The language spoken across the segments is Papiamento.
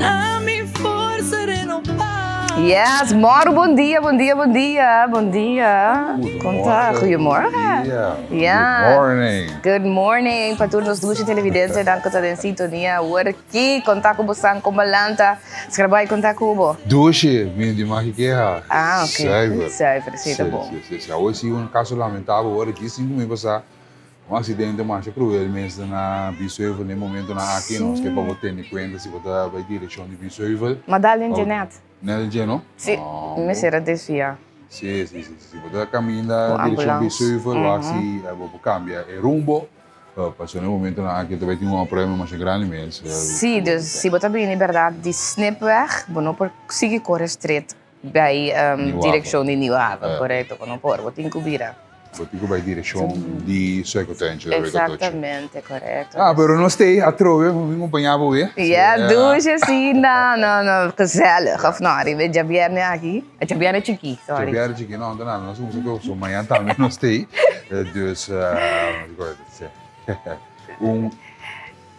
Duna mi forsa renobá. Yes, moro bon dia, bon dia, bon dia, bon dia. Kon ta? Goedemorgen. Good morning. Good morning pa tur nos dushi televidentenan ku ta den sintonia awor aki. Kon ta ku bosan? Kon balanta? Skrabai kon ta ku bo? Dushi, mi di maki keha. Ah, ok. Zuiver. Zuiver, si ta bon. Si, si, si. Awor si un kaso lamentabel awor aki sin ku mi pasa. Un accidente masha cruel mes ta na Biesheuvel na e momentonan aki. Nos ke pa bo tene cuenta si bo ta bay direccion di Biesheuvel. Ma dal den dje net. Net den dje no? Si, mester a desvia. Si, si, si. Si bo ta caminda direccion Biesheuvel wak si bo por cambia e rumbo. Pasobra na e momentonan aki ta bay tin un problema masha grandi mes. Si, dus si bo ta bini berdad di Snipweg bo no por sigui core straight. Bai direccion di Nieuwe Haven, correcto, bo no por, bo tin cu bira. Bo tin cu bai direccion di Suikertuintje. Exactamente, correcto. Ah, pero nos t'ey atrobe, mi compaña bo weer. Ja, dushi asina, no, no, gezellig, of no, riba e djabierne aki, e djabierne chiki, sorry. Djabierne chiki, no, no, nos cuminsa cu so mañan tambe nos t'ey, dus, un.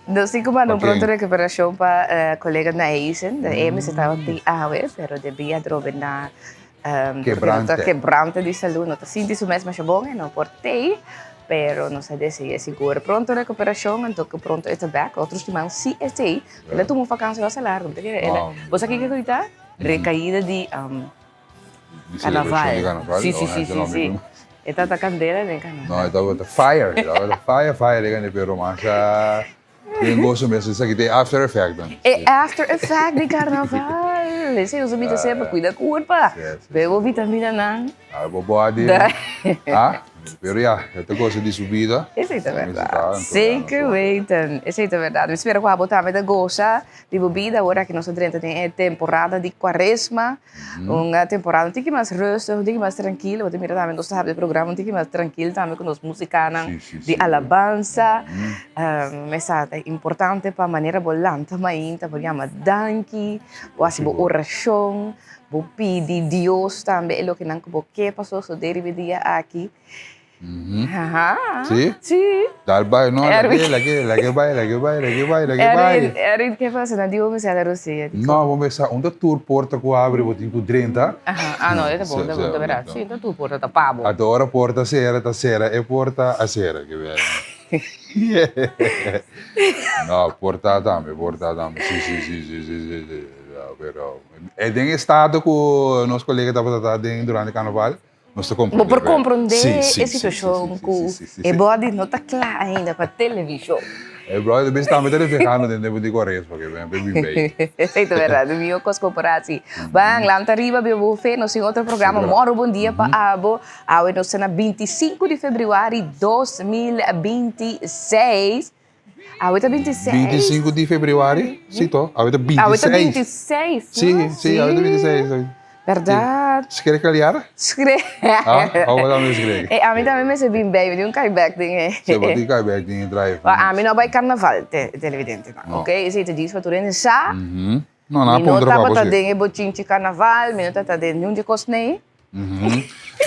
Nos tin ku manda un pronto rekuperashon pa kolega Naeisen. E mester tabata tin awe, pero debí a drobe na Kebrante. kebrante di salú no ta sinti su mes masha bon, e no por tei, pero nos a dese'é sigur pronto rekuperashon, anto ku pronto e ta bèk. Otro siman si e tei, el a tuma un fakansi basta largu, mi ta kere el a, bo sa kiko ku ta? Rekaida di karnaval. Si, si, si, si, si. E tabata kandela den karnaval. No, e tabata fire. E tabata fire, fire den kende, pero masha den goso mes. Esaki ta e after effect dan. E after effect di karnaval. Esei nos a bita semper, kuida kurpa, bebe bo vitaminanan. Awe bo body. Ah, pero ya, e ta gosa di su bida. Esei ta berdad. Zeker weten. Esei ta berdad. Mi spera ku abo tambe ta gosa di bo bida ora ku nos a drenta den e temporada di kuaresma. Un temporada un tiki mas rustig, un tiki mas trankil. Bo ta mira tambe nos ta habri e programa un tiki mas trankil tambe ku nos musikanan di alabansa. Mesa ta importante pa manera bo lanta mainta, bo yama danki, bo hasi bo orashon, bo pidi Dios tambe e lokenan ku bo ke pa sosodé riba e dia aki. Aha. Sí? Sí. Dal bai, no, Erwin. lag'é, lag'é, lag'é bai, lag'é bai, lag'é bai, lag'é bai. Erwin, Erwin, ke pasa? Nan di bo mester a rosea di No, bo mester sa, unda tur porta ku abri bo tin ku drenta. Aha, ah no, e ta bon, ta bon, ta berdad. Sí, unda tur porta ta pa bo. Ata ora porta sera, ta sera e porta a sera, ke bèrdad. No, porta tambe, porta tambe, sí, sí, sí, sí, sí, sí, sí, pero e den estado ku nos kolega tabata ta den durante karnaval. Nos ta Bo por comprende e situacion cu e body no ta cla ainda pa television. E brother bes tambe ta reflejando den tempo di cuaresma ke ben bin bay. Esey ta verdad, e miho cos cu por haci. Ban, lanta riba bia bo fe, nos tin otro programa Moro Bon Dia pa abo. Awe nos ta na 25 di februari 2026. Awe ta 26. 25 di februari? Si to, awe ta 26. Awe ta 26, no? Si, si, awe ta 26. Berdad. Schrik al jaren? Schrik. Ah, awe tambe schrik. E ami tambe mester bin bij, mi tin un kai bek den e. Si, bo tin kai bek den e drive. Ma ami no bai carnaval, te, televidentenan, No. ok? Esei ta djis pa tur hende sa. No, nan a Mi no puntra pa bo tabata si. den e bochinchi carnaval, mi no tabata den niun di e kos nei.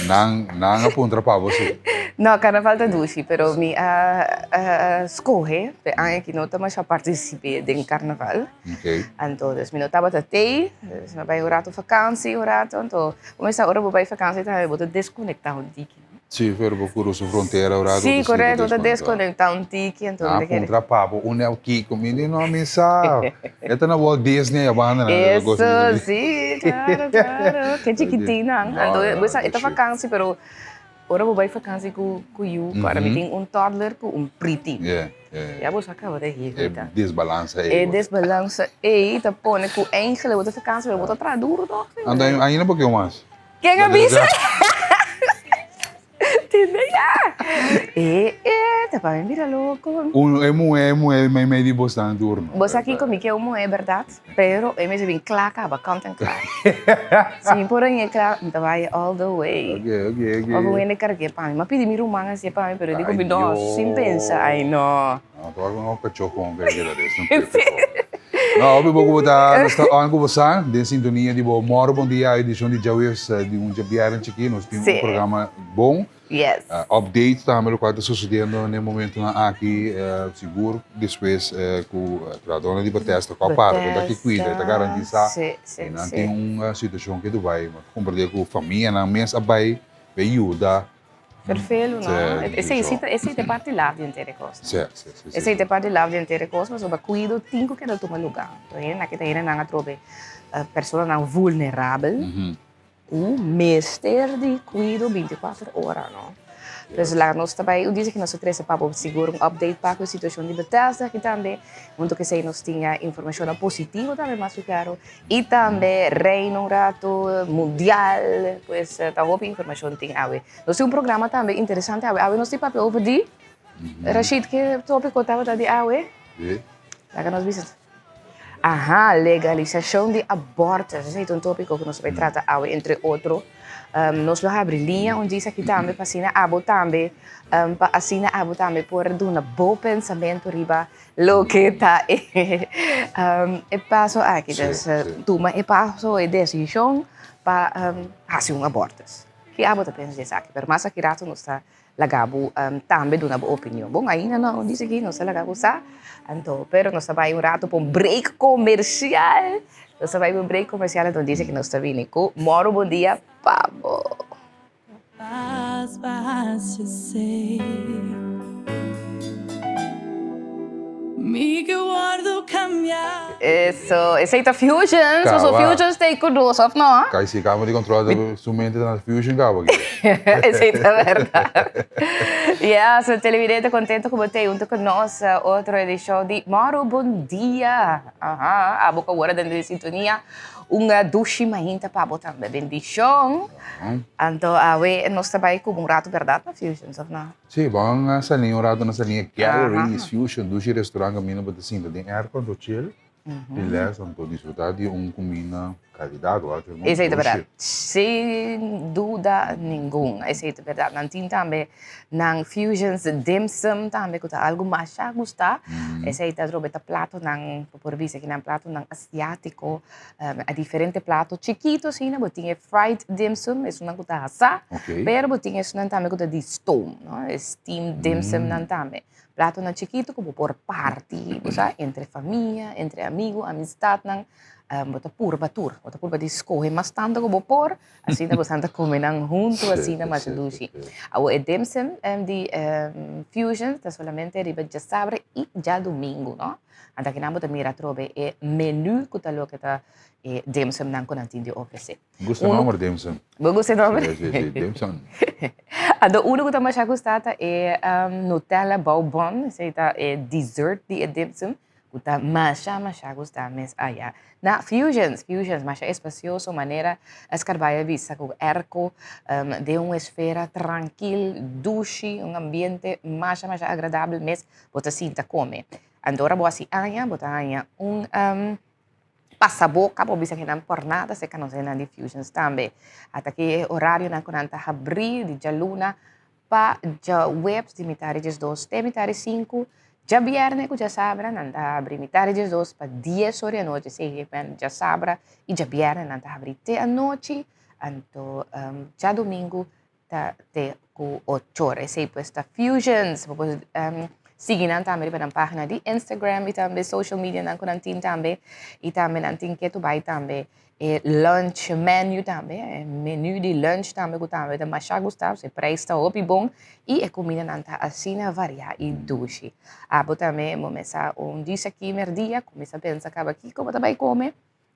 Nan nan a puntra pa bo si. No, carnaval ta dushi, pero mi a a scoge p'e aña aki no ta masha participe den carnaval. Okay. Anto dus mi no tabata tey, dus mi a bay un rato vakantie un rato, anto bo mester sa ora bo bay vakantie tambe bo ta desconecta un tiki. Si, pero bo crusa frontera un rato. Si, correcto, bo ta desconecta un tiki, anto Nan a puntra pa bo unda e kiko, mi di no mi sa. E ta na Walt Disney a banda nan. Eso, si, claro, claro. Ke chikitinnan. Anto bo sa e ta vakantie, pero ora bo bai vakantie ku ku yu, ora mi tin un toddler ku un priti. Ya bo sa kaba ta hihita. E desbalansa ei. E desbalansa ei ta pone ku eigenlijk bo ta vakantie, pero bo ta traha duru toch. Anto ainda bo ke mas? Ken a bisa? Tende ya. E e ta pa mi bira loko. Un e muhé e muhé mei mei di bosnan tur no. Bo sa kiko mi ke un muhé bèrdat pero e mester bin kla kaba kant en kla. Si mi por hañ'é kla mi ta bai all the way. Ok ok ok. Of un hende karg'é pa mi. Mi a pidi mi ruman hasié pa mi pero e di ku mi no sin pensa ai no. No, ta wak un kachó kon ke keda des un pito. No, hopi bo ku bo ta nos ta on ku bo sa den sintonia di bo Moro Bon Dia edishon di djaweves di un djabièrnè chikí nos tin un programa bon. Yes. Update tambe lokual ta sucediendo na e momentonan aki, sigur despues ku trahadornan di Bethesda ku a para ku ta ki kuida i ta garantisa i nan tin un situashon ke Dubai bo ta komprende ku famianan mes a bai bai yuda. Ferfelu no, esei si ta esei ta e parti laf di henter e kos. Esei ta e parti laf di henter e kos pasobra kuido tin ku keda tuma luga. Hende aki ta hendenan atrobe personanan vulnerabel. Ku mester di kuido bintikuater ora no. Pues laga nos ta bai un dia ki nos ta trese pa bo sigur un update pa ku e situashon di Bethesda aki tambe. Hunto ku esei nos tin informashonnan positivo tambe mas ku klaro i tambe Reino un rato, mundial, pues ta hopi informashon tin awe. Nos tin un programa tambe interesante awe. Awe nos tin papia over di, Rashid ke topiko tabata di awe? Laga nos bisa. Aha, legalisashon di abortus. Esei ta un tópiko ku nos ta bai trata awe, entre otro. Nos lo habri liña un djis aki tambe pa asina abo tambe, pa asina abo tambe por duna bo pensamentu riba loke ta e e paso aki. Dus tuma e paso, e desishon pa hasi un abortus. Ki abo ta pensa di esaki? Pero mas aki rato nos ta Laga bo tambe duna bo opinion. Bon, ainda no dice aki, nos ta laga bo sa. Anto, pero nos ta bai un rato pa un break comercial. Nos ta bai pa un break comercial, anto dice ki nos ta bini ku Moro Bon Dia pa bo. Pas pa hasi esei. Mi ke wordo cambia. Eso, esei ta Fusions, paso Caba. Fusions ta ku nos, of no? Kai si kama di control ta su mente ta na Fusion caba aki. Esei ta berdad. Ya, so televidente contento ku bo ta hunto ku nos otro edicion di Moro Bon Dia. Aha, abo ku awor a den den sintonia, un dushi mainta pa bo tambe. Bendicion. Anto awe nos ta bai ku un rato berdad na Fusions, of no? Sí, bon a sali un rato na sali e Galleries Fusion, dushi restaurant kaminda bo ta sinta den airco anto chill, relax anto disfruta di un kuminda calidad wak hermano, Esei ta berdad, dushi. sin duda ningun, esei ta berdad. Nan tin tambe nan Fusions dim sum tambe ku ta algu masha gusta, esei ta atrobe ta platonan, bo por bisa kinan platonan asiatiko, A diferente plato chikito asina, bo tin e fried dim sum, esunnan ku ta hasá, pero bo tin esunnan tambe ku ta di stoom, no? E steamed dim sumnan tambe. Platonan chikito ku bo por parti, bo sa, entre famia, entre amigu, amistatnan, bo ta purba tur, bo ta purba di skohe mas tantu ku bo por, asina bo ta kome nan huntu, asina masha dushi. Awor e dim sum di Fusion ta solamente riba djasabra i djadumingu, no? Anto akinan bo ta mira atrobe e menu ku ta loke ta e dimsumnan ku nan tin di ofresé. Gusta e nomber dimsum. Bo gusta e nomber? Si, si, si, dimsum. Anto uno ku ta masha gusta ta e Nutella bao bon, esei ta e dessert di e dimsum ku ta masha masha gusta mes aya. Na Fusions, Fusions masha espasioso manera Escarbay a bisa ku airco den un esfera trankil, dushi, un ambiente masha masha agradabel mes. Bo ta sinta come. Anto ora bo hasi aña, bo ta haña un pasaboca, bo bisa kinan por nada serka nos hendenan di Fusions tambe. Ata ki e orarionan ku nan ta habrí di djaluna pa djaweps di mitad di diesdos te mitad di sinku, djabièrnè ku djasabra nan ta habrí mitad di diesdos pa dies or di anochi, si djasabra i djabièrnè nan ta habrí te anochi, anto djadumingu ta te ku ochor. Esei pues ta Fusions. Bo por sigui nan tambe riba nan pagina di Instagram i tambe social media nan ku nan tin tambe. I tambe nan tin ketu bai tambe e lunch menu tambe, e menu di lunch tambe ku tambe ta masha gusta. E prijs ta hopi bon i e kumindanan ta asina variá i dushi. Abo tambe bo mester un disa aki merdia, kuminsá pensa kaba kiko bo ta bai kome.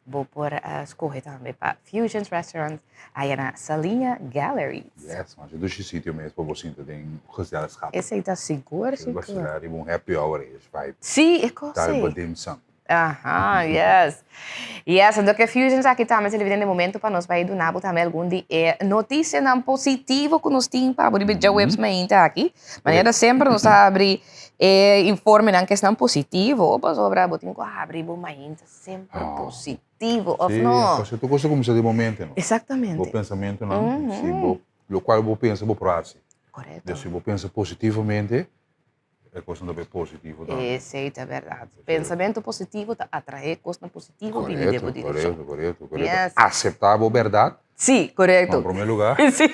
Bo por scoge tambe pa Fusions Restaurant aya na Saliña Galleries. Yes, masha dushi sitio mes pa bo sinta den gezelschap. Esey ta sigur, sigur. Bo ta riba un happy hour es vibe. Si, e cos Tal ey. bo dim sum. Aha, yes. Yes, anto ke Fusions aki tambe televidente momento pa nos bai duna bo tambe algun di e noticianan positivo cu nos tin pa bo riba djaweps mainta aki. Manera semper nos ta habri e informenan ke esnan positivo pasobra bo tin cu habri bo mainta. Semper positivo, of no? Sí, pasobra tur cos ta cuminsa di bo mente, no? Exactamente. Bo pensamentonan, si bo, locual bo pensa bo por haci. Correcto. Dus si bo pensa positivamente, e cosnan ta bay positivo tambe. Esey ta berdad. Pensamento positivo ta atrae cosnan positivo bini den bo direccion. Correcto, correcto, correcto. Acepta bo berdad. Sí, correcto. Na primer lugar. Sí.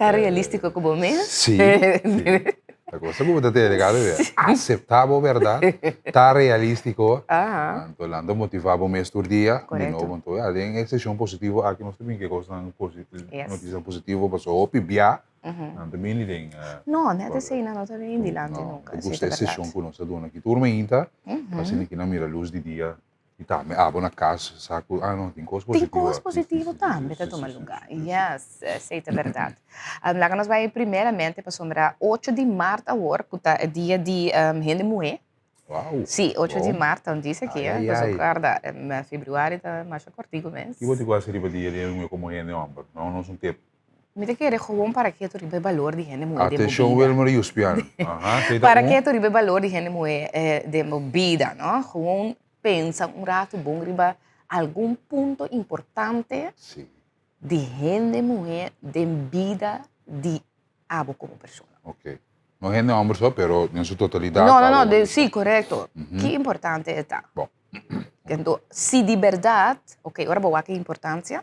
Ta realístiko ku bo mes? Sí, sí. Ta cosa ku bo ta tene kada bes. Aseptá bo bèrdat, ta realístiko, anto nan ta motivá bo mes tur dia. Di nobo, anto ya, den e seshon positivo aki nos ta bin ku e kosnan, notisianan positivo, pasobra hopi bia nan ta bini den. No, nèt esei nan no ta bini dilanti nunka. Ta gusta e seshon ku nos ta duna aki tur mainta, pa asina ki nan mira lus di dia. I tambe abo na kas sa ku ah no tin kos positivo. Tin kos positivo tambe ta tuma luga. Yes, esei ta bèrdat. Laga nos bai primeramente pasobra ocho di mart awor ku ta e dia di hende muhé. Wow. Si, ocho di mart ta un disa aki eh. Pasobra kòrda februari ta masha kòrtiku mes. Ki bo tin ku hasi riba dia di hende muhé komo hende hòmber? No nos un tip. Mi ta kere gewoon para ketu riba e balor di hende muhé den bo bida. Atenshon Wilmer Yuspian. Aha, esei ta Para un. ketu riba e balor di hende muhé den bo bida, no? Gewoon pensa un ratu bon riba algun punto importante di hende muhé den bida di abo komo persona. Ok. No hende hòmber so, pero den su totalidat. No, no, no, den, si, korekto. Ki importante e ta. Bon. Anto, si di bèrdat, ok, ora bo wak e importansia,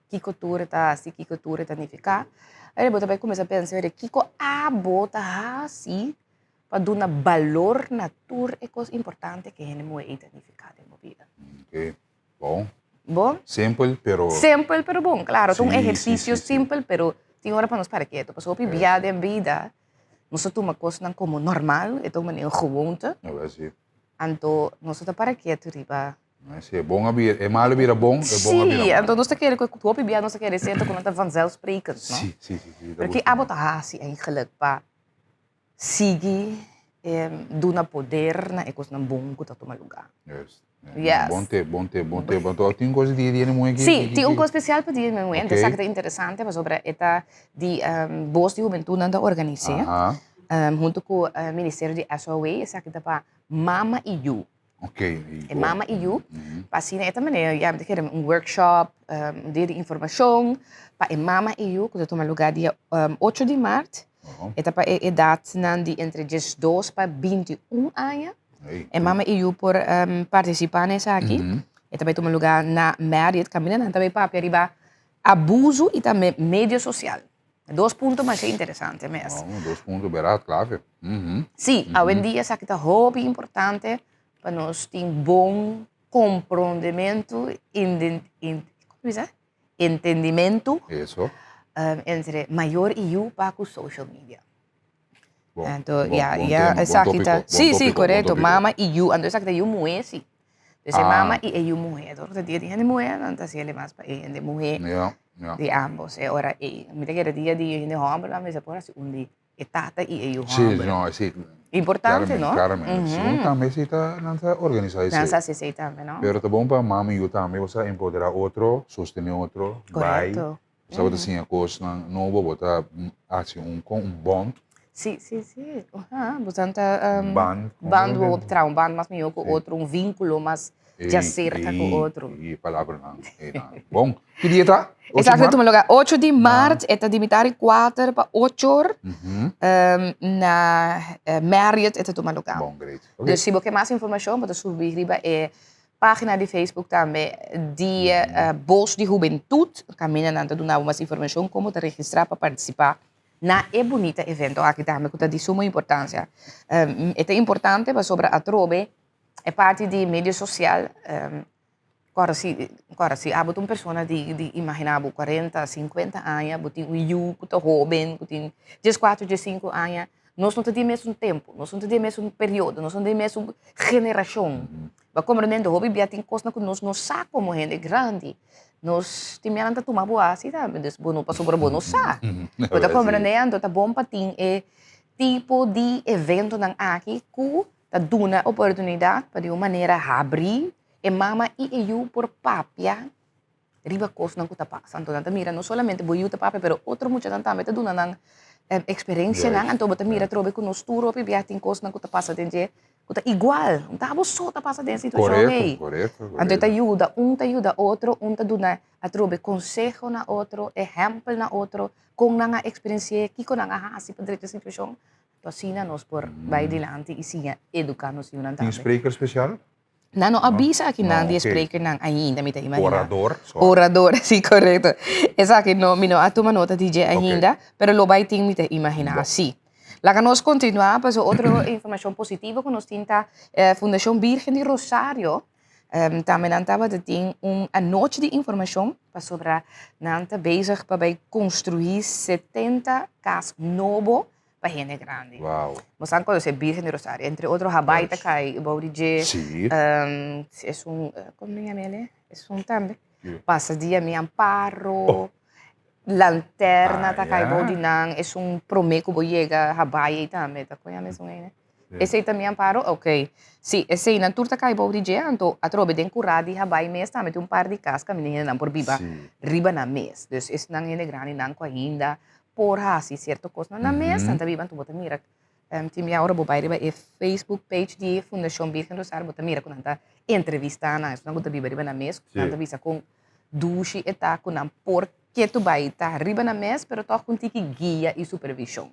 kiko tur e ta hasi, kiko tur e ta nifiká, ahora bo ta bai kuminsá pensa wede kiko abo ta hasi pa duna balor na tur e kos importante ku e hende muhé ei ta nifiká den bo bida. Ok, bon. Bon? Simpel, pero. Simpel, pero bon, klaro. Ta un ehersisio simpel, pero tin ora pa nos para ketu. Pasobra hopi bia den bida nos ta tuma kosnan komo normal, e ta un manera gewoonte. Awor si. Anto nos no ta para ketu riba. Si, e bon a bira, e malu a bira bon, e bon a bira malu. Si, anto nos ta kere ku hopi bia nos ta kere sierto ku no ta vanzelfsprekend, no? Si, si, si, si. Pero ki abo ta hasi eigenlijk pa sigui duna poder na e kosnan bon ku ta tuma lugá? Juist. Yes. Bon tip, bon tip, bon tip. Anto tin un kos di dia di hende muhé ki. Si, tin un kos spesial pa dia di hende muhé. Anto esaki ta interesante pasobra e ta di Bos di Hubentutnan ta organis'é. Huntu ku Ministerio di SOW, esaki ta pa mama i yu. Ok. E mama i yu, pa asina e ta manera, ya mi ta kere un workshop, un dia di informashon pa e mama i yu ku ta tuma lugá dia ocho di mart. E ta pa e edatnan di entre diesdos pa 21 aña. E mama i yu por partisipá na esaki. E ta bai tuma lugá na Marriott, kaminda nan ta bai papia riba abuso i tambe medio sosial. Dos punto masha interesante mes. Oh, dos punto berdad, clave. Sí, awendia esaki ta hopi importante pa nos tin bon comprondementu, como bisa? Entendimentu. Eso. Entre mayor i yu pa ku social media. Bon, Anto, bon, ya, bon ya, tema, bon esaki tópiko, ta, bon sí, sí, tópiko, bon korekto, tópiko. mama i yu, anto esaki ta yu muhé sí. Dus e Ah. mama i e yu muhé. Dor ku ta dia di hende muhé, nan ta hasi el mas pa e hende muhé Ja, ja. di ambos. E ora ei, mi ta kere dia di hende hòmber nan mester por hasi un di e tata i e yu Sí, hòmber. no, sí. Importante, no? Claramente, claramente. Sí, un tambe sí ta, nan ta organisá esei. Nan sa hasi esei tambe, no? Pero ta bon pa mama i yu tambe, bo sa empoderá otro, sostené otro, bai. Korekto. Bo sa bo ta siña kosnan nobo, bo ta hasi un kon un bond. Sí, sí, sí. Aha, bo ta ta Un band. Band, bo traha un band mas mihó ku otro, un vínkulo mas djaserka ku otro. Ei, ei palabranan, einan. Bon, ki dia ta? Ocho di Esaki ta mart? tuma lugá ocho di mart, e ta di mitar di kuater pa ocho or, na Marriott e ta tuma lugá. Bon, great. Ok. Dus si bo ke mas informashon bo ta subi riba e Página di Facebook tambe di Bos di Hubentud, kaminda nan ta duna bo mas informashon komo ta registrá pa partisipá na e bunita evento aki tambe ku ta di sumo importansia. E ta importante pasobra atrobe e parti di medio sosial, kòrda si kòrda si abo ta un persona di di imaginá bo kuarenta, sinkuenta aña, bo tin un yu ku ta hóben ku tin dieskuater, diesinku aña, nos no ta di e mesun tempu, nos no ta di e mesun periodo, nos no ta di e mesun generashon. Bo a komprendé? Hopi bia tin kosnan ku nos no sa komo hende grandi. Nos tin bianan ta tuma bo hasi tambe, dus bo no pasobra bo no sa. Bo ta komprendé? Anto ta bon pa tin e tipo di eventonan aki ku ta duna oportunidat pa di un manera habrí e mama i e yu por papia riba kosnan ku ta pasa. Anto nan ta mira no solamente bo yu ta papia, pero otro muchanan tambe ta duna nan eksperensianan. Anto bo ta mira atrobe ku nos tur hopi bia tin kosnan ku ta pasa den dje ku ta igual. No ta abo so ta pasa den e situashon ei. Anto e ta yuda, un ta yuda otro, un ta duna atrobe konseho na otro, ehèmpel na otro, kon nan a eksperensi'é, kiko nan a hasi pa drecha e situashon. Anto asina nos por bai dilanti i siña eduká nos yunan Tin tambe. spreker spesial? Nan no a bisa aki nan No, di e oké. sprekernan ainda, mi ta imaginá. Orador, sorry. Orador, sí, korekto. Esaki no, mi no a tuma nota di dje ainda, pero lo bai tin, mi ta imaginá Bon. sí. Laga nos kontinuá, paso otro informashon positivo ku nos tin ta Fundashon Birgen di Rosario tambe nan tabata tin un anochi di informashon pasobra nan ta bezig pa bai konstruí 70 kas nobo pa hende grandi. Wow. Nos a conoce Virgen di Rosario, entre otro Habaai ta cay bou di dje. Sí. Esun, como mi yama ele? Esun tambe. Pasa dia mi Amparo, Lanterna ta cay bou di nan, esun prome cu bo yega Habaai ey tambe, ta con yama esun ey? Esey ta mi Amparo? Ok. Sí, eseynan tur ta cay bou di dje, anto atrobe den cura di Habaai mes tambe tin un par di cas caminda hendenan por biba riba nan mes. Dus esnan hende grandinan cu ainda por hasi cierto cosnan na mes, nan ta biba, anto bo ta mira tin bia ora bo bai riba e Facebook page di Fundacion Virgen Rosario bo ta mira cu nan ta entrevista nan, esunnan cu ta biba riba nan mes, nan ta bisa con dushi e ta cu nan por ketu bai ta riba nan mes, pero toch cu un tiki guia y supervision.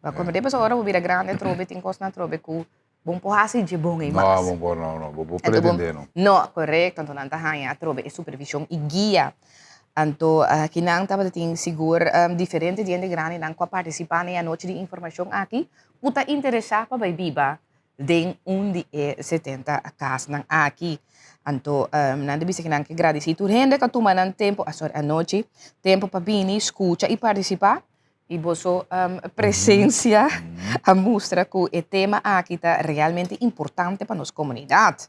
Bo a comprende? Pasobra ora bo bira grandi atrobe tin cosnan atrobe cu bo no por haci dje bon ei mas. No, bo no por, no, no. Bo por pretende, no. No, correcto. Anto nan ta haña atrobe e supervision y guia. Anto kinan tabata tin sigur diferente diente grandinan cu a participa na e anochi di informacion aki cu ta interesa pa bay biba den un di e 70 kasnan aki. Anto nan ta bisa ku nan ke gradisí tur hende ku a tuma nan tempu, ah sorry, anochi, tempu pa bini, skucha i partisipá. I boso presensia a mustra ku e tema aki ta realmente importante pa nos komunidat.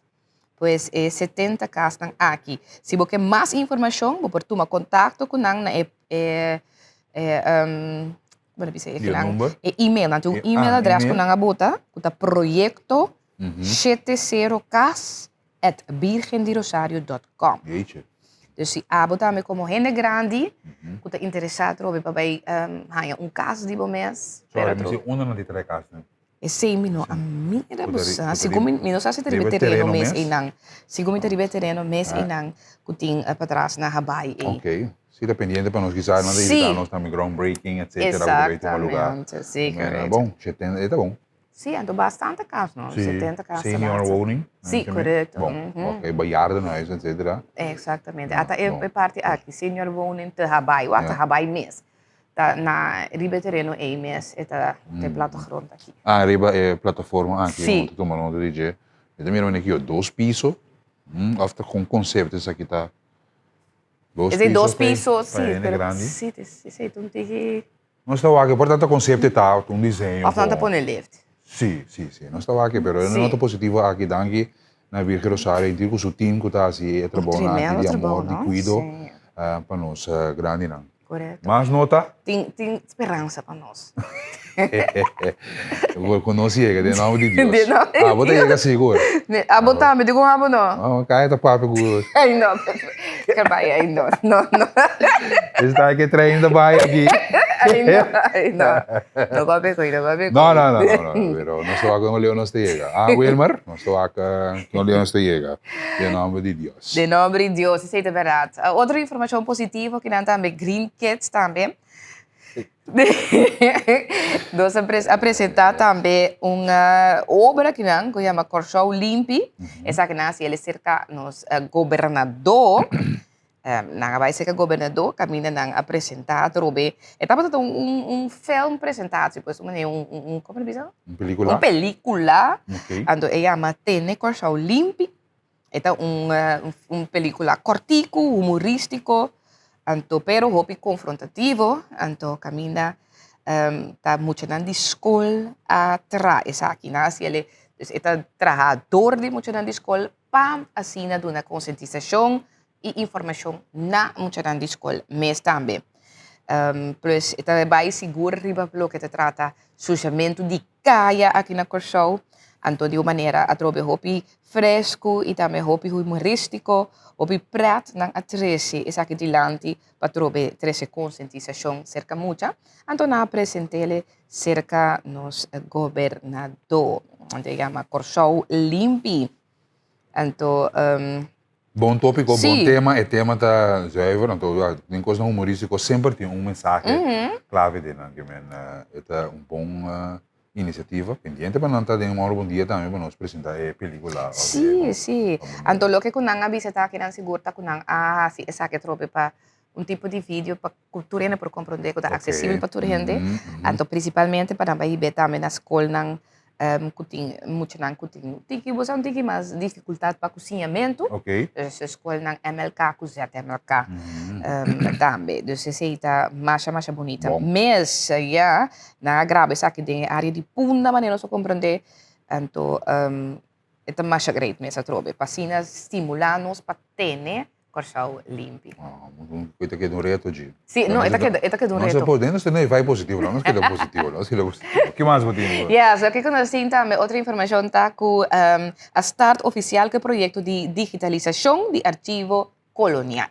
Pues e 70 kasnan aki. Si bo ke mas informashon, bo por tuma kontakto ku nan na e e Bueno, bisa e Di number? E email, nan tin un email adres ku nan a bota, ku ta proyecto shete sero kas at birgendirosario dot com. Jeetje. Dus si abo tambe komo hende grandi ku ta interesá atrobe pa bai haña un kas di bo mes, Sorry, mi si unda nan tin trae kas nan? Esei mi no a mira bo sa. Segun mi, mi no sa si ta riba e tereno mes einan. Segun mi ta riba e tereno mes einan ku tin patras na Habaai ei. Ok. Si ta pendiente pa nos kisas nan ta invita nos tambe groundbreaking etcetera ku ta bay tuma lugar. Exactamente, si korekto. Bon, 70 e ta bon. Si, anto bastante kas no, 70 kas ta Senior woning. Si, korekto. Bon, ok, bejaardenhuis etcetera. Exactamente. Ata e parti aki, senior woning te Habaai, wak te Habaai mes. Ta na riba e tereno ei mes e ta e platagrond aki. Ah, riba e plataforma aki, Sí. bo ta tuma nota di dje. Mi ta mira manera ki yo dos piso, of ta kon concepto esaki ta? Dos Esei piso dos pa e piso, pa sí, hende pero grandi? sí, esei ta un tiki. Nos ta wak, por tanto concepto e ta un diseño Of nan ta bon. pone lift. Sí, sí, sí. Nos ta wak, pero e Sí. nota positivo aki, danki na Virgen Rosario intir ku su team ku ta hasi e Un trabounan aki tremendo di trabou, amor, di no? kuido Sí. pa nos grandinan. Correcto. Mas nota? Tin, tin speransa pa nos. Ku nos yega den nomber di Dios. Den nomber di Abo ta Dios. yega sigur. Abo tambe, di kon abo no? Oh, kaya ta papia ku. Ay no, ke bai, ay no, no, no. Esta ke trein ta bai aki. Ay no, ay no. No papia ku, no papia ku. No, no, no, no, no, pero nos ta wak kon leu nos ta yega. Ah, Wilmer, nos ta wak kon leu nos ta yega. Den nomber di Dios. Den nomber di Dios, esei ta berdad. Otro informacion positivo kinan tambe, Green Kids tambe. Nos a a presenta tambe un obra kinan ku yama Kòrsou Limpi. Esaki nan a hasi el serka nos gobernador. Nan a bai serka gobernador kaminda nan a presenta atrobe. E tabata un un un film presentatie pues un manera un un komo ta bisa? Un pelikula. Un pelikula. Ok. Anto e yama Tene Kòrsou Limpi. E ta un un pelikula kòrtiku, humoristiko, anto pero hopi konfrontativo, anto kaminda ta muchanan di skol a traha esaki. Nan a hasi el, dus e ta traha dor di muchanan di skol pa asina duna konsientisashon i informashon na muchanan di skol mes tambe. Plus e ta bai sigur riba loke ta trata sushamentu di kaya aki na Kòrsou. Anto di un manera atrobe hopi fresku i tambe hopi humorístiko, hopi prèt nan a trese esaki dilanti pa atrobe trese konsientisashon serka mucha. Anto nan a present'é serka nos gobernadó. Nan ta yama Kòrsou Limpi. Anto Bon tópiko, bon tema. E tema ta zuiver, anto ja, den kosnan humorístiko semper tin un mensahe klave den nan. Ke men e ta un bon. inisiativa pendiente pa nan ta den un ora bon dia tambe pa nos presenta e pelicula. Sí, sí. Anto loke ku nan a bisa ta kinan sigur ta ku nan a hasi esaki atrobe pa un tipo di video pa ku tur hende por komprondé ku ta aksesibel pa tur hende. Anto prinsipalmente pa nan bai hib'é tambe na skolnan ku tin muchanan ku tin tiki bo sa un tiki mas difikultat pa ku siñamentu. Dus e skolnan MLK ku ZMLK tambe. Dus esei ta masha masha bunita. Mes ya nan a graba esaki den e área di Punda manera nos a komprondé. Anto e ta masha great mes atrobe pa asina stimulá nos pa tene Kòrsou limpi. Ah, e ta keda un reto dje. Sí, no, e ta keda, e ta keda un reto. Nos por, nos tene vai positivo, nos keda positivo, nos keda positivo. Ki mas bo tin? Ja, so kiko nos tin tambe, otro informashon ta ku a start ofisial ku e proyekto di digitalisashon di archivo kolonial.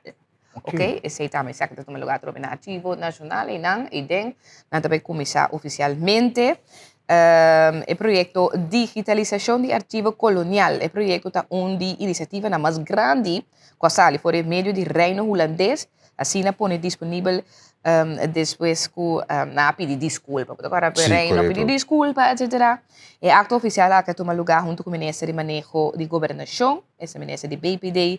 Ok, esei tambe esaki ta tuma lugar atrobe na Archivo Nashonal einan, eiden nan ta bai kuminsá ofisialmente. E proyekto Digitalisashon di Archivo Kolonial. E proyekto ta un di inisiativanan mas grandi ku a sali for di medio di Reino Hulandes, asina pone disponibel despues ku nan a pidi diskulpa. Bo ta kòrda ku e Reino a pidi diskulpa etsetera. E akto ofisial aki a tuma lugá huntu ku Minister di Maneho di Gobernashon, esta Minister di BPD,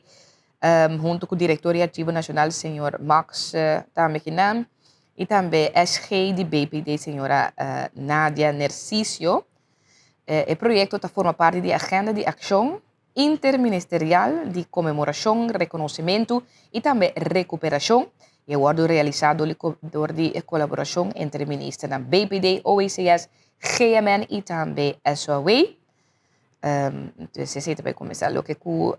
huntu ku Direktor di Archivo Nashonal señor Max tambe kinan. I tambe SG di BPD señora Nadia Nercicio. E proyekto ta forma parti di agenda di akshon interministerial di konmemorashon, rekonosementu i tambe rekuperashon i a wòrdu realisá dor di e kolaborashon entre ministernan BPD, OECS, GMN i tambe SOAW. Entonces esei ta bai kuminsá loke ku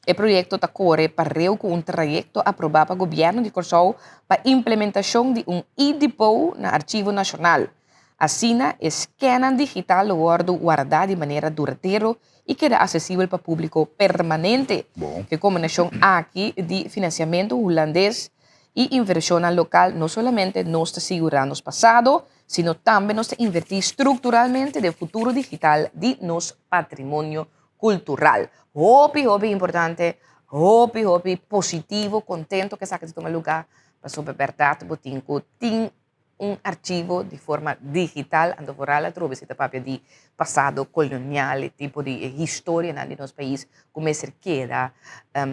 E proyekto ta kore pareu ku un trayekto aprobá pa Gobièrnu di Kòrsou pa implementashon di un e-depot na Archivo Nashonal. Asina, e skennan digital lo wòrdu wardá di manera duradero i keda asesibel pa públiko permanente. Ku e kombinashon aki di finansiamentu hulandes i invershonnan lokal no solamente nos ta sigurá nos pasado, sino tambe nos ta invertí strukturalmente den futuro digital di nos patrimonio cultural. Hopi, hopi importante, hopi, hopi positivo, contento cu esaki ta tuma lugar, pasobra berdad bo tin cu tin un archivo di forma digital, anto vooral atrobe si ta papia di pasado colonial e tipo di historianan di nos pais cu mester keda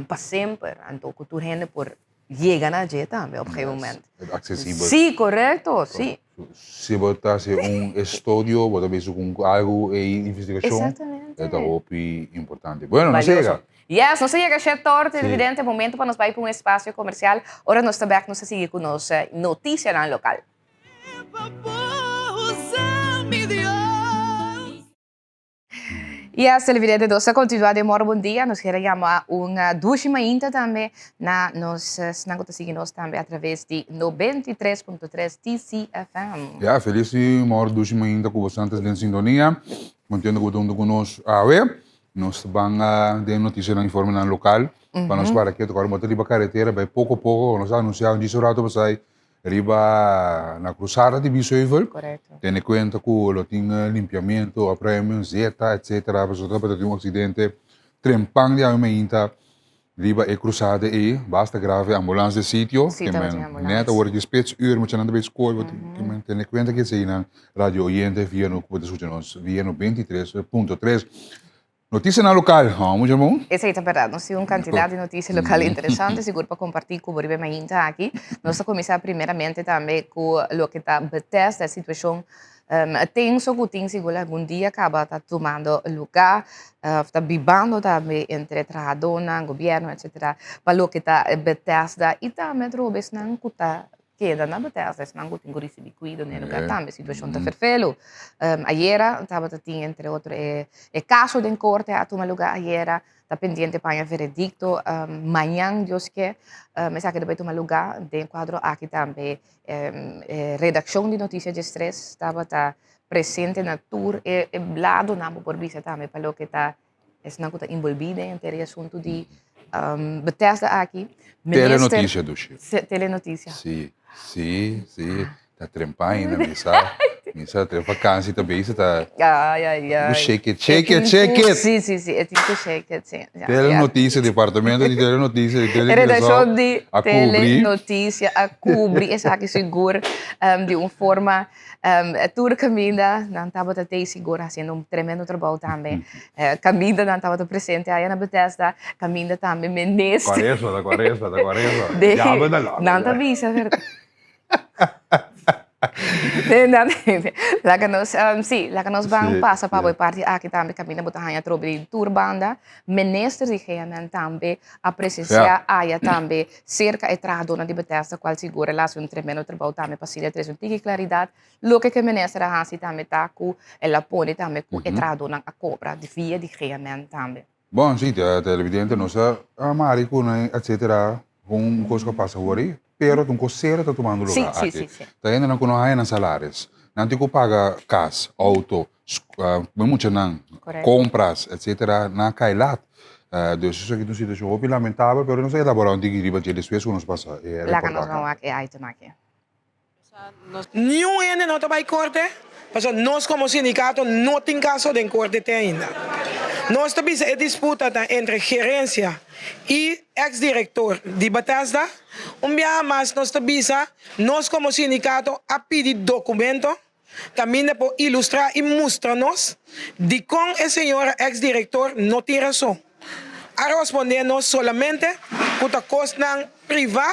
pa semper, anto cu tur hende por yega na dje tambe op een gegeven moment. Yes, accesibel. Sí, correcto, sí. Si bo ta hasi un estudio, bo ta bezig ku algu ei investigashon, Exactamente. e ta hopi importante. Bueno, nos a yega. Yes, nos a yega Shetor, televidente, momento pa nos bai pa un espacio comercial. Ora nos ta bek nos ta sigui ku nos noticianan local. Yes, televidente, nos ta continua den Moro Bon Dia. Nos kier a yama un dushi mainta tambe na nos esnan cu ta sigui nos tambe a traves di 93.3 TCFM. Ya, felis di moro dushi mainta cu boso antes den sintonia. Contento cu bo ta hunto cu nos awe. Nos ta ban den noticianan, informenan local pa nos para keto. Ora bo ta riba caretera bay poco poco, nos a anuncia un djis un rato pasai Riba na cruzada di Biesheuvel, tene cuenta cu lo tin limpiamento, opruiming, zeta, etcetera, pasobra tabata tin un accidente trempan di awe mainta riba e cruzada ey, basta grave, ambulance den sitio, Sí, tabatin ambulance. Net awor di spits uur muchanan ta bay school, tene cuenta cu eseynan radio oyente via no cu bo ta scucha nos via 93.3. Noticianan local, hou mucha bon? Esei ta berdad. Nos tin un cantidad di noticia local interesante sigur pa comparti cu bo riba e mainta aki. Nos ta cuminsa primeramente tambe cu loke ta Bethesda, e situacion tenso cu tin sigur algun dia caba ta tumando lugar of ta bibando tambe entre trahadornan, gobierno etcetera pa loke ta Bethesda y tambe atrobe esnan cu ta keda na Bethesda, esnan ku tin ku risibí kuido na e lugar tambe. Situashon ta ferfelu. Ayera tabata tin entre otro e e kaso den korte a tuma lugá ayera, ta pendiente pa haña veredikto mañan Dios ke. Esaki ta bai tuma lugá den kuadro aki tambe e redakshon di Notisia Diestres tabata presente na tur e ladonan bo por bisa tambe pa loke ta Esnan ku ta involví den henter e asuntu di Bethesda aki. Telenotisia, Dushi. Telenotisia. Sí, sí, sí. Ta trempa ainda, mi sa. Mi sa te vakantie ta bezig ta. Ai, ai, ai. Shake it, shake it, shake it. Si, si, si, e tin ku shake it, si. Ja, Telenoticia, departamento di Telenoticia di Tele Redaccion di Telenoticia a cubri esaki sigur di un forma tur caminda nan tabata tei sigur haciendo un tremendo trabou tambe. Caminda nan tabata presente aya na Bethesda, caminda tambe minister. Cuaresma, ta cuaresma, ta cuaresma. Diabel ta loco. Nan ta bisa verdad. Laga nos, sí, laga nos ban pasa pa bo e parti aki tambe kaminda bo ta haña trobe di tur banda. Minister di GMN tambe a presensiá aya tambe serka e trahadónan di Bethesda kual sigur el a hasi un tremendo trabou tambe pa asina trese un tiki klaridat. Loke ku e minister a hasi tambe ta ku el a pone tambe ku e trahadónan a kobra di via di GMN tambe. Bon, sí, televidente, nos a mari ku nan, etcetera, ku un kos ku a pasa awor ei, pero ta un kos serio ta tumando lugar Sí, aki. sí, sí. Ta hendenan ku no haña nan salaris, nan tin ku paga kas, outo, e muchanan, Korekto. kompras, etcetera, nan a kai lat. Dus esaki ta un situashon hopi lamentabel, pero nos a elaborá un tiki riba dje despues ku nos pasa e Laga nos reportahe ban aki. wak e item aki. Niun hende no ta bai korte, pasobra nos komo sindikato no tin kaso den korte te ainda. Nos ta bisa e disputa ta entre gerensia i eks direktor di Bethesda. Un biaha mas nos ta bisa nos komo sindikato a pidi dokumento kaminda por ilustrá i mustra nos dikon e señora eks direktor no tin rason. A rospondé nos solamente ku ta kosnan privá,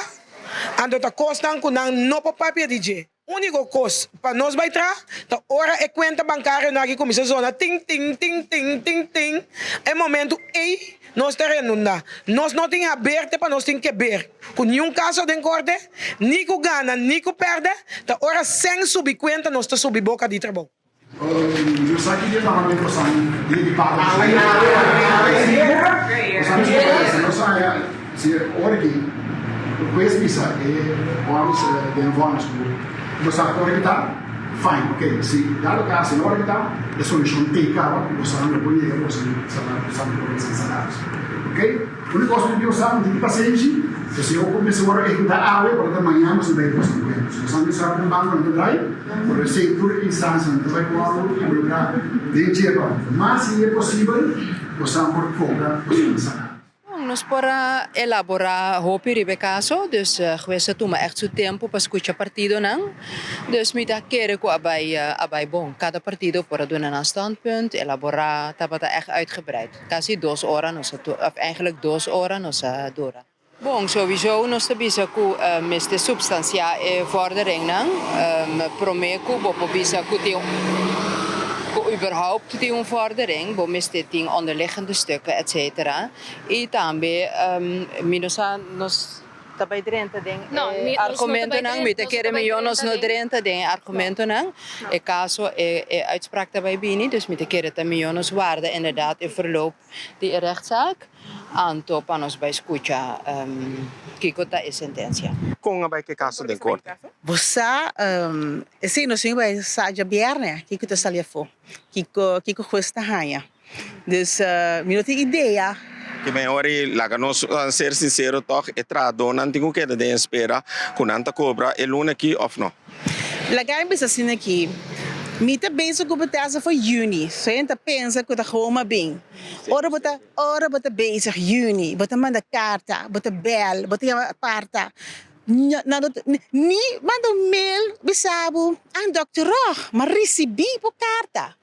anto ta kosnan ku nan no por papia di dje. Úniko kos pa nos bai traha ta ora e kuenta bankarionan aki kuminsá zona tin tin tin tin tin tin, e momentu ei nos ta renundá. Nos no tin haberte pa nos tin keber ku niun kaso den korte, ni ku gana ni ku pèrdè, ta ora sèn subi kuenta nos ta subi boka di trabou. Yo sa ki dia tabata den kosan dia di pago di Kosan di si nos haya si ora ki hues bisa e vonnis den vonnis ku bo sa ora ki ta fine ok si dado kaso no ora ki ta e solushon tei kaba ku boso lo por yega boso salaris ok. Uni kos mi Dios sa mi tin ki pasenshi, so si oco mester worde ehecuta awe por ta mañan nos ta bay dos encuentro. So nos a mester un banco nan ta drai, por esey tur e instancianan ta bay worde involucra den dje pa mas y e posibel bosan por cobra bosan salario. Nos por a elabora hopi riba e caso, dus hues a tuma echt su tempo pa scucha partidonan. Dus mi ta kere cu a bay a bay bon. Cada partido por a duna nan standpunt, elabora, tabata echt uitgebreid. Casi dos ora nos a of eigenlijk dos ora nos a dura. Bon, sowieso nos ta bisa cu mester substancia e vorderingnan prome cu bo por bisa cu tin cu überhaupt tin un vordering, bo mester tin onderliggende stukken etcetera. Y tambe mi no sa nos ta bay drenta den e argumentonan, mi ta kere mijo nos no drenta den e argumentonan, e caso e uitspraak ta bay bini, dus mi ta kere ta mijo nos warda inderdaad e verloop di e rechtszaak, anto pa nos bay scucha kico ta e sentencia. Con a bay cu e caso den corte? Bo sa, esei nos tin ku bai sa djabièrnè kiko ta sali afó, kiko kiko hues ta haña. Dus mi no tin idea. Ke mehor i laga nos ser sinsero tòg, e trahadónan tin ku keda den espera ku nan ta kobra e luna aki òf no? Laga mi bisa asina aki, mi ta bezig ku Bethesda for yüni, so hende ta pensa ku ta gewoon maar bin. Ora bo ta ora bo ta bezig yüni, bo ta manda karta, bo ta bèl, bo ta yama aparta, nan no ta ni manda un mail bisa bo, ah dòkter Rog, m'a risibí bo karta.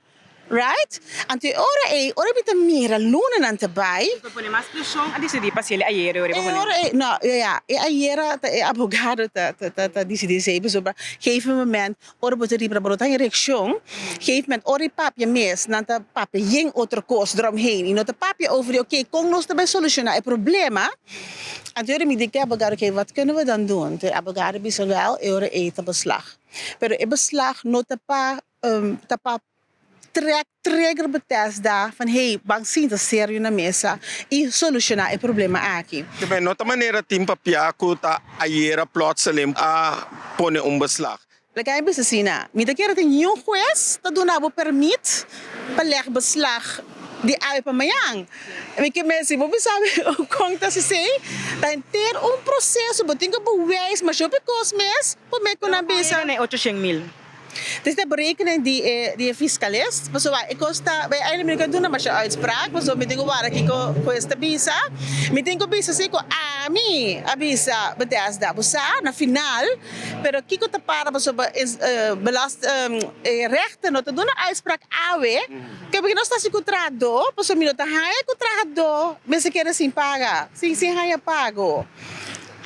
Right? Anto e ora ei, ora mi ta mira lunanan ta bai. Bo pone mas preshon a disidí pa hasiel e ayera ora bo pone. E ora ei, no, ya, e ayera ta e abogado ta ta ta disidí esei pasobra gegeven moment ora bo ta riba bo no ta haña reakshon, gegeven moment ora e papia mes nan ta papia yen otro kos eromheen i no ta papia over di oke kon nos ta bai solushoná e problema. Anto e ora mi di ku e abogado oke wat kunnen we dan doen? Anto e abogado bisa wèl e ora ei ta beslag. Pero e beslag no ta pa ta pa trek trigger Bethesda van hey ban sinta serio na mesa y soluciona e problema aki. Te no ta manera tin papia cu ta ayera plotseling a pone un beslag. Laga mi bisa asina, mi ta kere tin niun hues ta duna bo permit pa leg beslag di awe pa mañan. Mi ke mester si bo bisa mi con ta esey, ta henter un proceso, bo tin cu bewijs masha hopi cos mes pa me cu nan bisa. Pero ocho shen mil. Dit is de berekening di e di e fiskalist, pasobra e kos ta bay eindelijk mi no ke duna masha uitspraak, pasobra mi tin ku wara kiko hues ta bisa. Mi tin ku bisa si ku ami a bisa Bethesda, bo sa, na final, pero kiko ta para pasobra e belast e rechter no ta duna uitspraak awe, ke porque nos ta hasi ku trahadó, pasobra mi no ta haña ku trahadó mester keda sin paga, sin sin haña pago.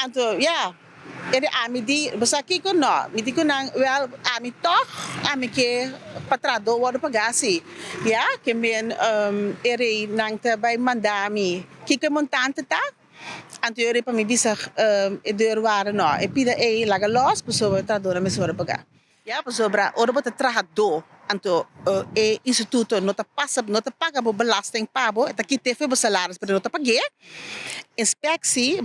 Anto ya. E di ami di, bo sa kiko? No. Mi di ku nan, Wèl, ami tòg, ami ke pa trahadó wòrdu pagá si. Ya, ke men e rei nan ta bai manda mi kiko e montante ta. Anto e rei pa mi bisa e deurwaarder, No, e pida ei laga lòs pasobra e trahadónan mester wòrdu pagá. Ya, pasobra ora bo ta trahadó, anto e instituto no ta pasa, no ta paga bo belasting pa bo, e ta kit'é for bo salaris, pero e no ta pag'é. Inspectie,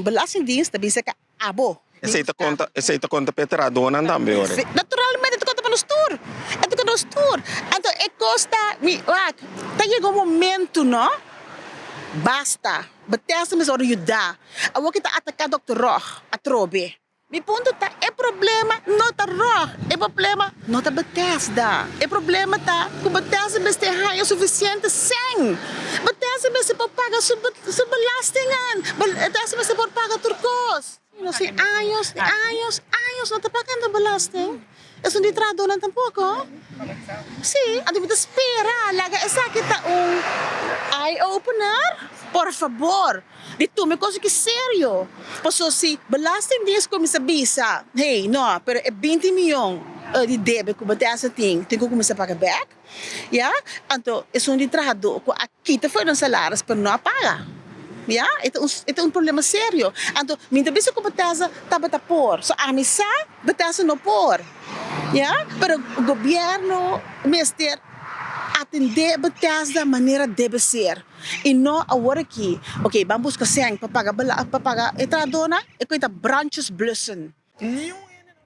Belastingdienst ta bisa ku abo. Esei ta konta, esei ta konta pa e trahadónan tambe ora? Naturalmente e ta konta pa nos tur, e ta konta pa nos tur. Anto e kos ta, mi, wak, ta yega un momento no, basta, Bethesda mester wòrdu yuda. Awor ki ta ataká Dòkter Rog atrobe. Mi punto ta e problema no ta Rog, e problema no ta Bethesda. E problema ta ku Bethesda mester haña sufisiente sèn. Bethesda mester por paga su su belastingan. Bethesda mester por paga tur kos. Nos tin años, años, años no ta pagando belasting. Esun di trahadónan tampoko. Sí, anto mi ta spera laga esaki ta un eye opener. Por fabor. Di tuma e cosa ki serio. Paso si Belastingdienst cuminsa bisa, hey, no, pero e binti miyon di debe cu Bethesda tin, tin cu cuminsa paga bek, ya, anto esun di trahador cu a kita for nan salaris pero no a paga, ya, e ta un, e ta un problema serio. Anto mi ta bisa cu Bethesda tabata por, so ami sa Bethesda no por, ya, pero gobierno mester atende Bethesda manera debe ser. I no awor aki, ok, ban buska sèn pa paga bela, pa paga e trahadónan, e koe ta brandjes blussen.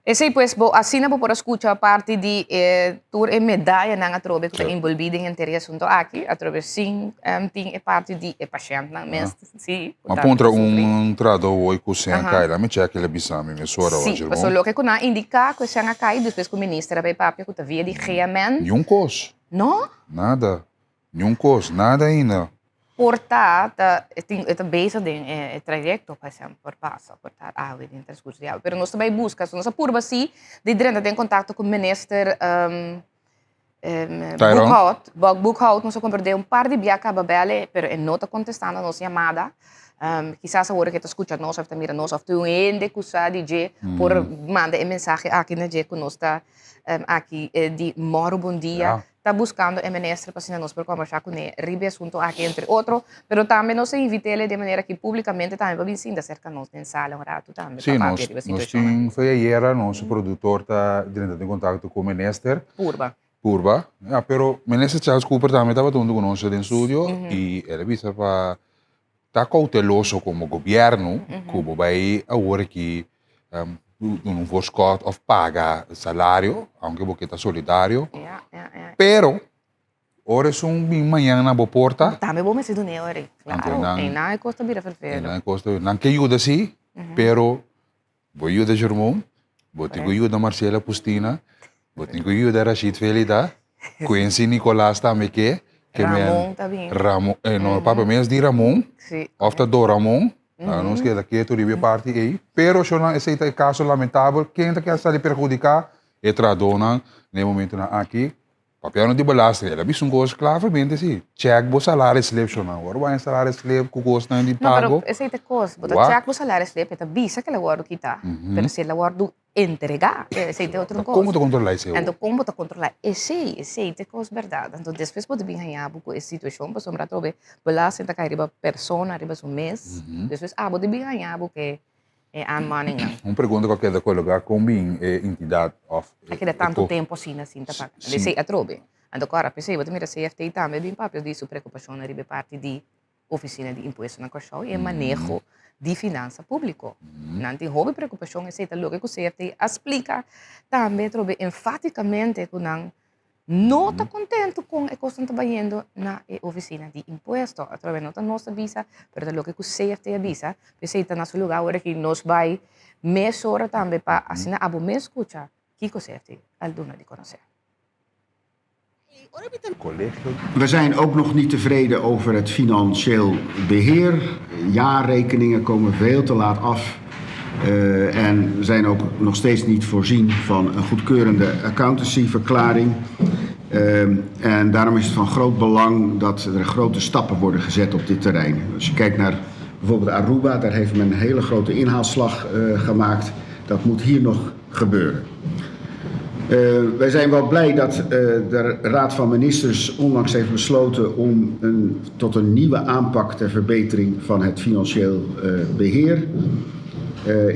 Esei pues bo asina bo por a skucha parti di e tur e medayanan atrobe ku ta enbolbí den henter e asunto aki, atrobe sin tin e parti di e pashèntnan mes si ku Ma ta puntra sufri. un trahadó hoy ku sèn a kai, lami chèk el a bisa mi mesora Si, Roger pasobra bon. loke ku nan a indiká ku e sèn a kai despues ku minister a bai papia ku ta via di GMN. Niun kos. No? Nada. Niun kos, nada ainda. Por ta, ta, e tin, e ta bezig den e, e trayecto pa esei por pasa, por ta awe den transcurso di awe. Pero nos ta bai busca, so nos a purba si di drenta den contacto cu minister um, um, Tyrone? Boekhout. Bob Boekhout, nos a comprende un par di bia caba bel e, pero e no ta contestando nos yamada. Um, kisas awor ke ta scucha nos of ta mira nos of tin un hende cu sa di dje por manda e mensahe aki na dje cu nos ta um, aki eh, di moro bon dia. Ja. Ta buscando e minister pa asina nos por conversa cune riba e asunto aki entre otro, pero tambe nos a invitele di e manera aki publicamente tambe pa bin sinta cerca nos den sala un rato tambe Sí, pa nos, papia riba e nos situacionnan. tin fe ayera nos productor ta drenta den contacto cu minister. Purba. Purba. Ja, pero minister Charles Cooper tambe tabata hunto cu nos den studio y el a bisa pa ta cauteloso como gobierno cu bo bay awor aki duna un voorschot of paga salario, aunke bo ke ta solidario, pero ora esun bin mañana na bo porta. Tambe bo mester dun'e ora, claro, einan e cos ta bira ferfero. Einan e cos ta bira, nan ke yuda si, pero Bo yuda Jermon, bo tin ku yuda Marcela Pustina, bo tin ku yuda Rashid Felida, Quincy Nicolas tambe ke, ke men Ramon ta bin. Ramon, eh, no, papia mes di Ramon, Sí. of ta do Ramon, ah, nos keda ketu riba e parti ei. Pero shornan esei ta e kaso lamentabel, ken ta keda sali perhudiká? E trahadónan na e momentunan aki. Papiando di belasting, el a bisa un kos klavemente si, check bo salarisslip shornan. Ora bo haña salarisslip ku kosnan di No, pero pago, esei ta e kos. Bo ta wak. check bo salarisslip, e ta bisa ku el a wòrdu kitá, pero si el a wòrdu entregá, esei ta otro kos. Kon bo ta kontrolá esei? Anto kon bo ta kontrolá esei? Esei ta e kos bèrdat. Anto despues bo ta bin haña bo ku e situashon pasobra atrobe belasting ta kai riba persona, riba su mes. Despues abo ta bin haña bo ku e E aanmaningnan. Un pregunta ku a keda kologá, kon bin e entidat òf A keda tantu tempu asina sin ta paga. Sin. Esei atrobe. Anto kòrda p'esei bo ta mira CFT tambe bin papia di su preokupashonnan riba e parti di Ofisina di Impuesto na Kòrsou i e maneho di finansa públiko. Nan tin hopi preokupashon, esei ta loke ku CFT a splika tambe atrobe enfátikamente ku nan no ta contento con e cosnan ta bayendo na e oficina di impuesto. Atrobe no ta nos ta bisa, pero ta loke cu CFT a bisa. P'esey ta na su lugar ora ki nos bay mesora tambe pa asina abo mes scucha. Kiko CFT a duna di konosé? We zijn ook nog niet tevreden over het financieel beheer. Jaarrekeningen komen veel te laat af. Uh, en zijn ook nog steeds niet voorzien van een goedkeurende accountancyverklaring. Uh, en daarom is het van groot belang dat er grote stappen worden gezet op dit terrein. Als je kijkt naar bijvoorbeeld Aruba, daar heeft men een hele grote inhaalslag uh, gemaakt. Dat moet hier nog gebeuren. Uh, wij zijn wel blij dat uh, de Raad van Ministers onlangs heeft besloten om een, tot een nieuwe aanpak ter verbetering van het financieel uh, beheer.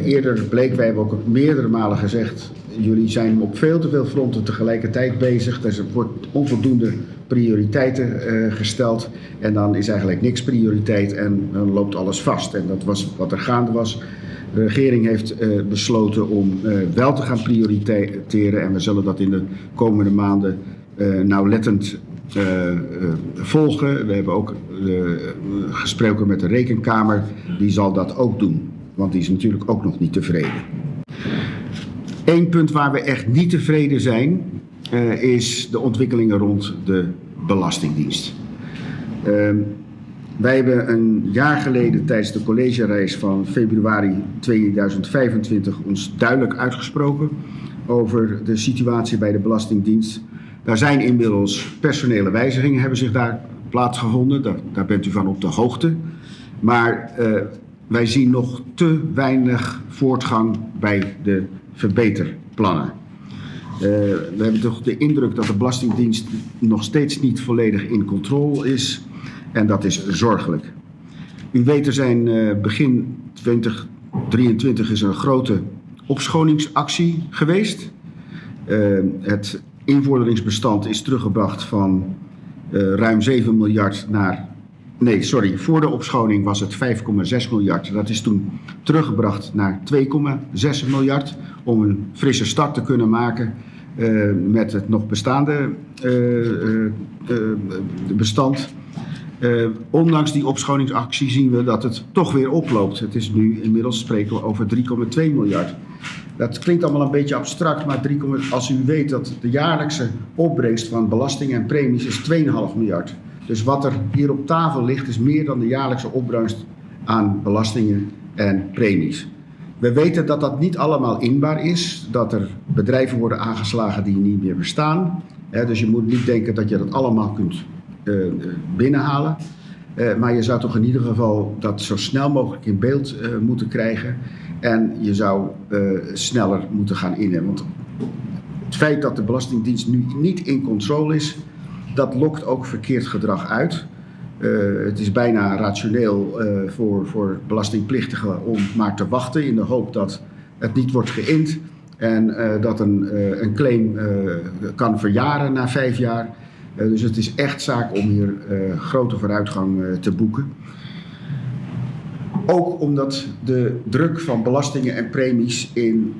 eerder bleek, wij hebben ook meerdere malen gezegd, jullie zijn op veel te veel fronten tegelijkertijd bezig. Er wordt onvoldoende prioriteiten gesteld en dan is eigenlijk niks prioriteit en dan loopt alles vast. En dat was wat er gaande was. De regering heeft uh, besloten om uh, wel te gaan prioriteren en we zullen dat in de komende maanden uh, nauwlettend volgen. We hebben ook gesproken met de Rekenkamer, die zal dat ook doen, want die is natuurlijk ook nog niet tevreden. Eén punt waar we echt niet tevreden zijn, is de ontwikkelingen rond de Belastingdienst. Ehm, wij hebben een jaar geleden tijdens de collegereis van februari 2025 ons duidelijk uitgesproken over de situatie bij de Belastingdienst. Daar zijn inmiddels personele wijzigingen hebben zich daar plaatsgevonden. Daar, daar bent u van op de hoogte. Maar uh, wij zien nog te weinig voortgang bij de verbeterplannen. Uh, we hebben toch de indruk dat de Belastingdienst nog steeds niet volledig in controle is. En dat is zorgelijk. U weet, er zijn uh, begin 2023 is er een grote opschoningsactie geweest. Uh, het invorderingsbestand is teruggebracht van uh, ruim 7 miljard naar. Nee, sorry, voor de opschoning was het 5,6 miljard. Dat is toen teruggebracht naar 2,6 miljard om een frisse start te kunnen maken uh, met het nog bestaande uh, bestand. Uh, ondanks die opschoningsactie zien we dat het toch weer oploopt. Het is nu inmiddels spreken we over 3,2 miljard. Dat klinkt allemaal een beetje abstract, maar 3, als u weet dat de jaarlijkse opbrengst van belasting en premies is 2,5 miljard. Dus wat er hier op tafel ligt is meer dan de jaarlijkse opbrengst aan belastingen en premies. We weten dat dat niet allemaal inbaar is, dat er bedrijven worden aangeslagen die niet meer bestaan. dus je moet niet denken dat je dat allemaal kunt uh, binnenhalen. Uh, maar je zou toch in ieder geval dat zo snel mogelijk in beeld uh, moeten krijgen. En je zou sneller moeten gaan innen. Want het feit dat de Belastingdienst nu niet in controle is, dat lokt ook verkeerd gedrag uit. Uh, het is bijna rationeel uh, voor, voor belastingplichtigen om maar te wachten in de hoop dat het niet wordt geïnd en uh, dat een, een claim kan verjaren na vijf jaar. dus het is echt zaak om hier grote vooruitgang te boeken. Ook omdat de druk van belastingen en premies in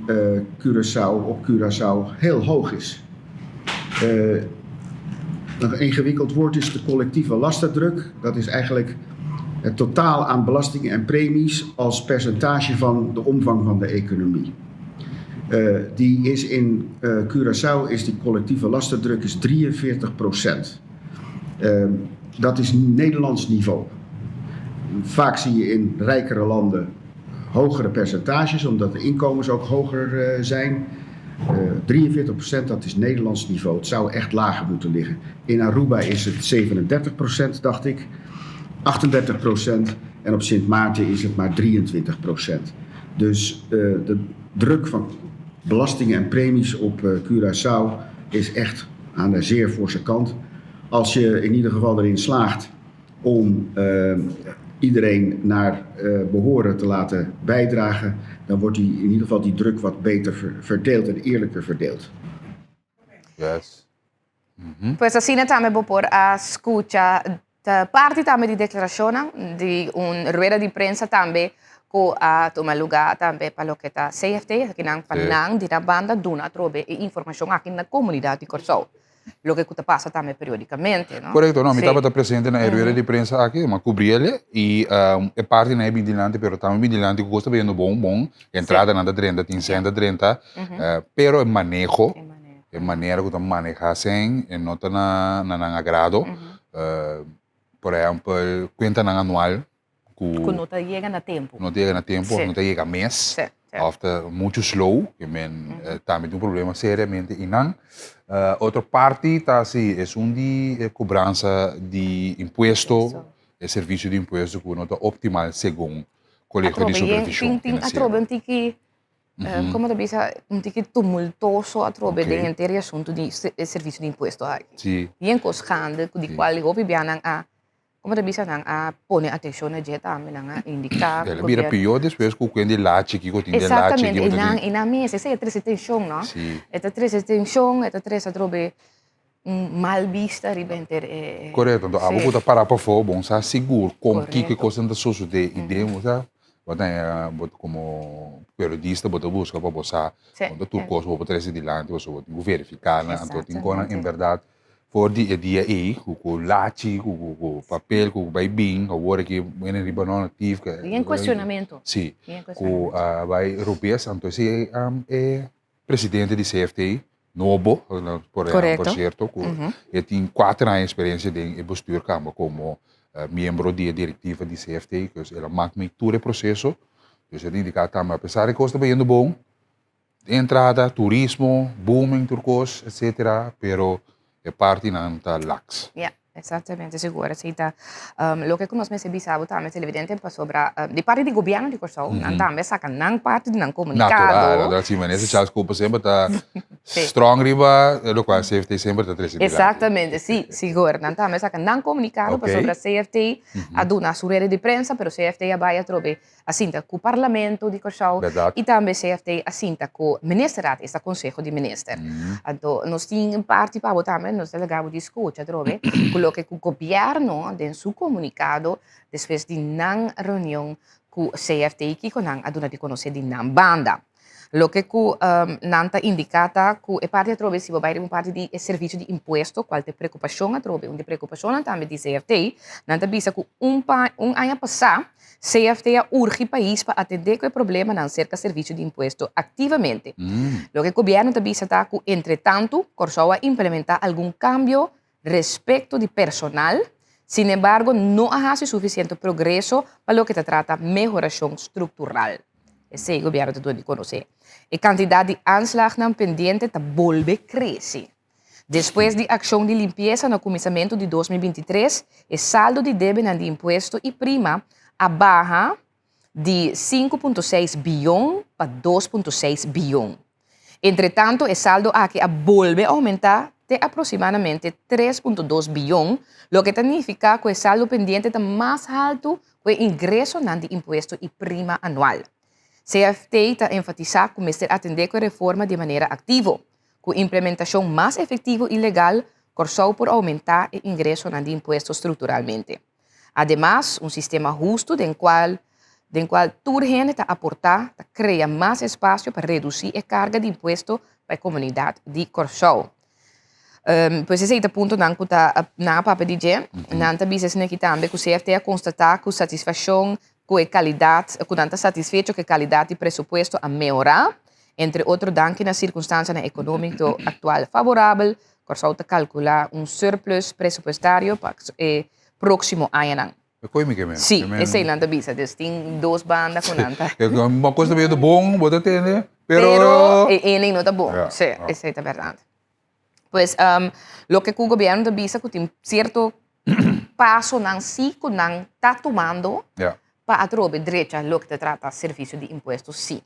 Curaçao, op Curaçao heel hoog is. Een ingewikkeld woord is de collectieve lastendruk. Dat is eigenlijk het totaal aan belastingen en premies als percentage van de omvang van de economie. Uh, die is in uh, Curaçao is die collectieve lastendruk is 43 procent. Uh, dat is Nederlands niveau. Vaak zie je in rijkere landen hogere percentages, omdat de inkomens ook hoger zijn. Uh, 43% dat is Nederlands niveau. Het zou echt lager moeten liggen. In Aruba is het 37%, dacht ik. 38% en op Sint Maarten is het maar 23%. Dus uh, de druk van belastingen en premies op uh, Curaçao is echt aan de zeer forse kant. Als je in ieder geval erin slaagt om uh, iedereen naar uh, behoren te laten bijdragen, dan wordt die, in ieder geval die druk wat beter verdeeld en eerlijker verdeeld. Yes. Mm -hmm. Pues asina tambe bo por a skucha parti tambe di deklarashonnan di un rueda di prensa tambe ku a tuma lugá tambe pa loke ta CFT, esakinan pa nan di nan banda duna atrobe e informashon aki na komunidat di Kòrsou. loke ku ta pasa tambe periodikamente, no? Korekto, no, mi tabata presente na e rueda di prensa aki, mi a kubri el i e partinan e bin dilanti, pero tambe bin dilanti ku kos ta bayendo bon, bon, entradanan ta drenta, tin sèn ta drenta, pero e maneho, e manera ku ta maneha sèn e no ta na nan agrado, por ehèmpel kuentanan anual ku Ku no ta yega na tempu. No ta yega na tempu of no ta yega mes. Sí, sí. Of ta muchu slow, ke men tambe tin un problema seriamente einan. Otro parti ta si esun di e kobransa di impuesto, e servisio di impuesto ku no ta optimal segun Kolegio di Supervishon Atrobe, tin atrobe un tiki, komo ta bisa, un tiki tumultoso atrobe den henter e asuntu di e servisio di impuesto aki. Sí. Bien kos gande ku di kual hopi bianan a Como ta bisa nan a pone atencion na dje tambe, nan a indica. El a bira pior despues cu kuen di lachi kico tin den lachi. Exactamente, y nan, y nan mes, esey a trece tension, no? Si. E ta trece tension, e ta trece atrobe un mal bista riba henter e. Correcto, enton abo cu ta para pafo, bon sa sigur con kico e cosnan ta sosode y den bo sa, bo ta bo como periodista bo ta busca pa bo sa, con ta tur cos bo por trece dilanti pasobra bo tin cu verifica nan, anto tin cosnan en berdad For di e dia ei, ku ku lachi, ku ku ku papel, ku ku bai bin, awor aki hende riba no actief. Bien cuestionamento. Si, ku a bai robes, anto esei e presidente di CFT nobo, por por cierto, ku e tin kuater aña experiencia den e bestuurkamer komo miembro di e directiva di CFT, dus el a mak mi tur e proceso, dus e ta indica tambe apesar di kos ta bayendo bon, Entrada, turismo, booming tur kos, etcetera, pero e partinan ta laks. Ja, exactamente, sigur. Esei ta loke ku nos mester bisa bo tambe televidente pasobra di parti di gobièrnu di Kòrsou nan tambe a saka nan parti di nan komunikado. Natural, natural. Si manera Charles Cooper semper ta strong riba lokual CFT semper ta trese dilanti. Exactamente, si, sigur. Nan tambe a saka nan komunikado pasobra CFT a duna su rede di prensa pero CFT a bai atrobe a sinta ku Parlamento di Kòrsou i tambe CFT a sinta ku Ministerraad, esta Konseho di Minister. Anto nos tin un parti pa bo tambe, nos ta laga bo di skucha atrobe ku loke ku gobièrnu den su komunikado despues di nan reunion ku CFT kiko nan a duna di konosé di nan banda. Loke ku nan ta indiká ta ku e parti atrobe si bo bai riba un parti di e servisio di impuesto kual ta e preokupashon atrobe, un di e preokupashonnan tambe di CFT, nan ta bisa ku un pa un aña pasá CFT a urgi pais pa atendé ku e problemanan serka servisio di impuesto aktivamente. Loke gobièrnu ta bisa ta ku entretantu Kòrsou a implementá algun kambio respekto di personal, sinembargo no a hasi sufisiente progreso pa loke ta trata mehorashon struktural. Esei gobièrnu ta duna di konosé. E kantidat di aanslagnan pendiente ta bolbe krese. Despues di akshon di limpiesa na kuminsamentu di 2023, e saldo di debenan di impuesto i prima a baha di 5.6 bion pa 2.6 bion. Entretanto e saldo aki a bolbe oumentá te aproksimadamente 3.2 bion, loke ta nifiká ku e saldo pendiente ta mas haltu ku e ingresonan di impuesto i prima anual. CFT ta enfatisá ku mester atendé ku e reforma di manera aktivo. Ku implementashon mas efektivo i legal, Kòrsou por oumentá e ingresonan di impuesto strukturalmente. Ademas, un sistema hustu den kual den kual tur hende ta aportá ta krea mas espasio pa redusí e karga di impuesto pa e komunidat di Kòrsou. Pues esei ta puntonan ku ta nan a papia di dje. Nan ta bisa esaki tambe ku CFT a konstatá ku satisfakshon ku e kalidat ku nan ta satisfecho ku e kalidat di presupuesto a mehorá, entre otro danki na sirkunstansianan ekonómiko aktual favorabel. Kòrsou ta kalkulá un surplus presupuestario pa e próksimo añanan. E koe mi ke men. Sí, esei nan ta bisa. Dus tin dos banda ku nan ta. Un kos ta bira bon, bo ta tende, pero. Pero e ene no ta bon. Sí, esei ta bèrdat. Pues loke ku gobièrnu ta bisa ku tin sierto pasonan sí ku nan ta tumando pa atrobe drecha loke ta trata servisio di impuesto sí.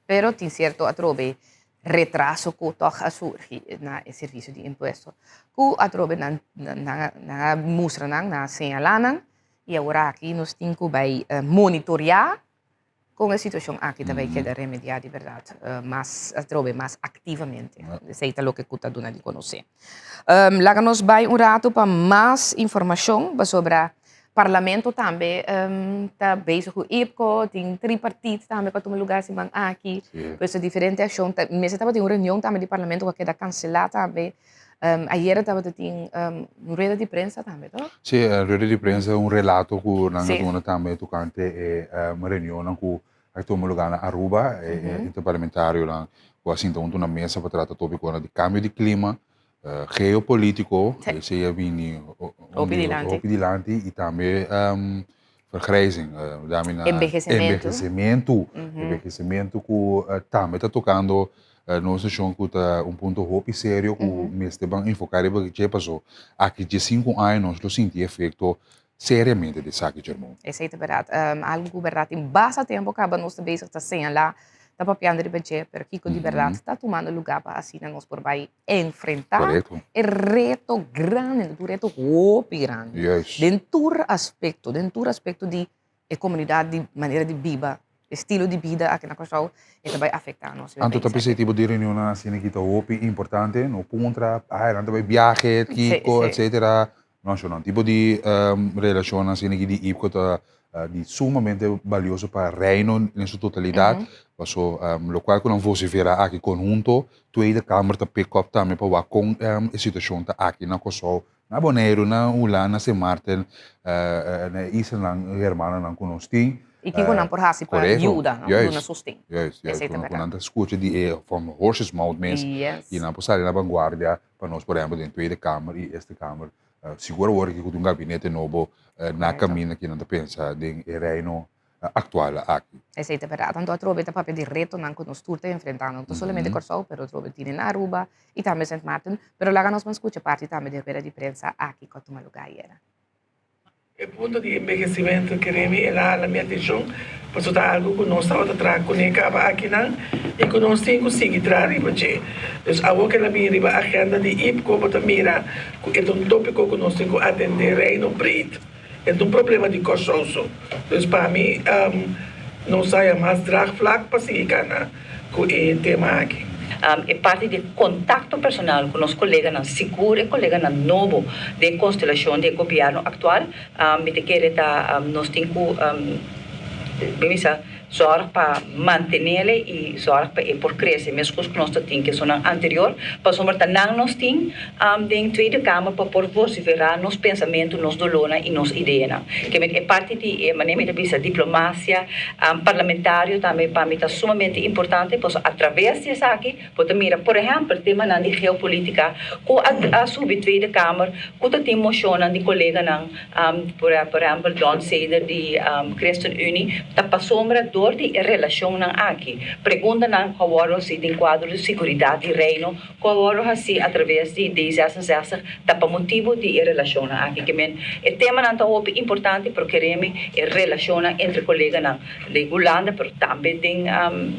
Pero tin sierto atrobe retraso ku tòg a surgi na e servisio di impuesto ku atrobe nan nan a mustra nan, nan a señalá nan i aworaki nos tin ku bai monitoriá Kon e situashon aki ta bai keda remediá di bèrdat mas atrobe, mas aktivamente? Esei ta loke ku ta duna di konosé. Laga nos bai un ratu pa mas informashon pasobra Parlamento tambe ta bezig ku IPCO, tin tripartit tambe ku a tuma lugá siman aki. Pues diferente akshon. Mester tabatin un reunion tambe di Parlamento ku a keda kanselá tambe. Ayera tabata tin un rueda di prensa tambe, toch? Sí, rueda di prensa, un relato ku nan a duna tambe tokante e reunionnan ku a tuma lugá na Aruba, e interparlamentarionan ku a sinta huntu na mesa pa trata topikonan di kambio di klima, geopolitiko, esei a bini hopi dilanti, i tambe vergrijzing, Enbehesimentu. Enbehesimentu, enbehesimentu ku tambe ta tokando nos nashon ku ta un punto hopi serio ku mester ban enfoká riba dje paso aki dje sinku aña nos lo sinti efekto seriamente di esaki Jermon. Esei ta bèrdat. Algu ku bèrdat tin basta tempu kaba nos ta bezig ta señalá, ta papiando riba dje, pero kiko di bèrdat ta tumando lugá pa asina nos por bai enfrentá e reto grandi, un reto hopi grandi den tur aspekto, den tur aspekto di e komunidat, di manera di biba, estilo di bida aki na Kòrsou, e ta bai afektá nos. Anto ta p'esei tipo di reunionnan asina ki ta hopi importante, no puntra, ay nan ta bai biahe, kiko, etcetera, No, sho nan tipo di relashonnan asina aki di IPCO ta di sumamente balioso pa Reino den su totalidat, paso lokual ku nan vosifera aki konhunto, Tweede Kamer ta pick up tambe pa wak kon e situashon ta aki na Kòrsou, na Boneiru, na Hulanda, na Sint Maarten, na e islanan hermanonan ku nos tin. I kiko nan por hasi pa yuda, no? Duna sosten. Juist, juist, ku nan ta skucha di e from horse's mouth mes i nan por sali na vanguardia Pa nos, por ehempel, den Tweede Kamer i Eerste Kamer, sigur awor aki ku tin un gabinete nobo na kaminda ki nan ta pensa den e Reino aktual aki. Esei ta bèrdat. Anto atrobe ta papia di retonan ku nos tur ta enfrentando, no ta solamente Kòrsou, pero atrobe tin na Aruba i tambe Sint Maarten. Pero laga nos ban skucha parti tambe di rueda di prensa aki ku a tuma lugá ayera. E punto di enbehesimentu kere mi el a hala mi atenshon pasobra ta algu ku nos tabata traha kuné kaba akinan i ku nos tin ku sigui traha riba dje. Dus awor ku el a bini riba agenda di IPCO bo ta mira ku e ta un tópiko ku nos tin ku atendé Reino breed. E ta un problema di Kòrsou so. Dus pa mi nos haya mas draagvlak pa sigui kana. ku e tema aki. E parti di kontakto personal ku nos koleganan, sigur e koleganan nobo den konstelashon di e gobièrnu aktual, mi ta kere ta nos tin ku bisa zòrg pa mantenele i zòrg pa e por krese meskos ku nos ta tin ku esunnan anterior, pasobra ta nan nos tin den Tweede Kamer pa por vosiferá nos pensamentu, nos dolónan i nos ideanan. Ke e parti di e manera mi ta bisa diplomasia parlamentario tambe pa mi ta sumamente importante pasobra atraves di esaki bo ta mira por ehèmpel temanan di geopolitica ku a subi Tweede Kamer ku ta tin moshonnan di koleganan por ehèmpel Don Seder di Christen Unie ta pasobra dor di e relashonnan aki preguntanan ku a wòrdu hasi den kuadro di seguridat di Reino Ku a wòrdu hasí atraves di D 66 ta pa motibu di e relashonnan aki. Ke men e temanan ta hopi importante pero keremi e relashonnan entre koleganan den Hulanda pero tambe den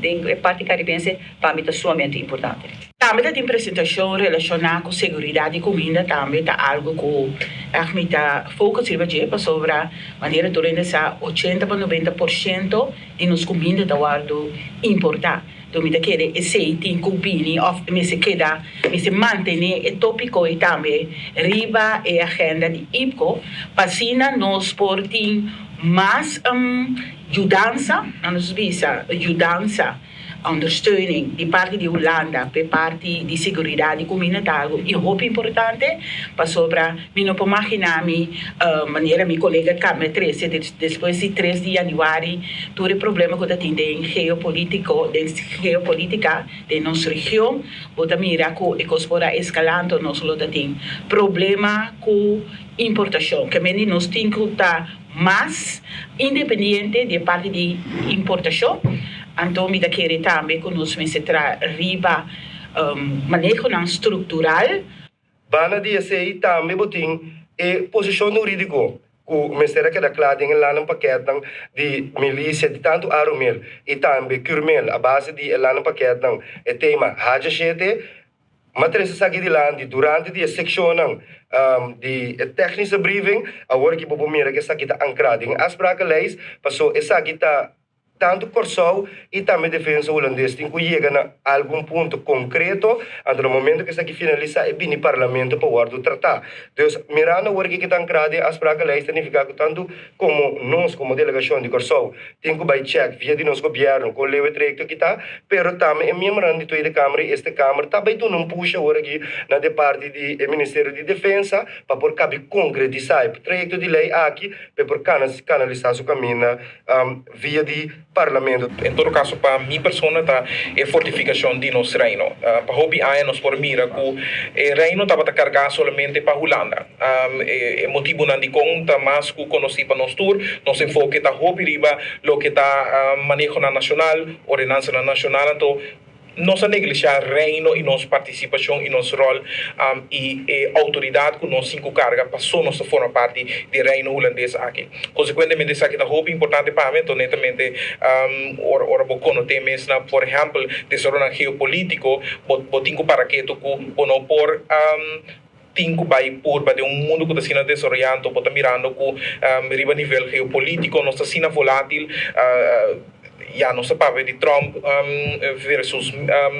den e parti karibense pa mi ta sumamente importante. Tambe ta tin presentashon relashoná ku seguridat di kuminda tambe ta algu ku ègt mi ta focus riba dje pasobra manera tur hende sa ochenta pa noventa por shento di nos kuminda ta wòrdu importá. Dor mi ta kere esei tin ku bini òf mester keda, mester mantené e tópiko ei tambe riba e agenda di IPCO pa asina nos por tin mas yudansa, nan nos bisa yudansa, ondersteuning, di parti di Hulanda p'e parti di seguridat di kuminda ta algu i hopi importante pasobra mi no por maginá mi manera mi kolega Carmen trese despues di tres di yanüari Tur e problema ku ta tin den geopolitiko, den geopolitika den nos region, bo ta mira ku e kos por a eskalá, anto nos lo ta tin problema ku importashon. Ke mende nos tin ku ta mas independiente di e parti di importashon. Anto mi ta kere tambe ku nos mester traha riba manehonan struktural. Banda di esei tambe bo tin e posishon hurídiko ku mester a keda kla den e landenpakketnan di milisia di tantu Arumel i tambe Curmel a base di e landenpakketnan e tema Haja shete. M'a trese esaki dilanti durante di e sekshonnan di e technische briefing. Awor aki bo por mira ku esaki ta ankrá den e afsprakenlijst paso esaki ta. Tantu Kòrsou i tambe Defensa Hulandes tin ku yega na algun punto konkreto, anto na momento ku esaki finalisá e bini Parlamento pa wòrdu tratá. Dus, mirando awor kiko ta ankrá den afsprakenlijst ta nifiká ku tantu komo nos komo delegashon di Kòrsou tin ku bai chèk via di nos gobièrnu kon leu e trayekto aki ta, pero tambe e miembronan di Tweede Kamer i Eerste Kamer ta bai duna un push awor aki na de parti di e Ministerio di Defensa pa por kabi konkretisá e trayekto di lei aki pa e por kanalisá su kaminda via di Parlamento. En todo caso pa mi persona ta e fortificacion di nos Reino. Pa hopi aña nos por mira cu e Reino tabata carga solamente pa Hulanda. E motibonan dicon ta mas cu conoci pa nos tur. Nos enfoke ta hopi riba loke ta manehonan nacional, ordenansanan nacional anto Nos a neglishá Reino i nos partisipashon i nos ròl i e outoridat ku nos tin ku karga pasó nos ta forma parti di e Reino Hulandes aki. Konsekuentemente esaki ta hopi importante pa mi, anto netamente ora ora bo konoté mes na por ehèmpel desaroyonan geopolítiko bo bo tin ku para ketu ku bo no por tin ku bai purba den un mundu ku ta asina desaroyá anto bo ta mirando ku riba nivel geopolítiko nos ta asina volátil. Ya nos ta papia di Trump versus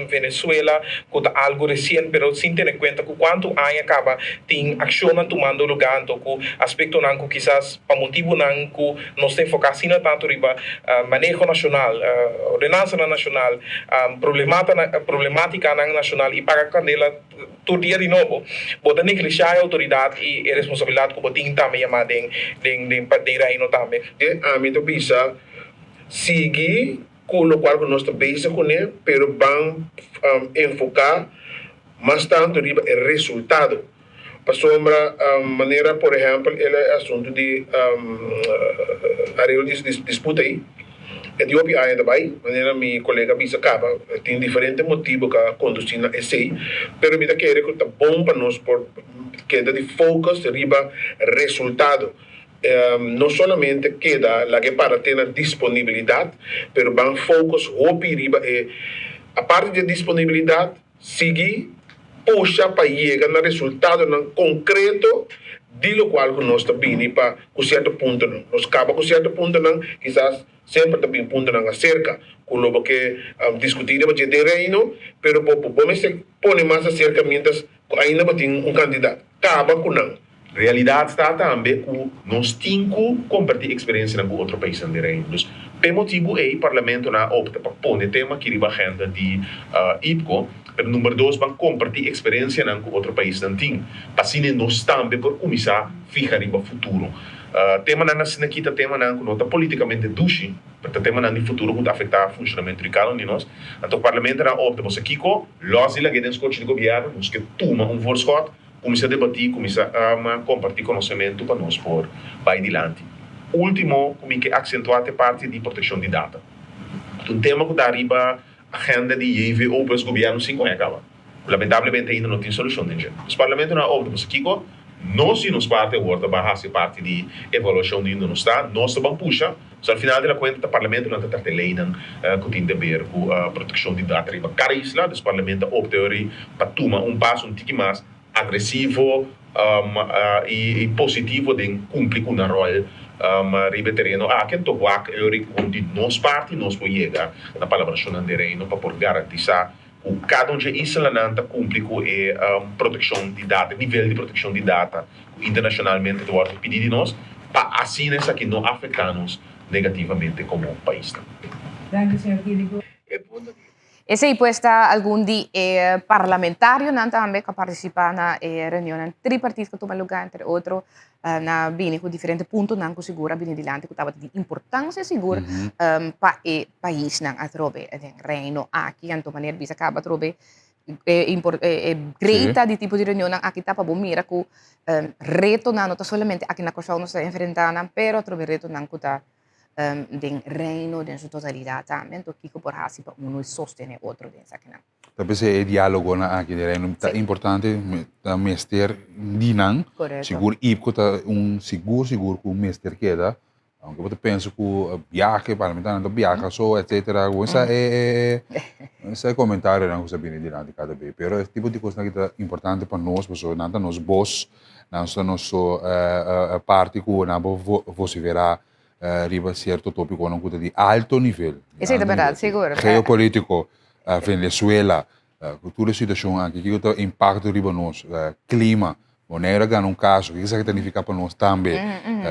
Venezuela ku ta algu resien pero sin tene kuenta ku kuantu aña kaba tin akshonnan tumando lugá anto ku aspektonan ku kisas pa motibunan ku nos ta enfoká asina tantu riba maneho nashonal, ordenansanan nashonal, problematikanan nashonal i paga kandela tur dia di nobo. Bo ta neglishá e outoridat i e responsabilidat ku bo tin tambe yamá den den reino tambe. Ami ta bisa Sigui ku lokual ku nos ta bezig kuné, pero ban enfoká mas tantu riba e resultado. Pasobra manera por ehèmpel e asuntu di areglo di disputa ei, e di hopi aña ta bai, manera mi kolega a bisa kaba, tin diferente motibu ku a kondusí na esei, pero mi ta kere ku ta bon pa nos por keda di focus riba resultado. No solamente keda laga e para te na disponibilidat, pero ban focus hopi riba e aparte di e disponibilidat, sigui pusha pa yega na resultadonan konkreto di lokual ku nos ta bini pa ku sierto puntonan. Nos kaba ku sierto puntonan, kisas semper ta bin puntonan aserka ku lo bo ke diskutí riba dje den Reino, pero bo bo mester pone mas aserka mientras ku ainda bo tin un kantidat. Kaba ku nan. Realidat ta tambe ku nos tin ku kompartí eksperensianan ku otro paisnan den Reino. Dus p'e motibu ei parlamentonan a opta pa pone tema aki riba agenda di IPCO. Pero number dos ban kompartí eksperensianan ku otro paisnan tin pa asina nos tambe por kuminsá fiha riba futuro. Temanan asina aki ta temanan ku no ta politikamente dushi, pero ta temanan di futuro ku ta afektá funshonamentu di kada un di nos. Anto parlamentonan a opta, boso kiko? Lòs di lag'é den skochi di gobièrnu, nos ke tuma un voorschot. Kuminsá debatí, kuminsá kompartí konosementu pa nos por bai dilanti. Último ku mi ke aksentuá ta e parti di protekshon di data. Ta un tema ku ta riba agenda di JVO pues gobièrnu sinku aña kaba. Lamentablemente ainda no tin solushon den dje. Nos parlamentonan a opta pasobra kiko? Nos di nos parti awor ta ban hasi parti di evaluashon di unda nos ta. Nos ta ban pusha. So al final di la kuenta ta parlamentonan ta trata e leinan ku tin deber ku protekshon di data riba kada isla. Dus parlamento a opta ori pa tuma un paso un tiki mas agresivo i positivo den kumpli ku nan ròl riba e tereno aki. Anto wak e ori ku di nos parti nos por yega na palabrashonnan den Reino pa por garantisá ku kada un dje islanan ta kumpli ku e protekshon di data, e nivel di protekshon di data ku internashonalmente ta wòrdu pidí di nos, pa asina esaki no afektá nos negativamente komo paisnan. Esei pues ta algun di e parlamentarionan tambe ku a partisipá na e reunionnan tripartit ku a tuma lugá, entre otro na bini ku diferente puntonan ku sigur a bini dilanti ku tabata di importansia sigur pa e paisnan atrobe den Reino aki. Anto manera bisa kaba atrobe e e greita di tipo di reunionnan aki ta pa bo mira ku retonan no ta solamente aki na Kòrsou nos ta enfrentá nan pero atrobe retonan ku ta den Reino den su totalidat tambe. Anto kiko por hasi pa uno sostené otro den esakinan. Ta p'esei e diálogonan aki den Reino ta importante, ta mester di nan. Sigur IPCO ta un sigur sigur ku mester keda. Aunke bo ta pensa ku biahe, parlamentarionan ta biaha so etcetera. Bo sa e e komentarionan ku sa bini dilanti kada be. Pero e tipo di kosnan aki ta importante pa nos pasobra nan ta nos bos, nan ta nos parti ku nan por vosiferá. riba sierto tópikonan ku ta di alto nivel. Esei ta bèrdat, sigur. Geopolítiko, Venezuela, ku tur e situashon aki, kiko ta impakto riba nos, klima, Boneiru a gana un kaso, kiko esaki ta nifiká pa nos tambe,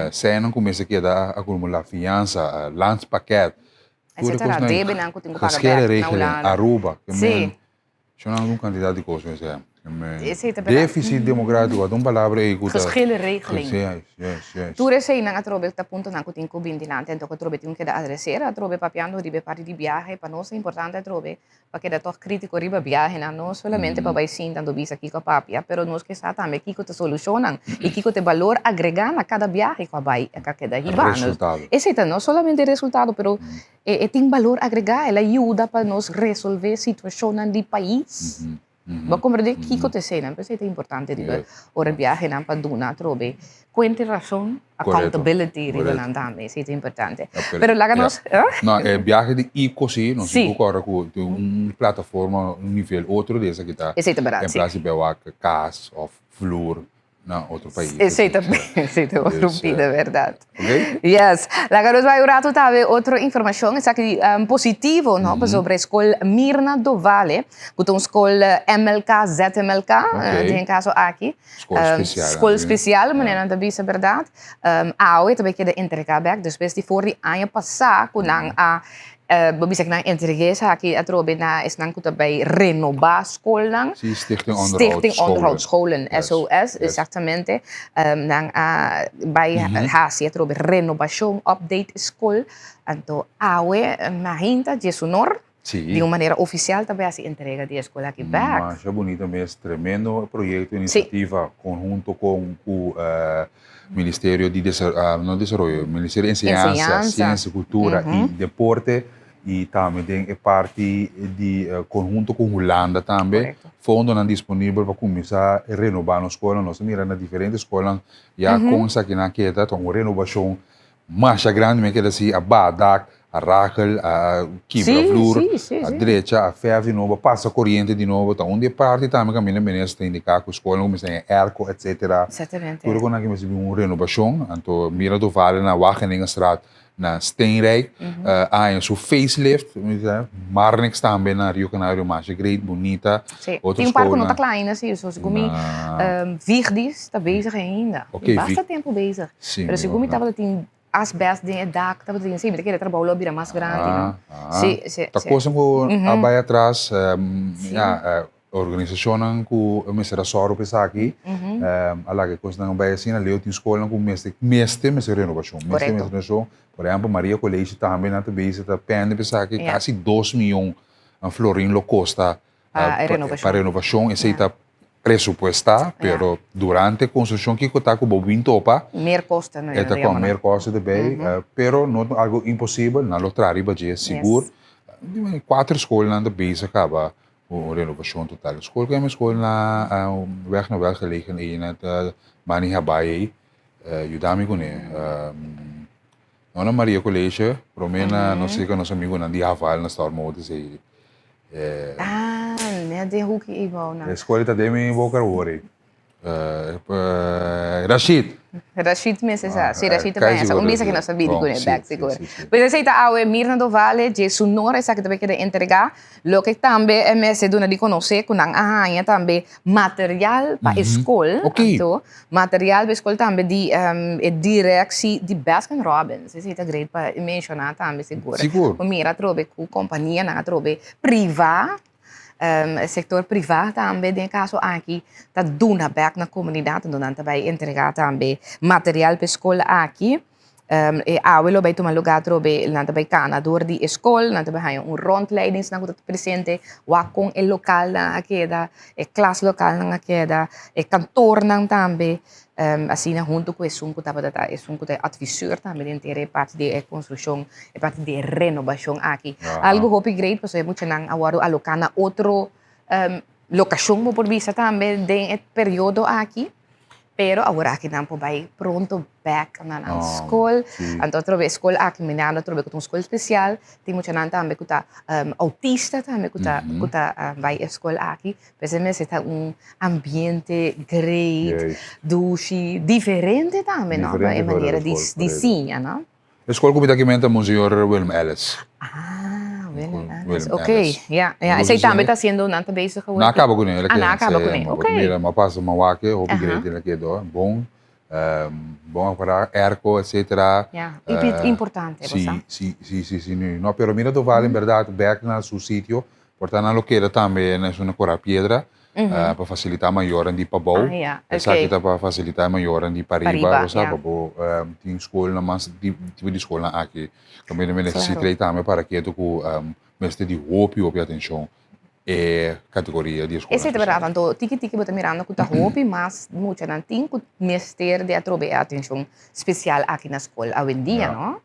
sènan ku mester keda akumulá, fiansa, landspakket, tur e kosnan ei, geschillenregeling, Aruba, ke men. Shona un kantidat di kos mester. Defisit demokratiko, ata un palabra ei ku ta. Geschillenregeling. Yes, yes, yes. Tur eseinan atrobe ta puntonan ku tin ku bin dilanti, anto ku atrobe tin ku keda adreser, atrobe papiando riba e parti di biahe, pa nos ta importante atrobe pa keda tòg kritiko riba biahenan, no solamente pa bai sinta anto bisa kiko a papia, pero nos ke sa tambe kiko ta solushonnan i kiko ta e balor agregá na kada biahe ku a bai a keda hiba. Resultado. Esei ta no solamente resultado, pero E tin balor agregá, el a yuda pa nos resolvé situashonnan di pais. Bo a komprendé kiko ta eseinan? P'esei ta importante riba ora biahenan pa duna atrobe kuenta i rason, accountability riba nan tambe, esei ta importante. Pero laga nos. No, e biahe di ICO sí, nos tin ku kòrda ku tin un plataforma, un nivel otro di esaki ta. Esei ta bèrdat, sí. En plas di bai wak kas òf flur. na otro pais. Esei ta esei ta otro bida, verdad. Okay. Yes. Laga nos bai un rato tambe otro informacion, esaki um, positivo, no? Mm -hmm. Sobre skol Mirna Dovale, ku ta un skol MLK, ZMLK, okay. uh, den caso aki. Skol um, special. Skol special, yeah. meneer ta bisa, verdad. Um, awe tambe keda entrega bek, despues di voor di aña pasá, ku nan a Bo bisa ku nan entreg'é esaki atrobe na esnan ku ta bai renobá skolnan. Sí, Stichting Onderhoud Stichting Onderhoud Scholen, SOS, eksaktamente. Nan a bai hasi atrobe renobashon, update e skol. Anto awe mainta djesunor, di un manera ofisial ta bai hasi entrega di e skol aki bèk. Masha bunita mes, tremendo proyekto, inisiativa konhunto kon ku Ministerio di no Desaroyo, Ministerio di Enseñansa, Siensia, Kultura i Deporte i tambe den e parti di konhunto ku Hulanda tambe fondonan disponibel pa kuminsá renobá nos skolnan. Nos ta mira na diferente skolnan ya kon esakinan keda ta un renobashon Masha grandi mi a keda si, a baha dak, a rakel, a kibra vloer, a drecha, a verf di nobo, a pasa koriente di nobo. Ta un di e parti tambe kaminda minister ta indiká ku skolnan ku mester haña airco etcetera. Tur e konan aki mester bin un renobashon. Anto mira Dovale na Wageningenstraat na Steenrijk a haña su facelift, Marnix tambe na Rio Canario masha great, bunita. Sí. Tin un par ku no ta kla ainda sí, so segun mi Vigdis ta bezig ainda. Basta tempu bezig. Pero segun mi tabata tin asbest den e dak, tabata tin, sí, mi ta kere trabou lo a bira mas grandi, no? Sí, sí, Ta kosnan ku a bai atras, ya, organisashonnan ku mester a sòru pa esaki, a laga e kosnan bai asina. Leu tin skolnan ku mester, mester, mester renovashon, mester, mester renovashon. Por ehèmpel, Maria College tambe nan ta bezig ta pende pa esaki, kasi dos miyon florin lo kosta pa renovashon. Esei ta presupuestá, pero durante konstrukshon kiko ta ku bo bin topa? Meer kosten. E ta kon meer kosten erbij, pero no ta algu imposibel, nan lo traha riba dje sigur. Kuater skolnan ta bezig kaba ku un renovashon total. Skol ku yama skol na Weg naar Welgelegen ei na ta Mani Habaai ei, yuda mi kuné. No na Maria College, prome na nos seka nos amigunan di Haval na Stormotors ei. Ah, net den hoeki ei bou nan. E skol ta den mi boka awor ei. Rashid. Rashid mester sa. Si, Rashid ta baña sa. Un bisa ku nos ta bini kuné bèk sigur. Pues esei ta awe Mirna Dovale dje su nor esaki ta bai keda entregá. Loke tambe e mester duna di konosé ku nan a haña tambe material pa e skol. Anto material pa e skol tambe di e direksi di Baskin Robbins. Esei ta great pa menshoná tambe sigur. Bo mira atrobe ku kompanianan atrobe privá, e sektor privá tambe den e kaso aki ta duna bèk na komunidat. Anto nan ta bai entregá tambe material pa e skol aki. E awe lo bai tuma lugá atrobe, nan ta bai kana dor di e skol, nan ta bai haña un rondleiding esnan ku ta presente, wak kon e lokalnan a keda, e klaslokalnan a keda, e kantornan tambe, asina huntu ku esun ku tabata ta esun ku ta e adviseur tambe den henter e parti di e konstrukshon, e parti di e renobashon aki. Algu hopi great pasobra e muchanan a wòrdu aloká na otro lokashon bo por bisa tambe den e periodo aki. Pero awor aki nan por bai pronto bek na nan skol. Anto atrobe e skol aki mirando atrobe ku ta un skol spesial. Tin muchanan tambe ku ta autista tambe ku ta ku ta bai e skol aki. P'esei mester ta un ambiente great, dushi, diferente tambe no, e manera di siña no. E skol ku mi ta kimenta Monseñor Willem Ellis. Ah, Willem Ellis. Ok, ya, ya. Esei tambe ta haciendo, nan ta bezig awor? Nan a kaba kuné. Ah, nan a kaba kuné, ok. Mira, mi a pasa mi a wak e, hopi great el a kedo. Bon, bon apara, airco, etcetera. Ya, i importante, bo sa. Si, si, si, si. No, pero mira Doval en berdad bek na su sitio, por ta nan lo keda tambe na esun na Cora Piedra. Pa facilita mayornan di pabou. Esaki ta pa facilita e mayornan di pariba, bo sa, pa bo tin skolnan mas tipo di skolnan aki. Kaminda mi nesesita ei tambe para ketu ku mester di hopi hopi atenshon e kategoria di e skolnan Esei ta spesial. bèrdat, anto tiki tiki bo ta mirando ku ta hopi mas muchanan tin ku mester di atrobe e atenshon spesial aki na skol awendia, no?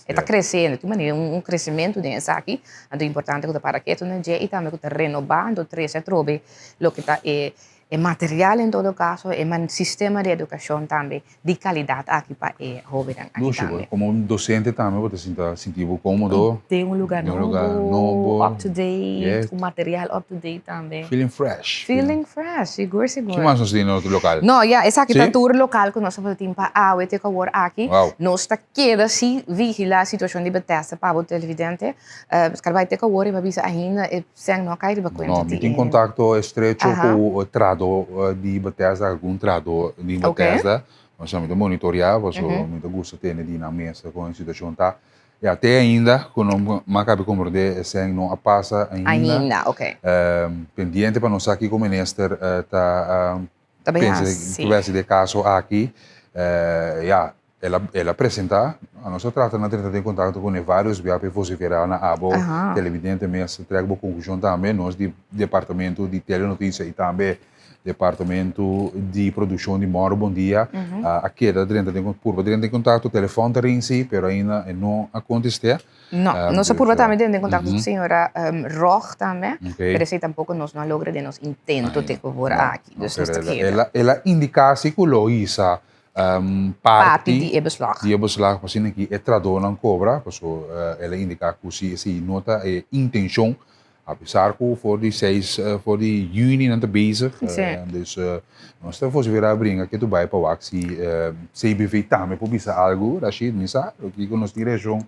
E ta kresiendo, tin manera un kresementu den esaki, anto importante ku ta para ketu na dje i tambe ku ta renobá, anto trese atrobe loke ta e e material en todo kaso, e sistema di edukashon tambe di kalidat aki pa e hóbennan aki Lushi, tambe. komo un dosente tambe bo ta sinta sinti bo kómodo Den un lugar den un lugar nobo, nobo, up to date, yes. ku material up to date tambe. Feeling fresh. Feeling fresh, sigur sigur. Ki mas nos tin na otro lokal? No, ya, esaki ta Sí? tur lokal ku nos a tin pa awe te ku awor aki. Wow. Nos ta keda si vigilá situashon di Bethesda pa bo televidente. Skar bai te ku awor i bo a bisa ainda e sèn no a kai riba kuenta No, di mi tin e. kontakto estrecho Aha. ku trahadó di Bethesda, algun trahadó di Oké. Bethesda. Pasobra mi ta monitoreá, pasobra mi ta gusta tene di nan mesa kon e situashon ta. Ya, te ainda ku no m'a kabi komprondé esei no a pasa ainda. Ainda, oké. Pendiente pa nos sa kiko minister ta Ta bay pensa hasi. ta bay hasi di e kaso aki. Ya, el a el a presentá, nos a trata na drenta den kontakto kuné vários bia pa e vosiferá na abo televidente mes trèk bo konklushon tambe. Nos di departamento di Telenotisia i tambe Departamento di Produccion di Moro Bon Dia a keda drenta den purba drenta den contacto, telefon ta ring si, pero ainda e no a contestea. No, nos a purba tambe drenta den contacto cu señora Rog tambe, pero esey tampoco nos no a logra den nos intento te cu por aki, dus nos ta keda. El a indica si cu lo hisa parti di e beslag. Di e beslag, pa asina ki e trahadornan cobra, pasobra el a indica cu si esey no ta e intencion Apesar ku for di seis for di yüni nan ta bezig, dus nos ta vosivera a bringa ke tu bai pa wak si CBV tambe por bisa algu, Rashid, mi sa kiko nos tin reakshon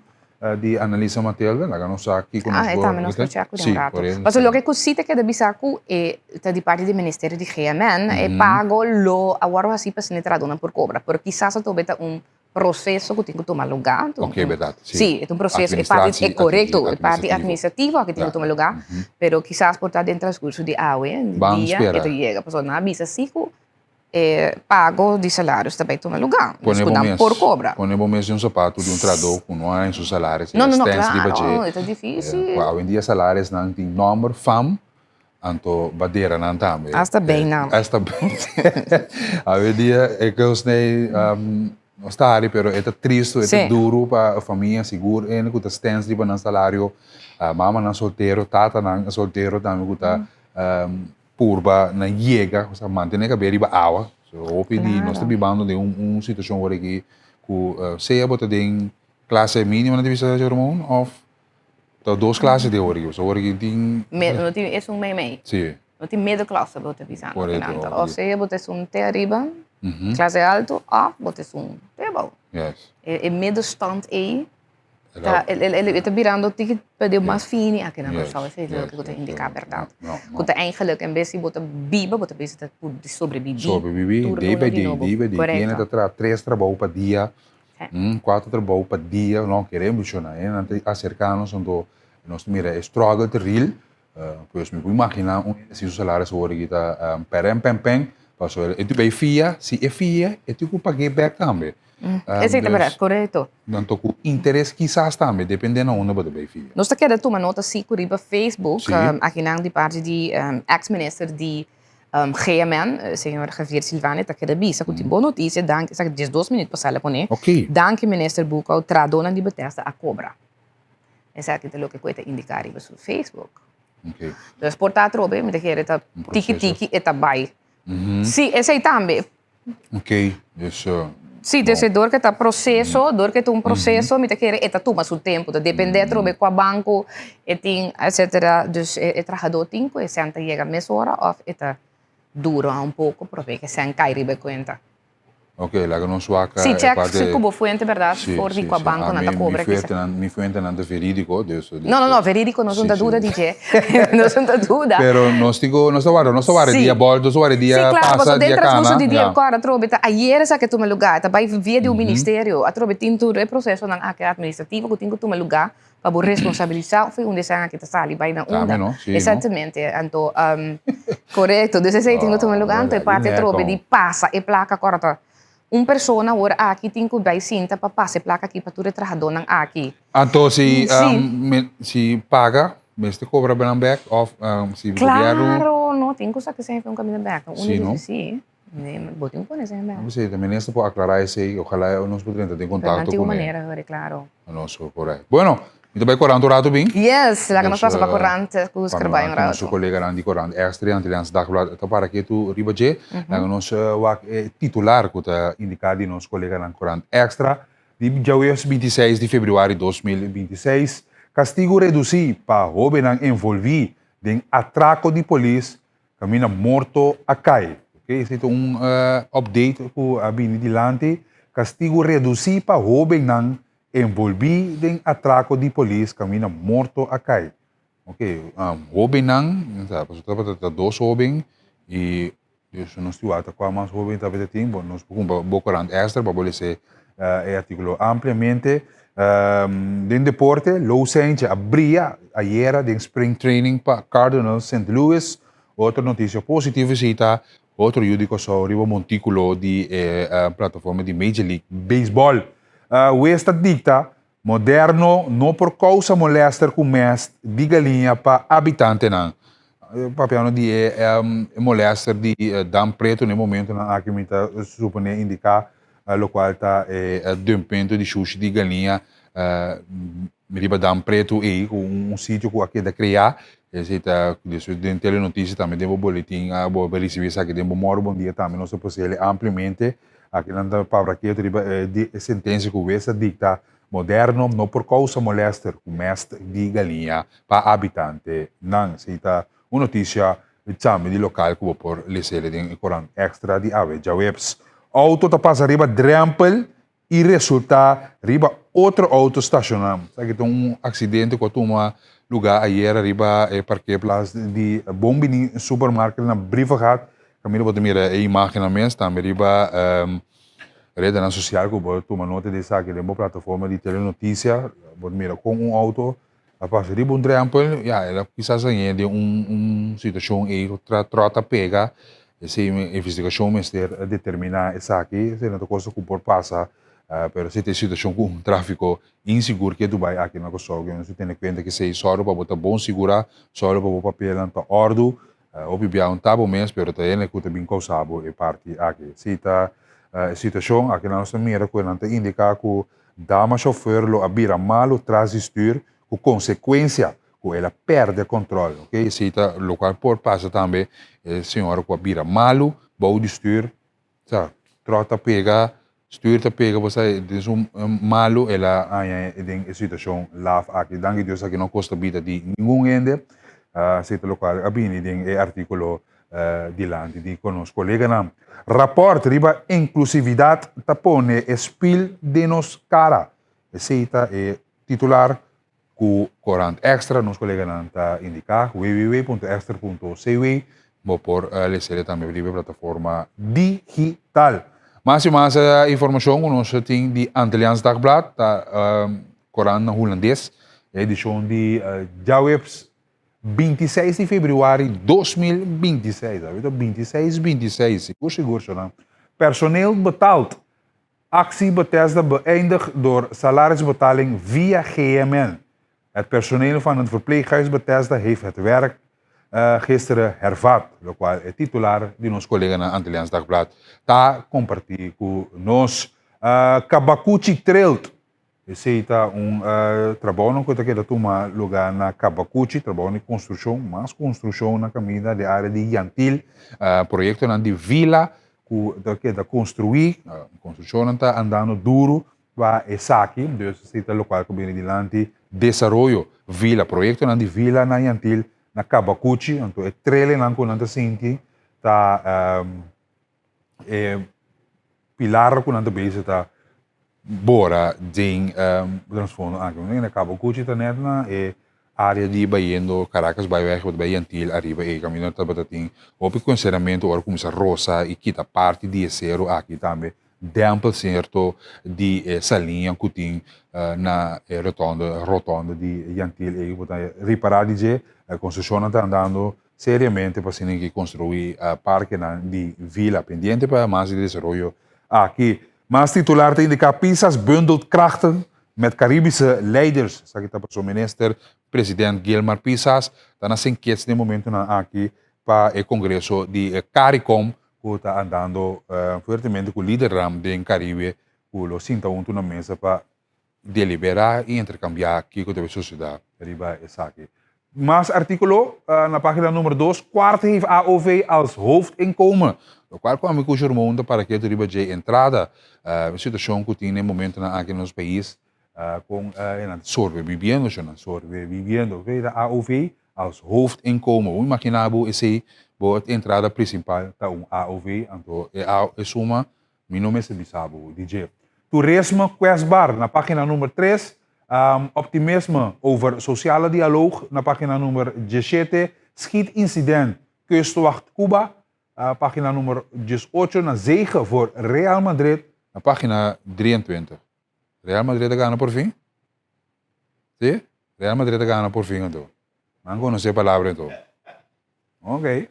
di Annalisa Mathilda, laga nos sa kiko nos Ah, e por tambe nos por chèk ku den un rato. Pasobra loke ku si ta keda bisa ku e ta di parti di ministerio di GMN, e pago lo a wòrdu hasi pa asina e trahadónan por kobra, pero kisas atrobe ta un proceso cu tin cu tuma lugar. Ok, berdad. Sí, sí, e un proceso, e parti, e correcto, e parti administrativo aki tin cu tuma lugar, pero kisas por ta den transcurso di awe, di dia, e ta yega. Pasobra nan a bisa si cu e pago di salario ta bay tuma lugar, dus cu nan por cobra. Pone bo mes den un zapato di un trahador cu no a haña su salario, No, no, no, claro, e ta dificil. Awendia salariosnan tin nomber, fam, Anto baderanan tambe. Hasta beinan. Hasta Awendia e kosnan no sta hari pero e ta tristu, e ta duru pa famia sigur hende ku ta stens riba nan salario, mamanan soltero, tatanan soltero tambe ku ta purba na yega, osea mantene kabia riba awa. So hopi di nos ta bibando den un situashon wor aki ku sea bo ta den klase minimo nan ta bisa Jeromon òf Ta dos klase di ori. So ori tin. No tin esun mei mei. Si. No tin middelklasse bo ta bisa. Korekto. O sea bo ta esun te ariba, klase alto, of bo ta esun te abou. Yes. E middenstand ei ta e ta birando tiki medio mas fini aki na Kòrsou. Esei ta loke ku ta indiká bèrdat. Ku ta eigenlijk en bes di bo ta biba bo ta bisa ta sobrebibí. Sobrebibí day by day, day by day. Kende ta traha tres trabou pa dia. Cuatro trabou pa dia, no kere emociona, eh, nan ta acerca nos anto nos ta mira e struggle ta real, pues mi por imagina un hende si su salario awor aki ta peren pen pen, pasobra e tin bay fia, si e fia e tin cu pag'e bek tambe. Esey ta berdad, corecto. Anto cu interes kisas tambe, depende na unda bo ta bay fia. Nos ta keda tuma nota si cu riba Facebook, akinan di parti di ex minister di GMN, señor Javier Silvania ta keda bisa ku tin bon notisia, danki, esaki diesdos minuut pasá el a pone, danki minister Boekhoudt, trahadónan di Bethesda a kobra. Esaki ta loke ku e ta indiká riba su Facebook. Dus por ta atrobe, mi ta kere ta tiki tiki e ta bai. Sí, esei tambe. Ok, dus. Sí, dus e dor ke ta proseso, dor ke ta un proseso, mi ta kere e ta tuma su tempu, ta depende atrobe kua banko e tin, etcetera. Dus e trahadó tin ku e sèn ta yega mesora òf e ta dura un poko promé ku e sèn kai riba e kuenta. Ok, laga nos wak Sí, e check parte. si ku bo fuente berdad Sí, for di sí, kua sí. banko Ah, nan ta mi, mi kobra kisa. fuentenan, mi fuentenan ta verídiko, dus, dus. No, no, no, verídiko nos Sí, no ta sí. duda di dje. Nos no ta duda. Pero nos tin ku, nos ta warda, nos ta warda Sí. dia bòl, nos ta warda Sí, dia klaro, pasa, pasobra den dia transkurso kana, di dia ya. kòrda atrobe ta ayer esaki a tuma lugá, ta bai via di un ministerio, atrobe tin tur e prosesonan aki administrativo ku tin ku tuma lugá pa bo responsabilisá of e un desaña aki ta sali bai na unda. Tambe no, sí, no. Exactamente. Anto, korekto. Dus esei tin ku tuma lugá. Anto e parti atrobe di pasa e plaka kòrta. Un persona awor aki tin ku bai sinta pa pasa e plaka aki pa tur e trahadónan aki. Anto si, Sí. si paga, mester kobra nan bèk òf si gobièrnu. Klaro, no, tin ku saka esei un kaminda bèk. Sí, no. Sí. Bo tin ku pone esei bèk. Sí, ta minister por aklará esei, ojalá nos por drenta den kontakto Pero nan tin ku un ne. manera hori, klaro. Nos por ahí. Bueno, mi ta bai korant un rato bin. Yes, laga nos pasa pa korant ku skirbai un rato. Nos koleganan di korant Extra i Antilliaans Dagblad ta para ketu riba dje. Laga nos wak e titular ku ta indiká di nos koleganan korant Extra di djaweves 26 di febrüari 2026, Kastigu redusí pa hóbennan envolví den atrako di polis Caminda morto a cay. Ok, esey ta un update cu a bini dilanti. Castigo reduci pa hobennan envolvi den atraco di polis caminda morto a cay. Ok, hobennan, pasobra tabata ta dos hoben y dus nos tin wak ta cua mas hoben tabata tin, bo nos por cumpra bo corant extra pa bo lese e articulo ampliamente. Den deporte, Lou Seintje a bria ayera den spring training pa Cardinals Sint Louis. Otro noticia positivo esey ta otro yu di Kòrsou riba montíkulo di e plataforma di Major League Baseball. Wes ta dikta, Moderno no por kousa molèster ku mèst di galiña pa abitantenan. Papiando di e molèster di Dam Preto na e momentonan aki mi ta suponé indiká lokual ta e dumpmento di shushi di galiña riba Dam Pretu ei ku un sitio ku a keda kreá. Esei ta despues den telenotisia tambe den bo boletin bo a risibí esaki den bo mòru bon dia tambe nos ta pose'el ampliamente. Aki nan ta pabra ketu riba e sentensia ku wes a dikta moderno no por kousa molèster ku mèst di galiña pa abitantenan. Esei ta un notisia Tambe di lokal ku bo por lesele den e korant Extra di awe djaweps. Outo ta pasa riba drèmpel i resultá riba otro outo stashoná. Esaki ta un aksidente ku a tuma lugá ayera riba e parkeerplaats di Bon Bini Supermarket na Brievengat. Kaminda bo ta mira e imágennan mes, tambe riba redenan sosial ku bo a tuma nota di esaki den bo plataforma di telenotisia. Bo ta mira kon un outo A pasa riba un drempel, ya, el a kisas hañ'é den un un situashon ei ku tra tròt a pega, esei investigashon mester determiná esaki, esei no ta cosa ku por pasa, pero si ta e situashon ku un tráfiko insigur ke Dubai aki na Kòrsou, ke nos ta tene kuenta ku esei sòru pa bo ta bon sigurá, sòru pa bo papelnan ta òrdu, Hopi bia un ta bo mes, pero ta hende ku ta bin kousa bo e parti aki. Si ta e situashon aki nan nos ta mira ku nan ta indiká ku dama shofùr lo a bira malu tras di stür ku konsekuensia ku el a pèrdè kòntròl. Oke, esei ta lokual por pasa tambe e señora ku a bira malu bou di stür Sa, tròt ta pega, stuur ta pega, bo sa den su malu el a haña den e situashon laf aki. Danki Dios aki no kosta bida di ningun hende, esei ta lokual a bini den e artíkulo dilanti di ku nos koleganan. Rapòrt riba inklusividat ta pone e spil den nos kara, esei ta e titular Ku Korant Extra nos koleganan ta indiká www.extra.cw bo por les'e tambe riba e plataforma digital. Mas i mas informashon ku nos tin di Antilliaans Dagblad ta korant na hulandes, e edishon di djaweps 26 di febrüari 2026. Awor ta 26 26, sigur sigur shonnan. Personeel betaald. Actie Bethesda beëindigd door salarisbetaling via GMN. Het personeel van het verpleeghuis Bethesda heeft het werk gisteren hervat, locual e titular di nos colega na Antilliaans Dagblad ta comparti cu nos. Kabacuchi Trail, esey ta un trabounan cu ta keda tuma lugar na Kabacuchi, trabou di construccion, mas construccion na caminda di area di Yantil, proyectonan di villa ku ta keda konstruí, konstrukshonnan ta andando duru pa esaki, dus esei ta lokual ku bini dilanti desaroyo vila, proyektonan di vila na Yantil, na Kabakuchi, anto e trelenan ku nan ta sinti ta e. pilar ku nan ta bezig ta bora den trasfondo aki. Mi ta kaba kuchi ta net na e área di bayendo Caracas Byweg ku ta bai Yantil ariba ei kaminda tabata tin hopi konsideramentu ora kuminsá rosa i kita parti di e seru aki tambe dèmpel sierto di e saliña ku tin na e rotonde rotonde di Yantil ei bo ta ripará di dje e konstrukshonnan ta andando seriamente pa asina ki konstruí parkenan di vila pendiente pa mas di desaroyo aki. Mas titular ta indiká Pisas bundelt krachten met Caribische leiders. Esaki ta pasobra Minister President Gilmar Pisas ta na Sint Kitts den momentunan aki pa e kongreso di Caricom ku ta andando fuertemente ku lidernan den Caribe ku lo sinta huntu na mesa pa deliberá i interkambiá kiko ta bay sosodá riba esaki. Mas artíkulo na página número dos, Kwart heeft AOV als hoofdinkomen. Lokual ku ami ku Jermon ta para ketu riba dje entrada, e situashon ku tin den momentunan aki na nos pais kon e nan ta sobreviviendo, nan sobreviviendo. Ve AOV als hoofdinkomen. Bo imaginá bo esei, bo entrada prinsipal ta un AOV, anto e suma Mi no mester bisa bo di dje. Toerisme kwetsbaar na pagina number tres, Optimisme over sociale dialoog na pagina number diesshete, Schietincident kustwacht Cuba, pagina number diesocho na zege voor Real Madrid na pagina 23. Real Madrid a gana por fin? Si? Real Madrid a gana por fin anto. Nan conoce e palabra anto. Ok.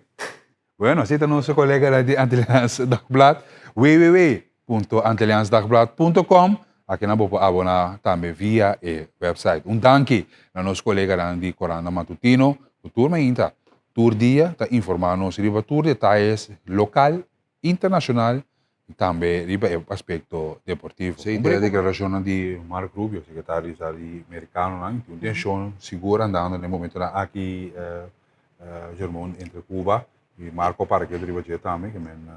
Bueno, así ta nos colega di Antilliaans Dagblad. www.antilliaansdagblad.com Aki nan bo por abona tambe via e website. Un danki na nos coleganan di Coranda Matutino ku tur mainta, tur dia ta informa nos riba tur detayes local, internacional i tambe riba e aspekto deportivo. Sí, e deklarashonnan di Mark Rubio, sekretario di Estado di Merikanonan, tin un tenshon sigur andando den momentonan aki, Germon, entre Cuba i Marco a para ketu riba dje tambe, ke men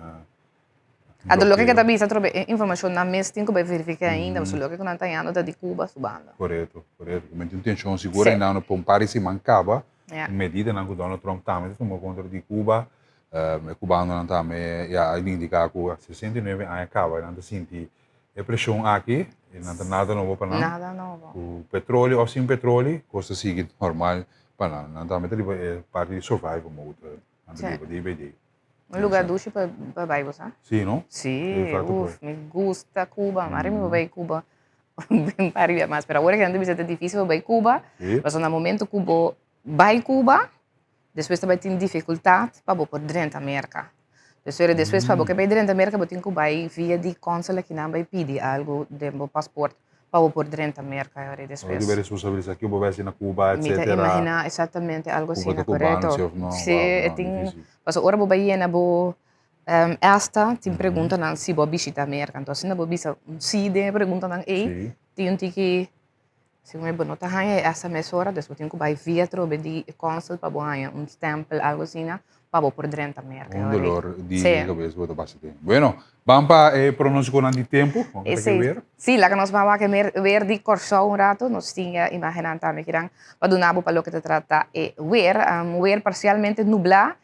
Anto loke ke ta bisa atrobe e informashonnan mes tin ku bai verifiká ainda, pasobra loke ku nan ta hañando ta di Cuba su banda. Korekto, korekto. Ke men tin un tenshon sigur andando pa un par di siman kaba, medidanan ku Donald Trump tambe ta tuma kontra di Cuba, E cubanonan tambe ya a indica cu 69 aña caba nan ta sinti e presion aki y nan ta nada nobo pa nan. Nada nobo. Cu petroleo of sin petroleo cos ta sigui normal pa nan. Nan tambe ta riba e parti di survival mode. Nan ta biba day by day. Un lugar dushi pa pa bai bo sa? Si no? Si, uf, mi gusta Cuba. Mari mi por bai Cuba un par di bia mas. Pero awor cu nan ta bisa ta dificil pa bai Cuba, pasobra na momento cu bo bai Cuba, Despues ta bai tin dificultad pa bo por drenta Merca. Despues, despues pa bo ke bai drenta Merca bo tin ku bai via di consul akinan bai pidi algo den bo paspoort pa bo por drenta Merca e ora despues. Bo ta responsabilisa ki bo bai hasi na Cuba Mi ta imagina exactamente algo asina, corecto. Si, e tin, pasobra ora bo bai yena bo ESTA tin preguntanan si bo a bishita Merca, entonces asina bo bisa un si den e preguntanan ei, tin un tiki Segun bo no ta haña e sms ora, dus bo tin ku bai via atrobe di e consul pa bo haña un stempel, algo asina, pa bo por drenta Merka. Un dolor di kabes bo ta pasa den. Bueno, ban pa e pronostikonan di tempu. Bo ta ke wer? Si, laga nos ban wak e wer di Kòrsou un ratu. Nos tin e imagennan tambe kiran pa duna bo pa loke ta trata e wer. Wer parsialmente nublá.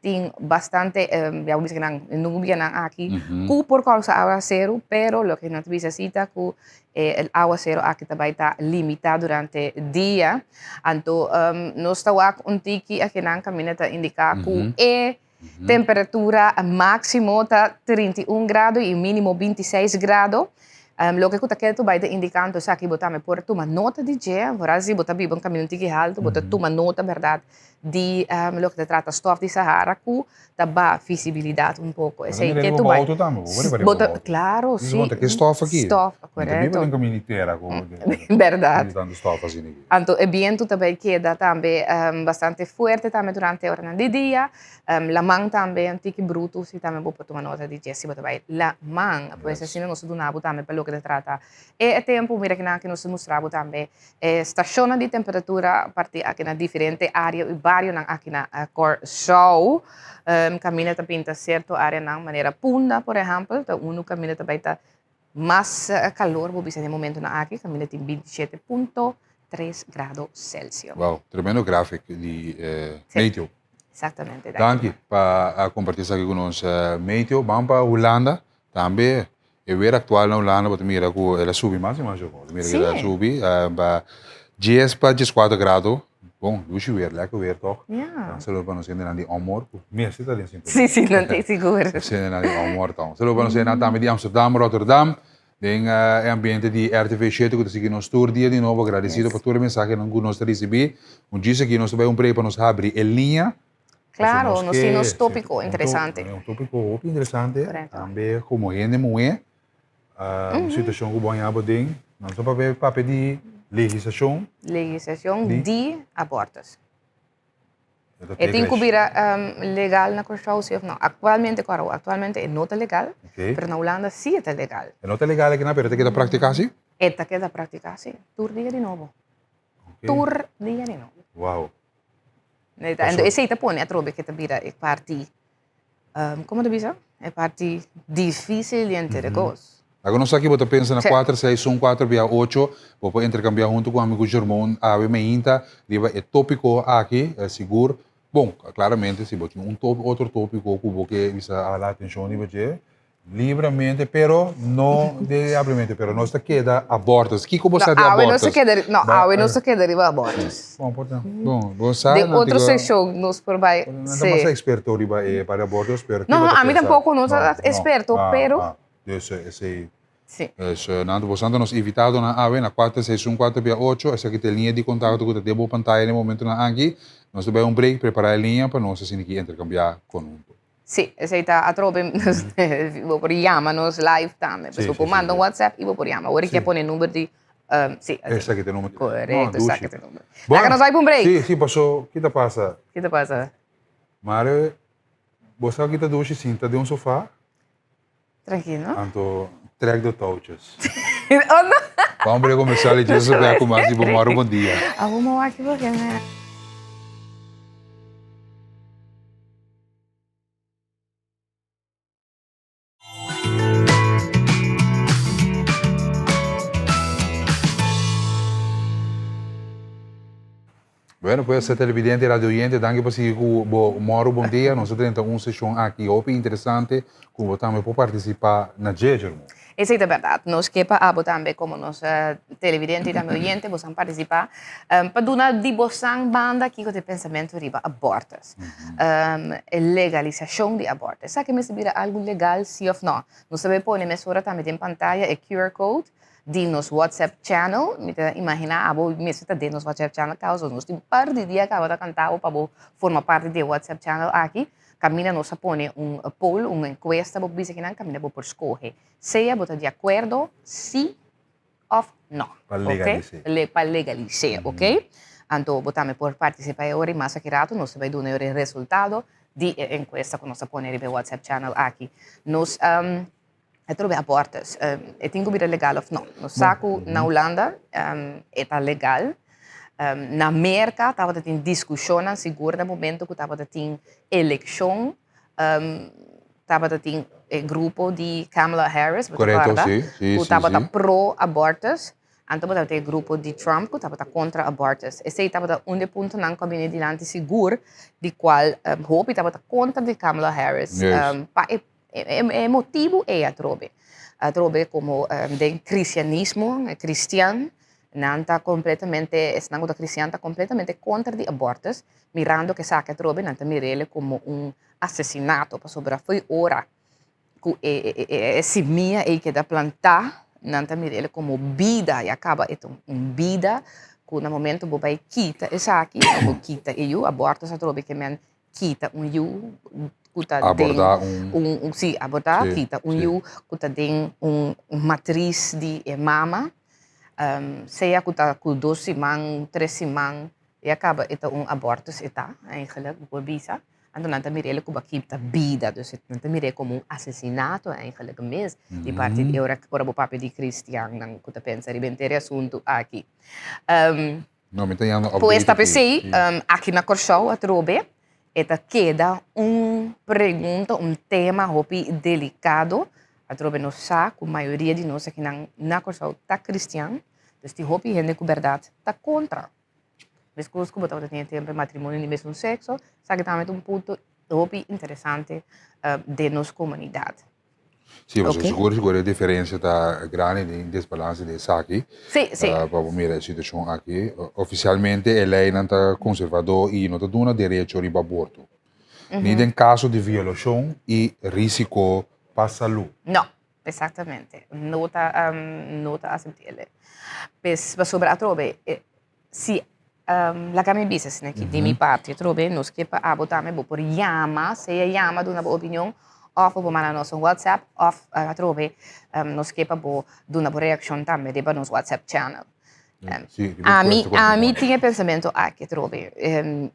Tin bastante, ya bo bisa kinan, nubianan aki ku por kousa awaseru, pero loke nan ta bisa si ta ku e awaseru aki ta bai ta limitá durante dia. Anto nos ta wak un tiki akinan kaminda ta indiká ku e temperatura máksimo ta 31 grado i mínimo 26 grado. Loke ku ta keda bai ta indiká anto esaki bo tambe por tuma nota di dje, foral si bo ta biba un kaminda un tiki haltu bo ta tuma nota bèrdat di loke ta trata stof di Sahara ku ta baha visibilidat un poko. Esei ke tu bai. Bo ta mira riba bo auto tambe, bo ta Klaro, si. Bo ta ke stof aki? Stof, korekto. Mi ta biba den kaminda di tera ku Bèrdat. tantu stof asina aki. Anto e bientu ta bai keda tambe bastante fuerte tambe durante oranan di dia. Laman tambe un tiki brutu si tambe bo por tuma nota di dje si bo ta bai laman. Pues asina nos ta duna bo tambe pa loke ta trata e tempu. Mira kinan aki nos ta mustra bo tambe E stashonnan di temperatura parti aki na diferente área i barionan aki na Kòrsou. Kaminda ta pinta sierto áreanan manera Punda, por ehèmpel, ta unu kaminda ta bai ta mas kalor bo bisa den e momentunan aki, kaminda tin 27.3 grado selsio. Wow, tremendo grafik di meteo. Exactamente. Danki pa a komparti esaki ku nos meteo. Ban pa Hulanda. Tambe e weer aktual na Hulanda bo ta mira ku el a subi mas i mas yo. Bo ta mira ku el a subi pa dies pa dieskuater grado. Bon, dushi weer, lekker weer tòg. Dan saludo pa nos hendenan di Omor ku mester ta den sintonia. Sí, sí, nan tin sigur. Nos hendenan di Omor ta. Saludo pa nos hendenan tambe di Amsterdam, Rotterdam, den e ambiente di RTV shete ku ta sigui nos tur dia di nobo. Agradesido pa tur e mensahenan ku nos ta risibí. Un djis aki nos ta bai un break pa nos habri e liña. Claro, nos tin nos tópiko interesante. Un tópiko hopi interesante. Tambe komo hende muhé, un situashon ku bo haña bo den, nos ta papia papia di legislashon. Legislashon di abortus. E tin ku bira legal na Kòrsou si òf no? Aktualmente kòrda, aktualmente e no ta legal, pero na Hulanda si e ta legal. E no ta legal akinan, pero e ta keda praktiká si? E ta keda praktiká si, tur dia di nobo. Tur dia di nobo. Wow. Ento esei ta pone atrobe ke ta bira e parti, como ta bisa? E parti dificil di henter e kos. Laga nos sa ki bo ta pensa na kuater seis un kuater bia ocho. Bo por intercambia hunto ku ami ku Jermon awe meinta riba e topiko aki. Sigur, bon, claramente si bo tin un otro topiko ku bo ke bisa hala atencion riba dje, Libramente, pero no de abrimente, pero nos ta keda abortus. Kiko bo sa di abortus? No, awe nos ta keda riba abortus. Bon, por ta. Bon, bo sa. Den otro seccion nos por bai. No ta mas experto riba e para abortus, pero No, no, ami tampoco no ta experto, pero. Dus esei. Si. Dus nan ta bosnan ta nos invitadonan awe na kuater seis un kuater bia ocho. Esaki ta e liña di kontakto ku ta den bo pantaya na e momentonan aki. Nos ta bai un break, prepara e liña pa nos asina ki interkambiá konhunto. Sí, esei ta atrobe bo por yama nos live tambe. Pues bo por manda un WhatsApp y bo por yama. Ora ke pone number di sí. Esaki ta e number. Korekto, esaki ta e number. Laga nos bai pa un break. Sí, sí, paso ki ta pasa? Ki ta pasa? Mare, bo sa ki ta dushi sinta den un sofa? Trankil, no? Anto trek de touwtjes. Oh no! Ban break comercial y Jesus bek cu mas di bo moro bon dia. Abo mo wak bo kende. Bueno, pues televidente y radio oyente, danki pa sigui cu bo Moro Bon Dia. Nos a drenta un sesion aki hopi interesante cu bo tambe por participa na dje, Jermo. Esey ta berdad. Nos ke pa abo tambe como nos televidente y tambe oyente bosan participa pa duna di bosan banda kico ta e pensamento riba abortus. E legalisacion di abortus. Esaki mester bira algo legal si of no? Nos ta bay pone mesora tambe den pantaya e QR code di nos WhatsApp channel. Mi ta imagina abo mester ta den nos WhatsApp channel causa nos tin par di dia caba ta canta abo pa bo forma parti di e WhatsApp channel aki. Caminda nos a pone un poll, un encuesta bo bisa kinan caminda bo por scoge. Sea bo ta di acuerdo si of no. Pa legalise. Ok, pa legalise, ok. Anto bo tambe por participa e ora y mas aki rato nos ta bay duna e ora e resultado di e encuesta cu nos a pone riba e WhatsApp channel aki. Nos. E trobe abortus, e tin ku bira legal òf no? Nos sa ku na Hulanda e ta legal. Na Merka tabata tin diskushonnan sigur na momento ku tabata tin elekshon, tabata tin e grupo di Kamala Harris, bo ta kòrda? Ku tabata pro abortus. Anto bo tabata e grupo di Trump ku tabata kontra abortus. Esei tabata un di e puntonan ku a bini dilanti sigur di kual hopi tabata kontra di Kamala Harris pa e E motibu ei atrobe. Atrobe komo den kristianismo, kristian, nan ta kompletamente, esnan ku ta kristian ta kompletamente kontra di abortus, mirando ku esaki atrobe nan ta mir'el komo un asesinato, pasobra fo'i ora ku e simia ei keda plantá, nan ta mir'el komo bida, ya kaba e ta un bida ku na momento bo bai kita esaki, bo kita e yu, abortus atrobe ke men kita un yu ku ta den un un si abortá kita un yu ku ta den un matris di e mama sea ku ta ku dos siman tres siman ya kaba e ta un abortus e ta eigenlijk bo por bisa anto nan ta mir'el ku bo a kita bida dus nan ta mir'é komo un asesinato eigenlijk mes di parti di ora ora bo papia di kristiannan ku ta pensa riba henter e asuntu aki. No, mi ta yanda update Pues ta aki. p'esei, aki na Kòrsou atrobe e ta keda un pregunta, un tema hopi delikado. Atrobe nos sa ku mayoria di nos akinan na Kòrsou ta kristian, dus tin hopi hende ku bèrdat ta kontra. Meskos ku bo tabata tin e tempu e matrimonio di mesun sekso, esaki tambe ta un punto hopi interesante den nos komunidat. Sí, pasobra sigur sigur e diferencia ta grandi den desbalance den esaki. Sí, sí. Pa bo mira e situacion aki. Oficialmente e leynan ta conservador y no ta duna derecho riba aborto. Ni den caso di violacion y risico pa salud. No, exactamente. No ta, no ta aceptele. Pues pasobra atrobe, si laga mi bisa asina aki di mi parti atrobe nos ke pa abo tambe bo por yama, sea yama duna bo opinion of bo por manda nos un whatsapp of atrobe nos ke pa bo duna bo reaccion tambe riba nos whatsapp channel. Ami ami tin e pensamentu aki atrobe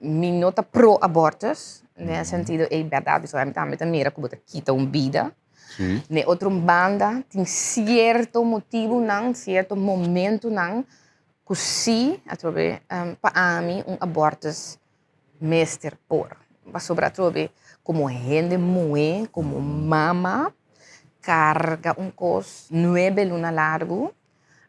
mi no ta pro abortus den e sentido ey berdad pasobra ami tambe ta mira ku bo ta kita un bida. Den otro banda tin cierto motibunan cierto momentunan Ku si, atrobe, pa ami un abortus mester por. Pasobra atrobe komo hende muhé, komo mama, karga un kos nuebe luna largu,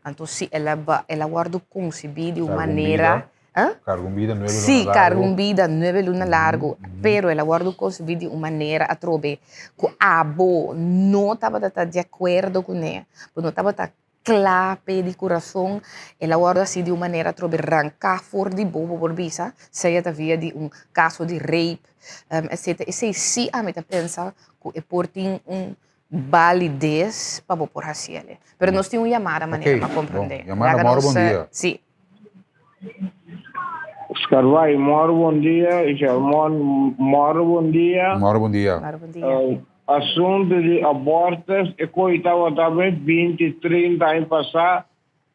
anto si el a el a wòrdu konsibí di un manera. Karga un bida nuebe luna largu. Si, karga un bida nuebe luna largu, pero el a wòrdu konsibí di un manera atrobe ku abo no tabata ta di akuerdo kuné, bo no tabata Kla p'e di kurason, el a wòrdu hasi di un manera atrobe ranká for di bo, bo por bisa, sea ta via di un kaso di rape, etcetera. Esei sí ami ta pensa ku e por tin un balides pa bo por hasi el'e. Pero nos tin un yamada manera pa komprondé. Ok, bon. Yamada, mòru bon dia. Sí. Oscar Vai, mòru bon dia. Sharmon, mòru bon dia. Mòru bon dia. Mòru bon dia. Asuntu di abortus e koe tabata mes binti, trinta aña pasá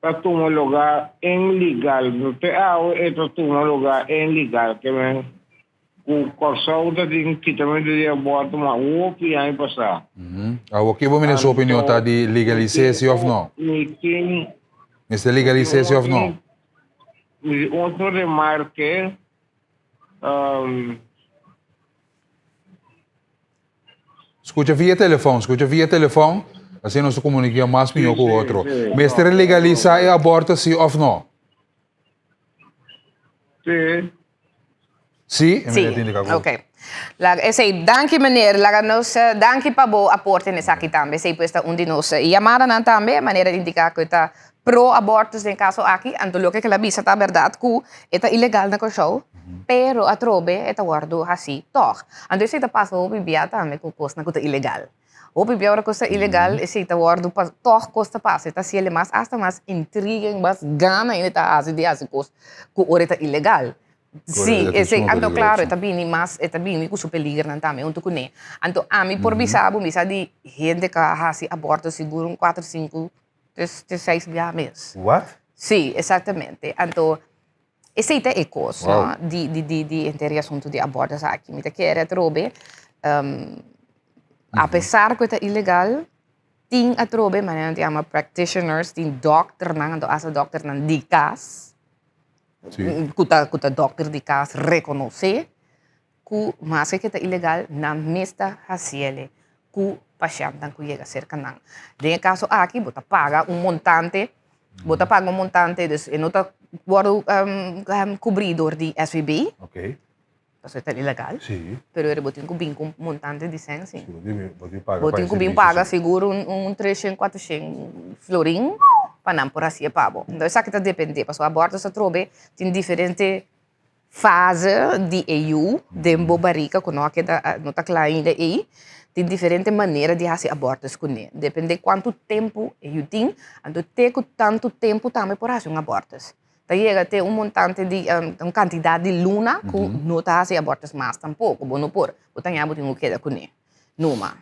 ta tuma lugá inlegal. No te awe e ta tuma lugá inlegal. Ke men ku Kòrsou ta tin kitamentu di aborto mas hopi aña pasá. Awor ke bo mira su opinion ta di legalis'é si òf no? Mi tin. Mester legalis'é si òf no? Mi tin otro remarke. Skucha via telefòn, skucha via telefòn, asina nos ta komuniká mas mihó ku otro. Mester legalisá e aborto sí òf no? Sí. Sí? Sí, ok. Laga esei, danki meneer, laga nos, danki pa bo aporte en esaki tambe. Esei pues ta un di nos yamadanan tambe, manera di indiká ku e ta pro abortus den kaso aki, anto loke ku el a bisa ta bèrdat ku e ta ilegal na Kòrsou, pero atrobe e ta wòrdu hasí tòg. Anto esei ta pasa hopi bia tambe ku kosnan ku ta ilegal. Hopi bia ora kos ta ilegal esei ta wòrdu pa tòg kos ta pasa, e ta hasiel mas asta mas intriging, mas gana hende ta hasi di hasi kos ku ora e ta ilegal. Sí, esei, anto klaro e ta bini mas, e ta bini ku su peligernan tambe huntu kuné. Anto ami por bisa bo, mi sa di hende ku a hasi aborto sigur un kuater, sinku Te seis bia mes. What? Sí, exactamente. Anto, esei ta e kos, no? Di, di, di, di henter e asuntu di abortus aki. Mi ta kere atrobe, um, a pesar ku e ta ilegal, tin atrobe, manera nan ta yama practitioners, tin dòkternan, anto asta dòkternan di kas, ku ta, ku ta dòkter di kas rekonosé, ku maske ke ta ilegal nan mes ta hasiele ku pashèntnan ku yega serka nan. Den e kaso aki bo ta paga un montante, bo ta paga un montante, dus e no ta wòrdu kubrí dor di SVB, pasobra e ta ilegal, pero bo tin ku bin ku un montante di sèn si. Bo tin ku bin paga sigur un treshen, kuatershen florin pa nan por hasié pa bo. Entonces esaki ta dependé, pasobra aborto atrobe tin diferente Fase di e yu den bo barika ku no a keda no ta kla ainda ei, tin diferente manera di hasi abortus kuné. Depende kuantu tempu e yu tin, anto te ku tantu tempu tambe por hasi un abortus. Ta yega te un montante di un kantidat di luna ku no ta hasi abortus mas tampoko, bo no por, bo ta ña bo tin ku keda kuné numa.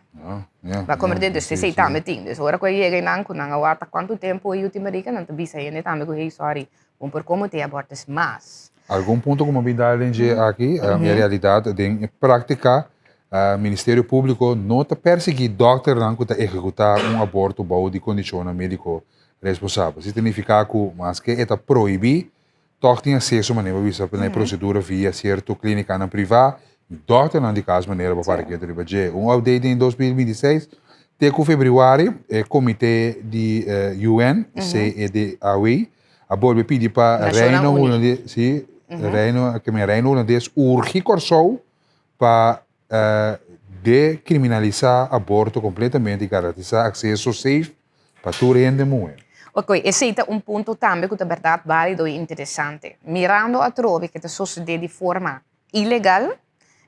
Bo a komprende? Dus esei tambe tin. Dus ora ku e yega einan ku nan a wak ta kuantu tempu e yu tin barika nan ta bisa hende tambe ku hey sorry, Bon por komo te abortus mas. Algun punto ku bo bin dal den dje aki, e realidat den e práktika Ministerio Públiko no ta persiguí dòkternan ku ta ehekutá un aborto bou di kondishonnan médiko responsabel. Esei ta nifiká ku maske e ta prohibí, tòg tin akseso manera bo bisa na e prosedura via sierto klínikanan privá i dòkternan di kas manera bo para ketu riba dje. Un update den 2026, te ku febrüari e komité di UN, CEDAW, a bolbe pidi pa Reino Hulandes, sí, Reino, ke men Reino Hulandes urgi Kòrsou pa. Dekriminalisá aborto kompletamente i garantisá akseso safe pa tur hende muhé. Ok, esei ta un punto tambe ku ta bèrdat bálido i interesante. Mirando atrobe ke ta sosodé di forma ilegal,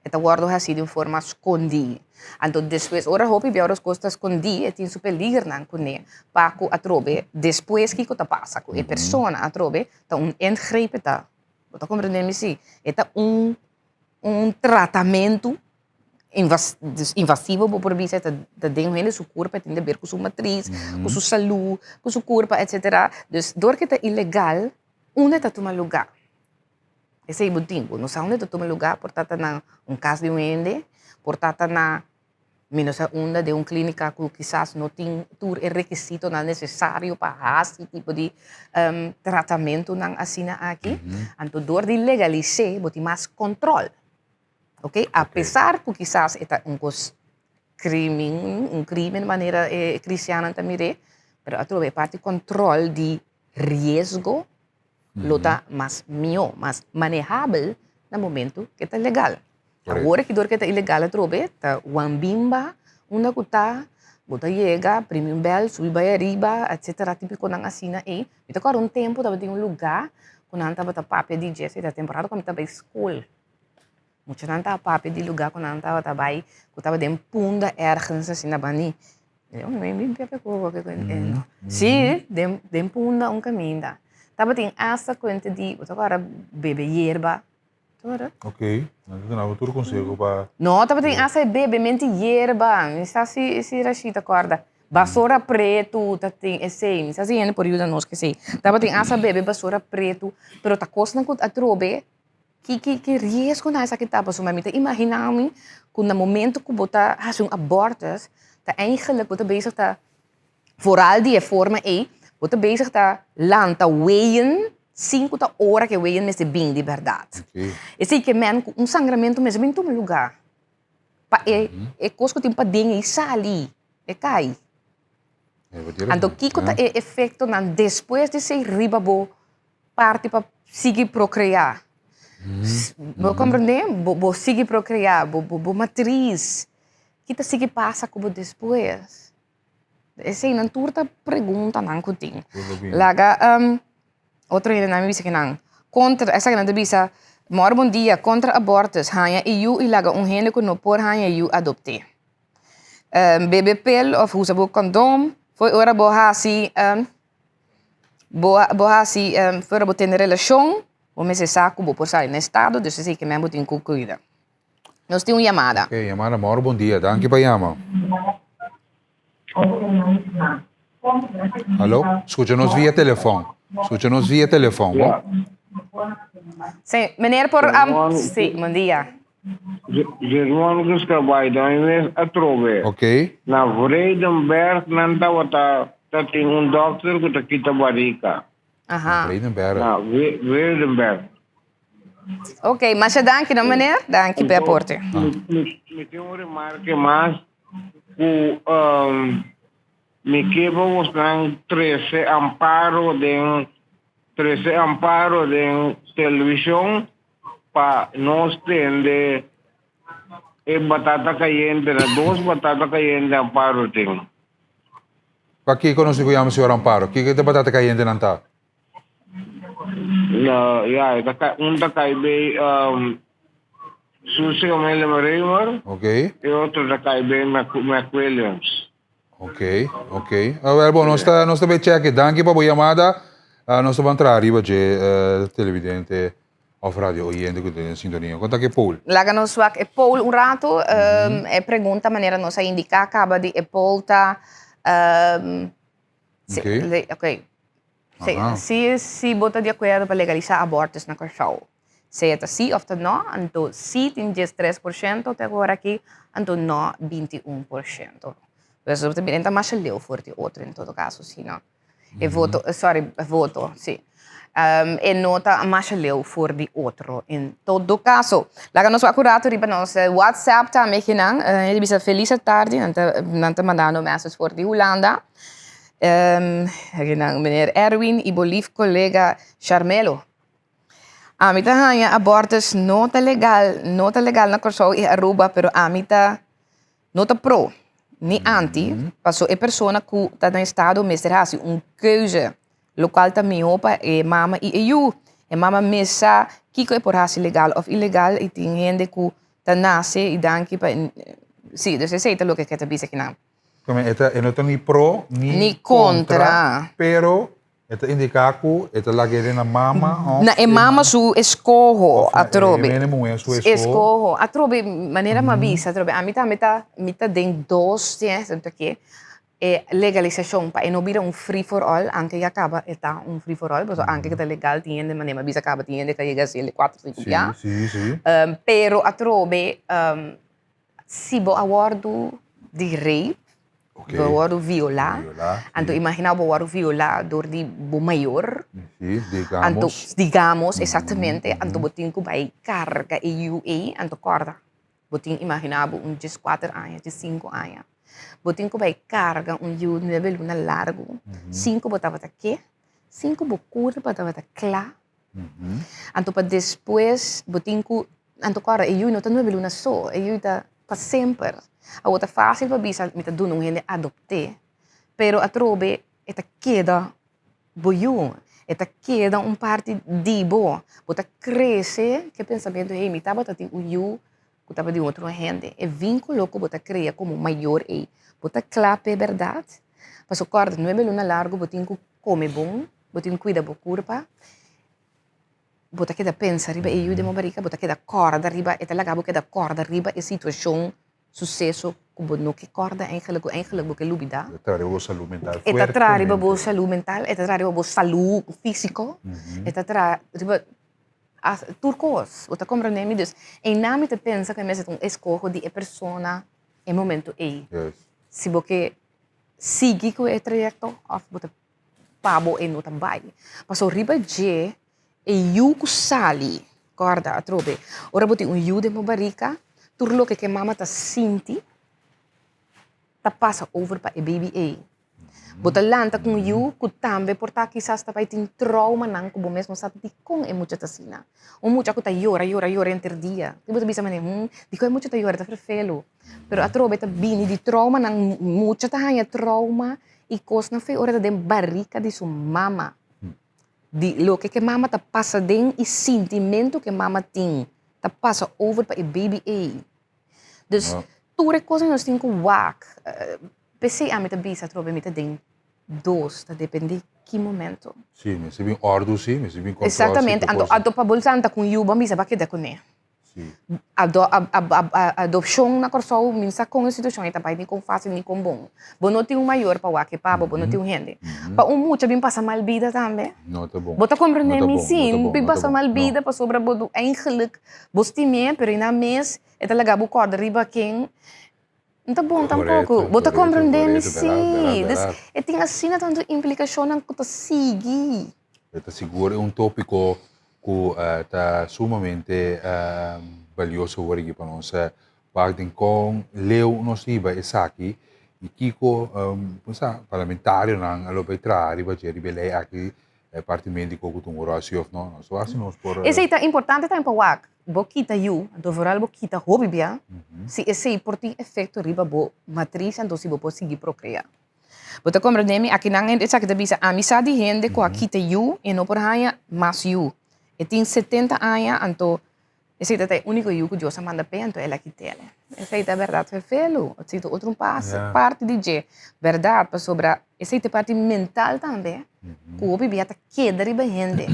e ta wòrdu hasí di un forma skondí. Anto despues ora hopi bia ora kos ta skondí e tin su peligernan kuné pa ku atrobe despues kiko ta pasa ku e persona atrobe ta un ingreep e ta. Bo ta komprendé mi si? E ta un un tratamentu invasivo bo por bisa, ta den hende su kurpa, e tin deber ku su matris, ku su salú, ku su kurpa, etsetera. Dus dor ke ta ilegal, unda e ta tuma lugá? Esei bo tin, bo no sa unda e ta tuma lugá, por ta ta na un kas di un hende, por ta ta na Mi no sa unda den un klínika ku kisas no tin tur e rekisitonan nesesario pa hasi tipo di tratamentunan asina aki. Anto dor di legalis'é bo tin mas kòntròl. Oke, apesar ku kisas e ta un kos krimin, un krimen manera e kristiannan ta mir'é, pero atrobe e parti kòntròl di riesgo lo ta mas mihó, mas manehabel na momento ke ta legal. Awor aki dor ke ta ilegal atrobe ta wan bimba unda ku ta, bo ta yega, primi un bèl, subi bai ariba, etsetera, tipikonan asina ei. Mi ta kòrda un tempu tabatin un lugá ku nan tabata papia di dje, esei ta temporada ku mi ta bai skol. Muchanan tabata papia di lugá ku nan tabata bai, ku tabata den Punda ergens asina bani. Sí, den den Punda un kaminda. Tabatin asta kuenta di, bo ta kòrda bebe yerba. Ta kòrda? Ok, nan ta duna bo tur konseho pa. No, tabatin asta e bebe menti yerba. Mi sa si si Rashid ta kòrda. Basora pretu ta tin esei. Mi sa si hende por yuda nos ku esei. Tabatin asta bebe basora pretu, pero ta kosnan ku atrobe Ki ki ki riesgo na esaki ta? Pasobra mi ta imaginá mi ku na momento ku bo ta hasi un abortus, ta eigenlijk bo ta bezig ta, vooral di e forma ei, bo ta bezig ta lanta weyen sin ku ta ora ku e weyen mester bin di bèrdat. Esei ke men ku un sangramentu mester bin tuma lugá pa e e kos ku tin paden ei sali, e kai. Anto kiko ta e efektonan despues di esei riba bo parti pa sigui procrea. Bo comprende? Bo, bo sigui procrea, bo, bo, bo matriz. Ki ta sigui pasa cu bo despues? Eseinan tur ta preguntanan cu tin. Laga um, otro hendenan mi bisa ki nan contra, esakinan ta bisa, Mor bon dia, contra abortus, haña e yu y laga un hende cu no por haña yu adopte. Um, bebe pil of usa bo condom, fo'i ora bo haci um, Bo bo hasi fuera bo tene relashon, bo mester sa ku bo por sali na estado, dus esei ke men bo tin ku kuida. Nos tin un yamada. Ok, yamada Mauro bon dia, danki pa yama. Halo, skucha nos via telefòn, skucha nos via telefòn, bo? Sí, meneer por, sí, bon dia. Jerome Guskabai ta mi mes atrobe. Ok. Na Vredenberg nan tabata ta tin un dokter ku ta kita barika. Aha. Na Vredenberg. Na Vredenberg. Ok, masha danki no meneer. Danki p'e aporte. Mi tin un remarke mas ku mi ke pa bosnan trese amparo den trese amparo den televishon Pa nos tende e batata cayente na dos batata cayente Amparo tin. Pakiko nos tin ku yama señor Amparo? Kiko e batata cayente nan ta? No, ya, e ta kai, un ta kai bei um, Susie Amelia Bremer. Ok. E otro ta kai bei Mac, Mac Williams. Ok, ok. Awel, bon, nos ta, nos ta bay check. Danki pa bo yamada. Uh, nos ta ban traha riba dje uh, televidente of radio oyente ku ta den sintonia. Kon ta ke poll? Laga nos wak e poll un rato. Um, e pregunta manera nos a indiká kaba di e poll ta um, si, Ok. le, ok. Si, si, si bo ta di akuerdo pa legalisá abortus na Kòrsou. Sea ta sí òf ta nò, anto sí tin 13% te awor aki, anto nò 21%. Pues ta bira ta masha leu for di otro en todo kaso si no. E voto, sorry, e voto, sí. E no ta masha leu for di otro en todo kaso. Laga nos wak un rato riba nos WhatsApp tambe kinan. E ta bisa felis tardi, nan ta nan ta mandando message for di Hulanda. Kinan meneer Erwin y bo lief colega Charmelo. Ami ta haña abortus no ta legal, no ta legal na Kòrsou i Aruba, pero ami ta. No ta pro ni anti, paso e persona ku ta na estado mester hasi un keuze, lokual ta mihó pa e mama i e yu. E mama mes sa kiko e por hasi legal òf ilegal i tin hende ku ta nase i danki pa sí, dus esei ta loke ke ta bisa kinan. E ta e no ta ni pro ni Ni kontra. Pero E ta indiká ku e ta lag'é den na mama òf Na e mama su eskoho Òf na atrobe. e hende muhé su eskoho. Eskoho. Atrobe, manera mi a bisa atrobe, ami tambe ta, mi ta den dos siensia ke e legalisashon pa e no bira un free for all, anke ya kaba e ta un free for all, pasobra anke ku ta legal tin hende, manera mi a bisa kaba, tin hende ku a yega hasiel kuater, sinku bia. Sí, sí, sí. Pero atrobe si bo a wòrdu di rape, Ok. bo a wòrdu violá, Violá, anto sí. imaginá bo wòrdu violá dor di bo mayor, Sí, anto digamos. digamos, exactamente, anto bo tin ku bai karga e yu ei, anto kòrda, bo tin imaginá bo un dieskuater aña, diesinku aña, bo tin ku bai karga un yu nuebe luna largu, sin ku bo tabata ke, sin ku bo kurpa tabata kla Anto pa despues bo tin ku, anto kòrda e yu no ta nuebe luna so, e yu ta pa semper. Awor ta fásil pa bisa mi ta duna un hende adopt'é, pero atrobe e ta keda bo yu, e ta keda un parti di bo. Bo ta krese ku e pensamentu, hey, mi tabata tin un yu ku tabata di otro hende. E vínkulo ku bo ta krea komo mayor ei, bo ta kla p'e bèrdat? Pasobra kòrda nuebe luna largu bo tin ku kome bon, Bo tin cuida bo curpa, bo ta keda pensa riba e yu den bo barica, bo ta keda corda riba, e ta laga bo keda corda riba e situacion, suceso cu bo no ke corda eigenlijk, cu eigenlijk bo ke lubida. E ta traha riba bo salud mental E ta traha riba bo salud mental, e ta traha riba bo salud fisico, e ta traha riba tur cos, bo ta comprende mi? Dus einan mi ta pensa cu e mester ta un escoho di e persona e momento ei. Si bo ke sigui cu e trayecto of bo ta pa bo e no ta bai. Pasobra riba dje e yu ku sali, kòrda atrobe, ora bo tin un yu den bo barika, tur loke ku e mama ta sinti ta pasa over pa e baby ei. Bo ta lanta ku un yu ku tambe por ta kisas ta bai tin troumanan ku bo mes no sa dikon e mucha ta asina. Un mucha ku ta yora, yora, yora henter dia. I bo ta bisa manera, hmm, dikon e mucha ta yora? Ta ferfelu. Pero atrobe ta bini di troumanan, mucha ta haña trouma I kosnan fe ora ta den barika di su mama. Di loke ke mama ta pasa den i sintimentu ke mama tin ta pasa over pa e baby ei. Dus tur e kosnan nos tin ku wak. P'esei ami ta bisa atrobe mi ta den dos, ta depende ki momento. Sí, mester bin òrdu sí, mester bin kòntròl sí. Exactamente, anto anto pa bo lanta ku un yu bo a bisa bo a keda kuné. Adopshon na Kòrsou mi no sa kon e situashon ei ta bai ni kon fásil ni kon bon. Bo no tin un mayor pa wak e pa bo, bo no tin un hende. Pa un mucha bin pasa mal bida tambe. No ta bon. Bo ta komprendé mi? Sí, bin pasa mal bida pasobra bo eigenlijk bo stim'é pero einan mes e ta laga bo kòrda riba ken no ta bon tampoko. Bo ta komprendé mi? Sí. Dus e tin asina tantu implikashonnan ku ta sigui. E ta sigur e un tópiko ku ta sumamente balioso awor aki pa nos wak den kon leu nos hiba esaki i kiko sa parlamentarionan a lo bai traha riba dje riba e lei aki e parti médiko ku ta un ròl si òf no. Nos wak si nos por. Esei ta importante tambe pa wak. Bo kita yu, anto vooral bo kita hopi bia, si esei por tin efekto riba bo matris anto si bo por sigui prokreá. Bo ta komprendé mi? Akinan esaki ta bisa, ami sa di hende ku a kita yu i e no por haña mas yu. E tin setenta aña, anto esei ta ta e úniko yu ku Dios a manda p'e, anto el a kit'el. Esei ta bèrdat ferfelu. Esei ta otro pas, parti di dje. Bèrdat, pasobra esei ta e parti mental tambe ku hopi bia ta keda riba hende.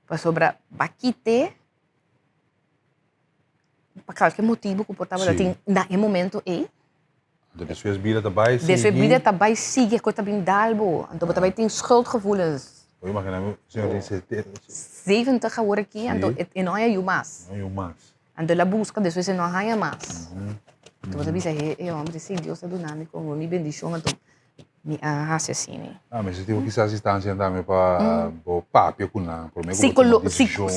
Pasobra bo a kit'é pa kalke motibu ku por tabata tin na e momento ei. Anto despues bida ta bai sigui. Despues bida ta bai sigui, e kos ta bin dal bo. Anto bo ta bai tin schuldgevoelens. Bo imagina mi señor tin 70 awor aki, anto e no haña yu mas. No haña yu mas. Anto el a buska, despues e no haña mas. Anto bo ta bisa, e hombre si, Dios a duna mi komo mi bendishon, anto mi a hasi asina. Ah, mester tin kisas instancia tambe pa bo papia ku nan, prome ku bo tuma desishon.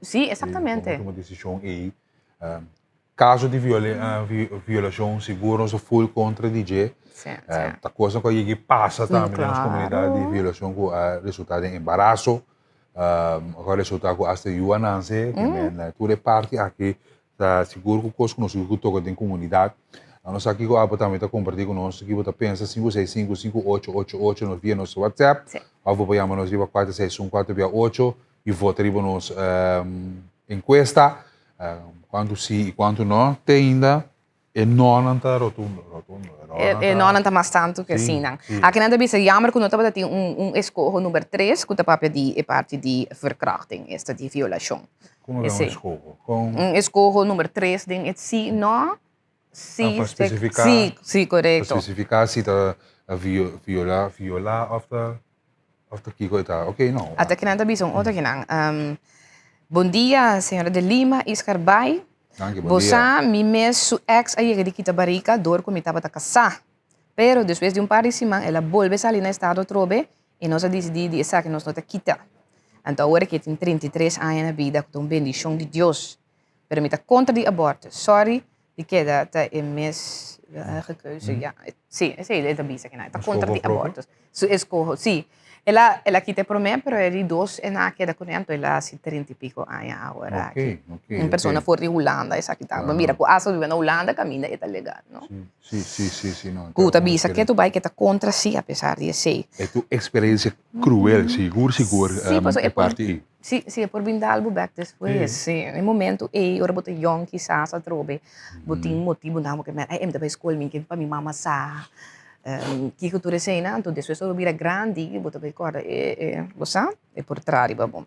Si, exactamente. Prome ku bo tuma desishon ei. Caso di violacion sigur nos ta full contra di dje. Ta cosnan cu a yega y pasa tambe den nos comunidad di violacion cu a resulta den embaraso, cu a resulta cu hasta yu a nace. Tur e parti aki ta sigur cu cos cu nos tin cu toca den comunidad. Nan nos sa kiko abo tambe ta kompartí ku nos, kiko bo ta pensa, 565 5888 nos via nos WhatsApp òf bo por yama nos riba 461 4 i vota riba nos enkuesta. Kuantu sí i kuantu no te ainda e nonan ta rotundo, rotundo. E nonan ta mas tantu ku e sínan. Aki nan ta bisa jammer ku no tabata tin un eskoho number tres ku ta papia di e parti di verkrachting, esta di violashon. Komo un eskoho? Un eskoho number tres den e sí, no. Sí, pa spesifiká. Sí, sí, korekto. Pa spesifiká si ta viola, viola òf ta, òf ta kiko e ta. Oké, no. Ata kinan ta bisa un otro kinan. Bon dia, señora De Lima i Scarbay. Danki, bon dia. Bo sa, mi mes su ex a yega di kita barika dor ku mi tabata kasá. Pero despues di un par di siman el a bolbe sali na estado atrobe i nos a disidí di esaki nos no ta kita. Anto awor ke tin 33 aña na bida ku ta un bendishon di Dios. Pero mi ta kontra di abortus. Sorry di keda ta e mes eigen keuze. Ja, sí, esei e ta bisa kina. E ta kontra di abortus. Su eskoho, sí. El a, el a kita e promé, pero e di dos e na keda kuné, anto el a hasi trinta i piko aña awor aki. Oké, oké. Un persona for di Hulanda esaki ta. Bo mira ku asta biba na Hulanda kaminda e ta legal, no? Sí, sí, sí, sí, no. Ku ta bisa ke tu bai ke ta kontra sí apesar di esei. E tu eksperensia kruel, sigur, sigur, Sí, pasobra e e por parti ei. Sí, sí, e por bin dal bo bek despues. Sí, e momento ei, ora bo ta yòn kisas atrobe, bo tin motibunan bo ke mester, ai, mi ta bai skol, mi ke pa mi mama sa kiko tur eseinan. Anto despues ora bo bira grandi, bo ta bai kòrda e, e, bo sa, e por traha riba bo.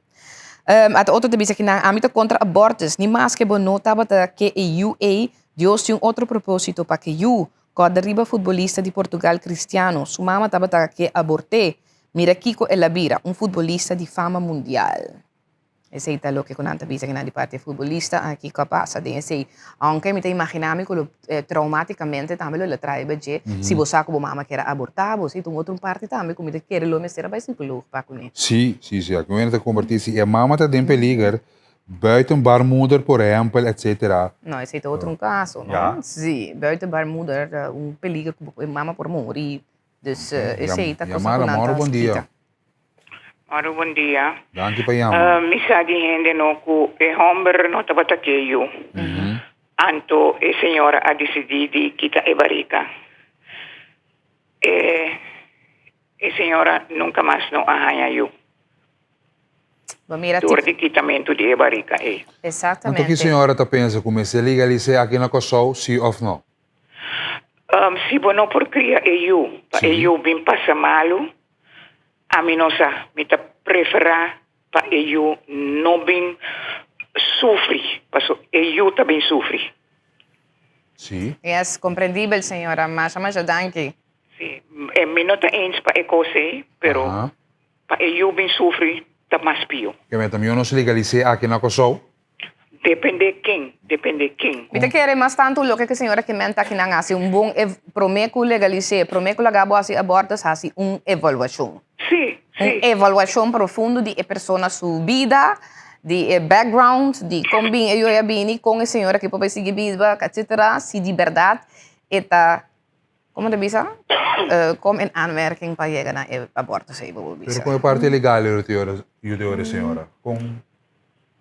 Ata otro ta bisa kinan, ami ta kontra abortus, ni maske bo no tabata ke e yu ei, Dios tin un otro propósito pa ke yu. Kòrda riba futbolista di Portugal Cristiano, su mama tabata ke abort'é, Mira kiko el a bira, un futbolista di fama mundial. Esei ta loke ku nan ta bisa kinan di parti e futbolista aki ku a pasa den esei. Aunke mi ta imaginá mi ku lo traumátikamente tambe lo el a trae ba dje, si bo sa ku bo mama kier a abortá bo, esei ta un otro parti tambe ku mi ta kere lo mester a bai sikoloog pa kuné. Sí, sí, sí. Aki un hende ta kompartí si e mama ta den peliger, buiten baarmoeder por ehèmpel, etcétera. No, esei ta otro un kaso, no? Ya. Sí, buiten baarmoeder ta un peliger ku e mama por muri. Dus esei ta cosa Yamara, ku nan moro ta bon dia. kita. Moro bon dia. Danki pa yama. Mi sa di hende no ku e homber no tabata ke yu. Anto e señora a disidí di kita e barika. E e señora nunka mas no a haña yu. Bo mira Dor di kitamentu di e barika ei. Anto ki Exactamente. señora ta pensa ku mester legalis'é aki na Kòrsou, sí òf no? Si bo no por kria e yu pa e yu bin pasa malu, ami no sa. Mi ta preferá pa e yu no bin sufri, paso e yu ta bin sufri. Sí. Yes, komprendibel señora. Masha masha danki. Sí, mi no ta eens pa e kos ei, pero pa e yu bin sufri ta mas pio. Ke meta mihó nos legalis'é aki na Kòrsou? Depende ken, depende ken. Mi ta kere mas tantu loke ku señora Kimen ta kinan hasi un bon ev prome ku legalis'é, prome ku laga bo hasi abortus hasi un evaluashon. Sí, Un sí. evaluashon profundo di e persona su bida, di e background, di kon bin e yoya bini, kon e señora aki por bai sigui biba, etcetera, si di bèrdat e ta Como ta bisa? Kom in aanmerking pa yega na e abortus ei bo por bisa. Pero con e parte legal ora te ora yu te ora señora? Con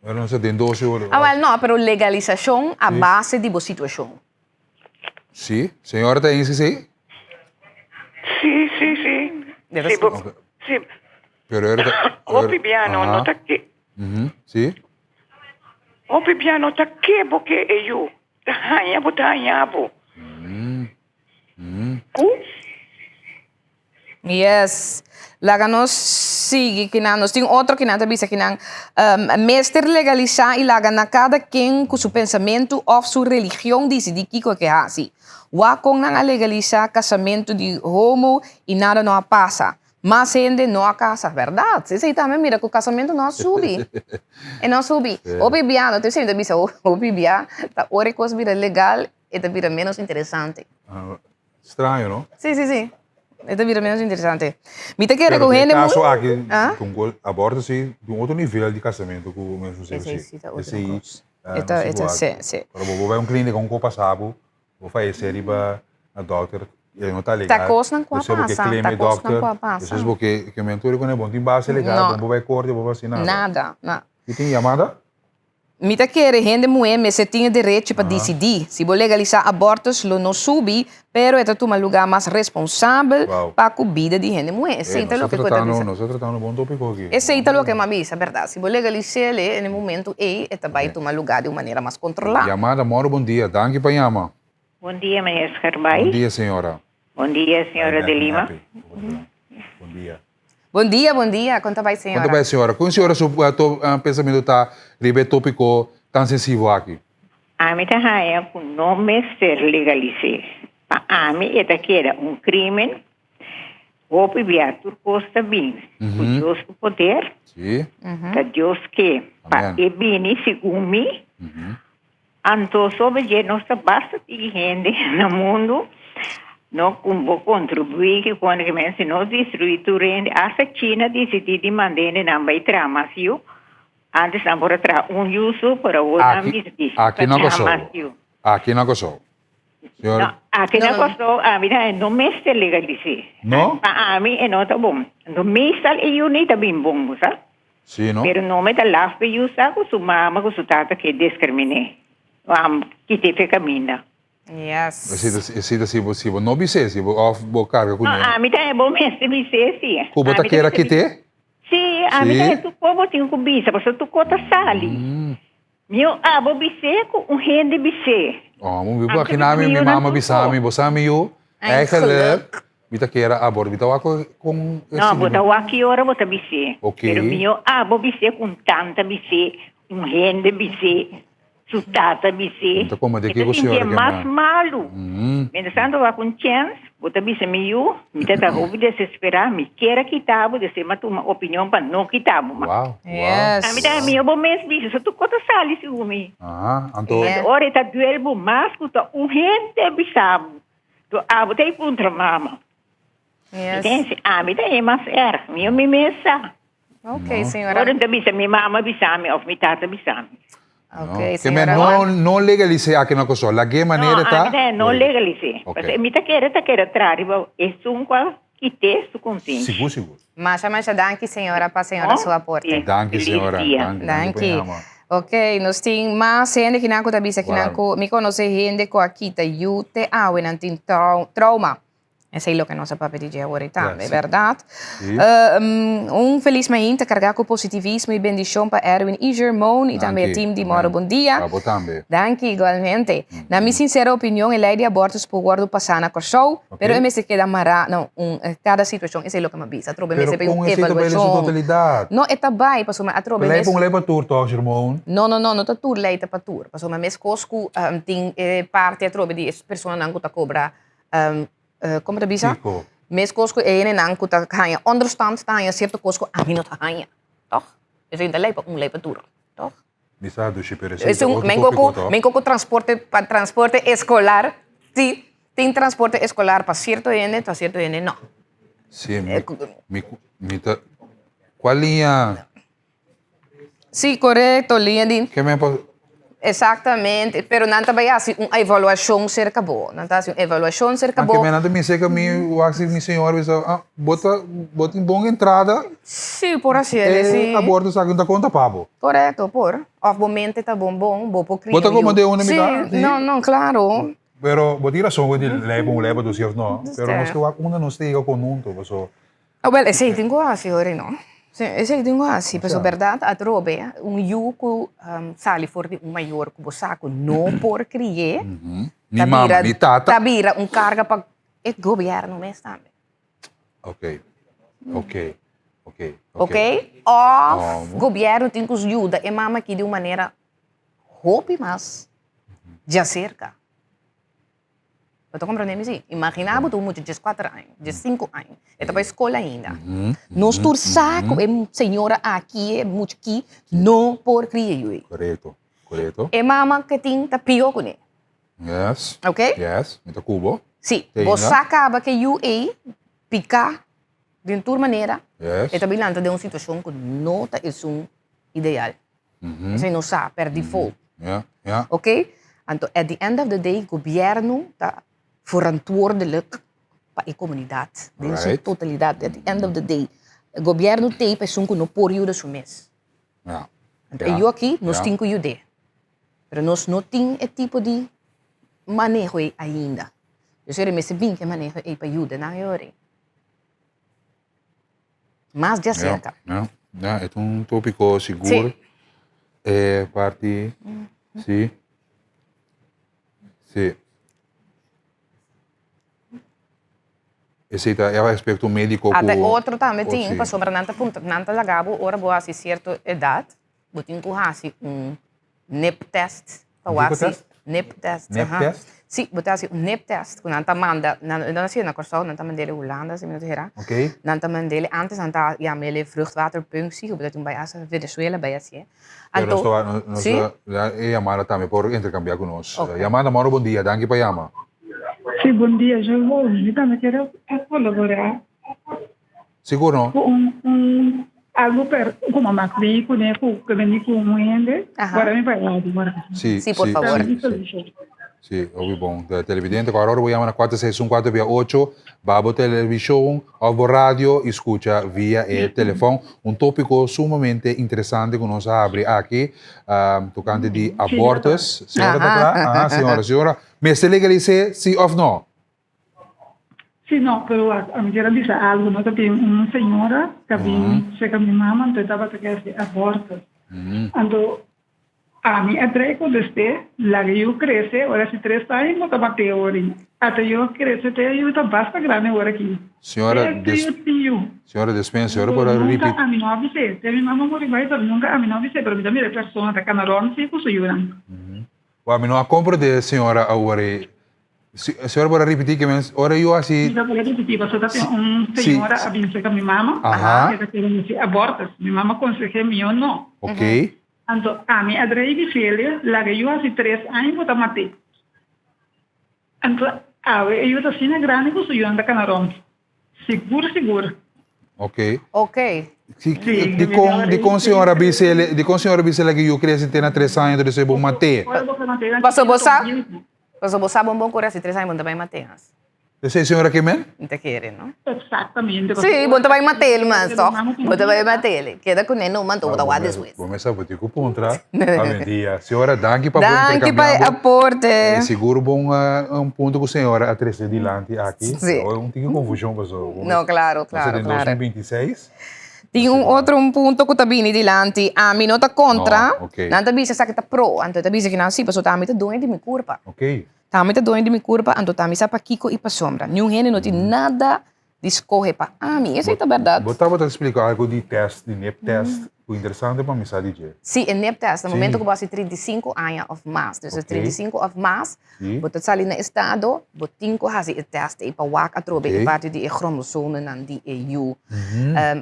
ora nos ta den doce ora. Ah wel no, pero legalisacion a base di bo situacion. Si, señora ta eens esei? Si, si, si. Si bo, si. Pero ora ta. Hopi bia no, no ta ke. Si. Hopi bia no ta ke bo ke e yu. Ta haña bo ta haña bo. Ku? Yes. Laga nos sigui kinan. Nos tin otro kinan ta bisa kinan. Mester legalisá i laga na kada ken ku su pensamentu òf su religion disidí kiko e ke hasi. Wak kon nan a legalisá kasamentu di homo i nada no a pasa. Mas hende no a casa, berdad. Esey tambe mira cu casamento no a subi. E no a subi. Hopi bia, no te siento bisa hopi bia, ta ora e cos bira legal, e ta bira menos interesante. Straño, no? Si, si, si. E ta bira menos interesante. Mi ta kere cu hende Pero den e caso aki, con aborto si, di un otro nivel di casamento cu men su Esey si ta otro cos. E ta, e ta, si, si. Pero bo bai un clinica un co pasa bo, Bo fayesé riba na dokter e no ta legal. Ta kosnan ku a pasa, ta kosnan ku a pasa. Despues bo ke ke men tur ku bo no tin base legal, bo no por bai korte, bo por hasi nada. Nada, na. I tin yamada? Mi ta kere hende muhé mester tin e derechi pa disidí. Si bo legalisá abortus lo no subi, pero e ta tuma lugá mas responsabel pa ku bida di hende muhé. Esei ta loke ku e ta bisa. Nos ta tratando bon tópiko aki. Esei ta loke mi a bisa, bèrdat. Si bo legalis'é en e momentu ei e ta bai tuma lugá di un manera mas kontrolá. Yamada, Moro bon dia. Danki pa yama. Bon dia, meneer Scherbaai. Bon dia, señora. Bon dia, señora De Lima. Bon dia. Bon dia, bon dia. Kon ta bai, señora? Kon ta bai, señora? Kon señora su pensamentu ta riba e tópiko tan sensivo aki? Ami ta haña ku no mester legalis'é. Pa ami e ta keda un krímen. Hopi bia tur kos ta bin ku Dios su poder. Ta Dios ke pa e bini segun mi. Anto sobre dje nos ta basta tiki hende na mundu no ku bo kontribuí ki kone ki men si nos destruí tur hende asta China disidí di manda hendenan bai traha mas yu antes nan por a traha un yu so pero awor nan Aki disidí pa aki na traha Kòrsou mas yu. aki na Kòrsou No señor aki na Kòrsou ami ta no mester legalis'é No? pa ami e no ta bon anto meestal e yu ni ta bin bon bo sa. Sí, no? Pero no me ta laf pe yu sa ku su mama ku su tata ke diskriminé. Wam kite fe kaminda. Yes. Esei ta si bo si bo no bis'é, si bo òf bo karga No, kuné. ami ta e bo mester bis'é si. Ku bo ta Ami ta kere a mester kite? Si, ami ta Sí. e tur ko bo tin ku bisa, pasobra tur ko ta sali. Mio abo bis'é ku un hende bis'é. Oh, mi Ami ta imaginá bisa mi mi mi yunan mama tur bisa ko. mi, bo sa mi yu, eigenlijk mi ta kere abor, mi ta wak kon e No, bo ta sintimentu. wak ki ora bo ta bis'é. Ok. Pero mio abo bis'é ku un tanta bis'é, un hende bis'é, su tata bis'é. Mi ta komprendé E ta kiko sintié señora ke mas men. malu. Mientras tanto wak un chèns, bo ta bisa mi yu, mi ta ta hopi desesperá, mi kier a kita bo, desei mi a tuma opinion pa no kita bo. Ma Wow, wow. Yes. ami ta mio bo mes bisa, so tur kos ta sali segun mi. Aha, anto. Anto ora e ta duel bo mas ku ta un hende bisa bo. To abo ta e puntra mama. Mi Yes. ta hasi, ami ta e mas erg, mio mi mes sa. Ok, señora. Ora mi ta bisa mi mama bisa mi of mi tata bisa mi. Ok, Ke señora. men no, no legalis'é aki na Kòrsou. Lag'é No, manera ta. ami ta no legalis'é. Ok. Pasobra mi ta kere ta kere tra riba esun ku a kit'é su konsenshi. Sigur, sigur. Masha, masha danki, señora, pa señora No? su aporte. Sí. Danki, Feliz señora. dia. Danki, danki pa Danki. yama. Ok, nos tin mas hende kinan ku ta bisa kinan Wow. ku mi konosé hende ku a kita yu te awe nan tin trau trauma. Esei loke nos a papia di dje awor ei tambe, bèrdat? Un felis mainta kargá ku positivismo i bendishon pa Erwin i Germone i tambe e team di Moro Bon Dia. Pa bo tambe. Danki igualmente. Na mi sinsero opinion e lei di abortus por wòrdu pasá na Kòrsou, pero e mester keda mará na un kada situashon. Esei loke mi a bisa. Atrobe mester Pero bay un kon esei ta bai den su evaluashon. totalidat? No, e ta bai pasobra atrobe Lei mes. pa un lei pa tur tòg, Germone? No, no, no, no ta tur lei ta pa tur. Pasobra meskos ku tin e parti atrobe di e personanan ku ta kobra Como ta bisa? Kiko? Meskos ku e hendenan ku ta haña onderstand ta haña sierto kos ku ami no ta haña, tòg? Esei ta lei pa un lei pa tur, tòg? Mi sa dushi pero esei ta otro tópiko tòg? Men ku transporte pa transporte eskolar, si tin transporte eskolar pa sierto hende, pa sierto hende no. Si, mi mi mi ta kua liña? Sí, korekto, liña di. Ke men por. Exactamente, pero nan ta bai hasi un evaluashon serka bo. Nan ta hasi un evaluashon serka bo. Anke men nan ta mester ke mi wak si mi señor bisa, ah, bo ta, bo tin bon entrada. Sí, por hasi el, sí. E aborto esaki no ta konta pa bo. Korekto, por. Of bo mente ta bon bon, bo por kria Bo ta un yu. komand'é unda mi ta? Sí, no, no, klaro. Pero bo tin rason ku di lei pa un lei pa dos i of no. Pero nos ke wak unda nos ta yega konhunto, paso. Awel, esei tin ku hasi hori no. Sí, esei tin ku hasi, pasobra bèrdat atrobe un yu ku sali for di un mayor ku bo sa ku no por kri'é, Ni mama, ni tata. ta bira un karga pa e gobièrnu mes tambe. Ok, ok, ok. Ok? Òf gobièrnu tin ku yuda e mama aki di un manera hopi mas djaserka. Bo ta comprende mi si? Imagina bo ta un mucha dieskuater aña, diesinku aña, e ta bai skol ainda. Nos tur sa ku e señora aki, e mucha aki, no por kria yu ei. Korekto, korekto. E mama ke tin ta pió kuné. Yes. Ok? Yes, mi ta ku bo. Si, bo sa kaba ke yu ei piká den tur manera, Yes. e ta bin lanta den un situashon ku no ta esun ideal. Esei nos sa per default. Ja, ja. Ok? Anto at the end of the day gobierno ta verantwoordelijk pa e comunidad den su totalidad. At the end of the day gobierno t'ei pa esun ku no por yuda su mes. Ja. Anto e yu aki nos tin ku yud'é. Pero nos no tin e tipo di maneho ei ainda. Dus ora mester bin ku e maneho ei pa yuda nan e ora ei. Mas djaserka. Ja, ja, e ta un tópiko sigur. Sí. E parti, sí. Sí. Esei ta e aspekto médiko ku. Ata otro tambe Oh, tin, sí. pasobra nan ta puntra, nan ta laga bo ora bo hasi sierto edat, bo tin ku hasi un nip test pa Un wak kiko si test? nip test, Nip aha. test? Sí, bo ta hasi un nip test ku nan ta manda, nan nan a hasié na Kòrsou, nan ta mand'é Hulanda si mi no ta hera. Ok. Nan ta mand'é, antes nan ta yam'é vruchtwaterpunctie, ku bo ta tin bai hasta Venezuela bai hasié. Pero nos Anto, ta nos sí? ta da e yamada tambe por intercambia ku nos. Ok. Yamada moro bon dia, danki pa yama. Sí, bon dia, Joel. Mi tambe kier a colaborá Sigur no. ku un un algo per ku mamá kri kuné ku ke bini ku un hende. Aha. Guarda mi pa e audio, guarda. Sí, Sí, por sí, favor. sí, sí. Sí, hopi bon. De televidente, ku awor bo yama na kuater seis un kuater bia ocho, ba bo televishon òf bo radio i skucha via e telefòn. Un tópiko sumamente interesante ku nos a habri aki, tokante di abortus. Señora ta kla? Aha, señora. Señora, mester legalis'é sí òf no? Sí, no, pero ami kier a bisa algu. No ta tin un señora ku a bin serka mi mama, anto e tabata ke hasi abortus. Anto Ami a trae cu despe laga yu crece ora si tres aña bo ta bate ori ata yu a crece te yu ta basta grandi ora aki Señora te des yu tin yu. Señora despen señora por a Nunca ripit. ami no a bis'é te mi mama muri bai pero nunca ami no a bis'é pero mi ta mira e persona ta cana rond si cu su yunan. Bo ami no a comprende señora awor e Señora por a ripití ke mens ora yu hasi. Mi ta por a ripití pasobra ta tin un señora a bin serka mi mama Aha. e ta kere hasi abortus mi mama konseh'é mi yo no. Ok. Anto ami a drei bis'el laga yu hasi tres aña bo ta mat'é. Anto awe e yu ta asina grandi ku su yunan ta kana rònt. Sigur sigur. Ok. Ok. Si, dikon, dikon señora bis'el, dikon señora bis'el laga yu krese te na tres aña entonces bo mat'é? Paso bo sa, paso bo sa bon bon ku ora hasi tres aña bo no ta bai mat'é mas. Esei señora ke men? Mi ta kere, no? Exactamente. Sí, bo ta bai mat'el mas, toch? Bo ta bai mat'el. Keda kuné numa, anto bo ta wak despues. Bo mester bo tin ku puntra. Awendia. Señora, danki pa bo Danki pa e interkambiá bo. aporte. E sigur bon un punto ku señora a trese dilanti aki. Sí. Un tiki konfushon pasobra. No, klaro, klaro, Nos ta den klaro. 2026. Tin un otro un punto ku ta bini dilanti. Ami no ta kontra. No, ok. Nan ta bisa esaki ta pro. Anto e ta bisa ki nan si, pasobra ami ta dueño di mi kurpa. Ok. T'ami ta doño di mi kurpa, anto t'ami sa pakiko i pasobra. Niun hende no tin nada di skohe pa ami. Esei ta bèrdat. Bo tabata splika algu di tèst, di nip tèst, ku interesante pa mi sa di dje. Sí, e nip tèst, na momento ku bo hasi 35 aña òf mas. Dus e 35 òf mas, bo ta sali na estado, bo tin ku hasi e tèst ei pa wak atrobe e parti di e kromosomennan di e yu.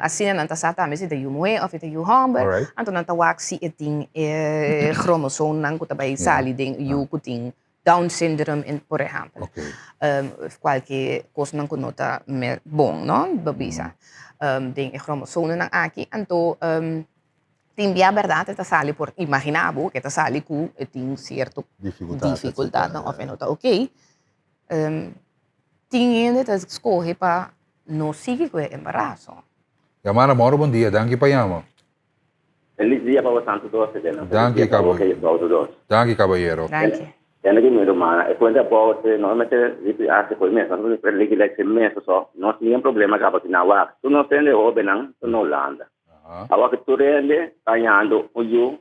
Asina nan ta sa tambe si ta yu muhé òf e ta yu hòmber, anto nan ta wak si e tin e kromosomennan ku ta bai sali den yu ku tin Down syndroom en por ehempel. Of kualke kosnan ku no ta bon no, bo bisa. Den e kromosomennan aki anto tin bia bèrdat e ta sali por imaginá bo ku e ta sali ku e tin sierto difikultatnan òf e no ta oké. Tin hende ta skohe pa no sigui ku e embaraso. Yamara moro bon dia, danki pa yama. Feliz dia pa bo santo dos Elena. Feliz Danki dia pa bo caballero. ke Yeshua dos. Danki caballero. Danki. Tende ki mi rumana e cuenta bo se no mester ripi haci por mes no mester legalize mes so no tin nin problema caba ki nan wak tur nos hende hobennan ta na Hulanda awor ki tur hende ta hañando un yu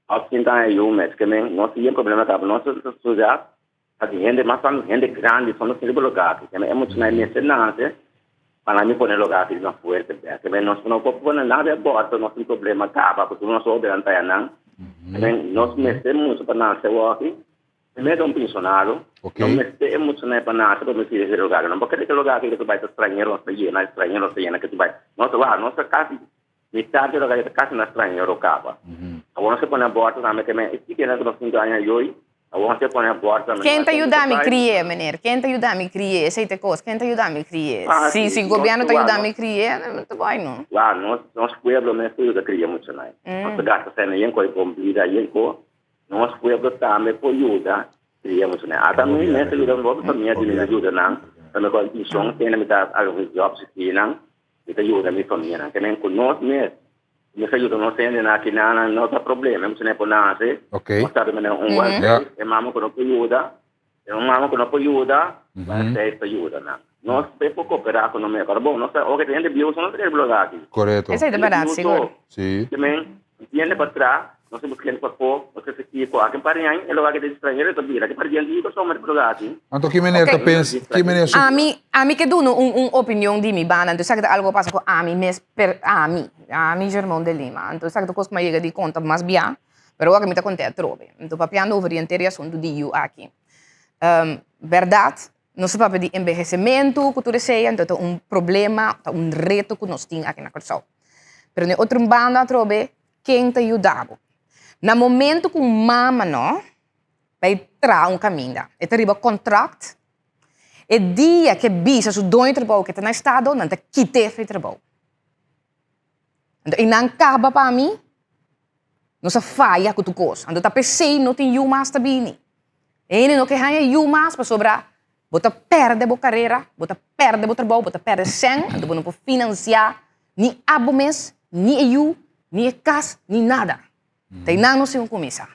of tin ta haña yu mes ke men no tin nin problema caba nos ta studia Pasobra hende mas tantu hende grandi son no sirbi loga aki. Keme e muchanan e mester nase pa nan mi pone loga aki di mas fuerte bek. Keme nos no por pone nada aborto nos tin problema kaba pasobra nos hobennan ta ayanan. Keme nos mester mucha pa nase awoki. Primer ta un pensionado. No mester e muchanan pa nase pa mi sirbi ese loga aki. No por kere ke loga aki ke ta bai ta stranhero nos ta yena stranhero nos ta yena ke ta bai. Nos wak nos ta kasi mitar di loga aki ta kasi na stranhero kaba. Awor nos ta pone aborto tambe keme e chikinan ku nos tin aña yoy. Awor se pone aborto tambe. Ken ta yuda mi kri'é, meneer? Ken ta yuda mi kri'é? Esei ta e kos. Ken ta yuda mi kri'é? Si, si gobièrnu ta yuda mi kri'é, no ta bai no. Wak, nos, nos pueblo mes ta yuda kria muchanan. Nos ta gasta sèn yen ku e bon bida, yen ku nos pueblo tambe por yuda kria muchanan. Ata mi mes ta yuda mi propio famia di mi ta yuda nan, tambe ku algun tene mi ta algun jobs aki nan, mi ta yuda mi famianan. Ke men ku nos mes. Mester yuda nos hendenan aki nan no ta problema, e muchanan por nase, nos ta manda un welfare, e mama ku no por yuda, e un mama ku no por yuda, welfare ta yuda nan. Nos pe por koperá ku nos mehor. Pero bon, nos ta oke hende bieu so no ta kere bloga aki. Korekto. Esei ta bèrdat, sigur. Si. Te men, hende pa tra, nos ta buska hende pa po, nos ta kiko. Aki un par di aña, e loga aki ta di stranhero ta bira. Aki par di hende di Kòrsou mester bloga aki. Anto ki meneer ta pensa, ki meneer su. Ami, ami ke duna un un opinion di mi banda, anto esaki ta algo ku a pasa ku ami mes per ami, ami Germão de Lima. Anto esaki ta kos ku mi a yega di konta mas bia, pero awor mi ta kont'é atrobe. Anto papiando over di henter e asuntu di yu aki. Bèrdat, Nos ta papia di enbehesementu ku tur esei, anto ta un problema, ta un reto ku nos tin aki na Kòrsou. Pero na e otro banda atrobe, ken ta yuda bo? Na momento ku un mama no bai traha un kaminda, e ta riba kontrakt, e dia ku e bisa su doño di trabou ku e ta na estado, nan ta kit'é for e trabou. Anto einan kaba pa mi, nos a faya ku tur kos. Anto ta p'esei no tin yu mas ta bini. Hende no ke haña yu mas pasobra bo ta pèrdè bo karera, bo ta pèrdè bo trabou, bo ta pèrdè sèn, anto bo no por finansiá ni abo mes, ni e yu, ni e kas, ni nada. Ta einan nos tin ku kuminsá.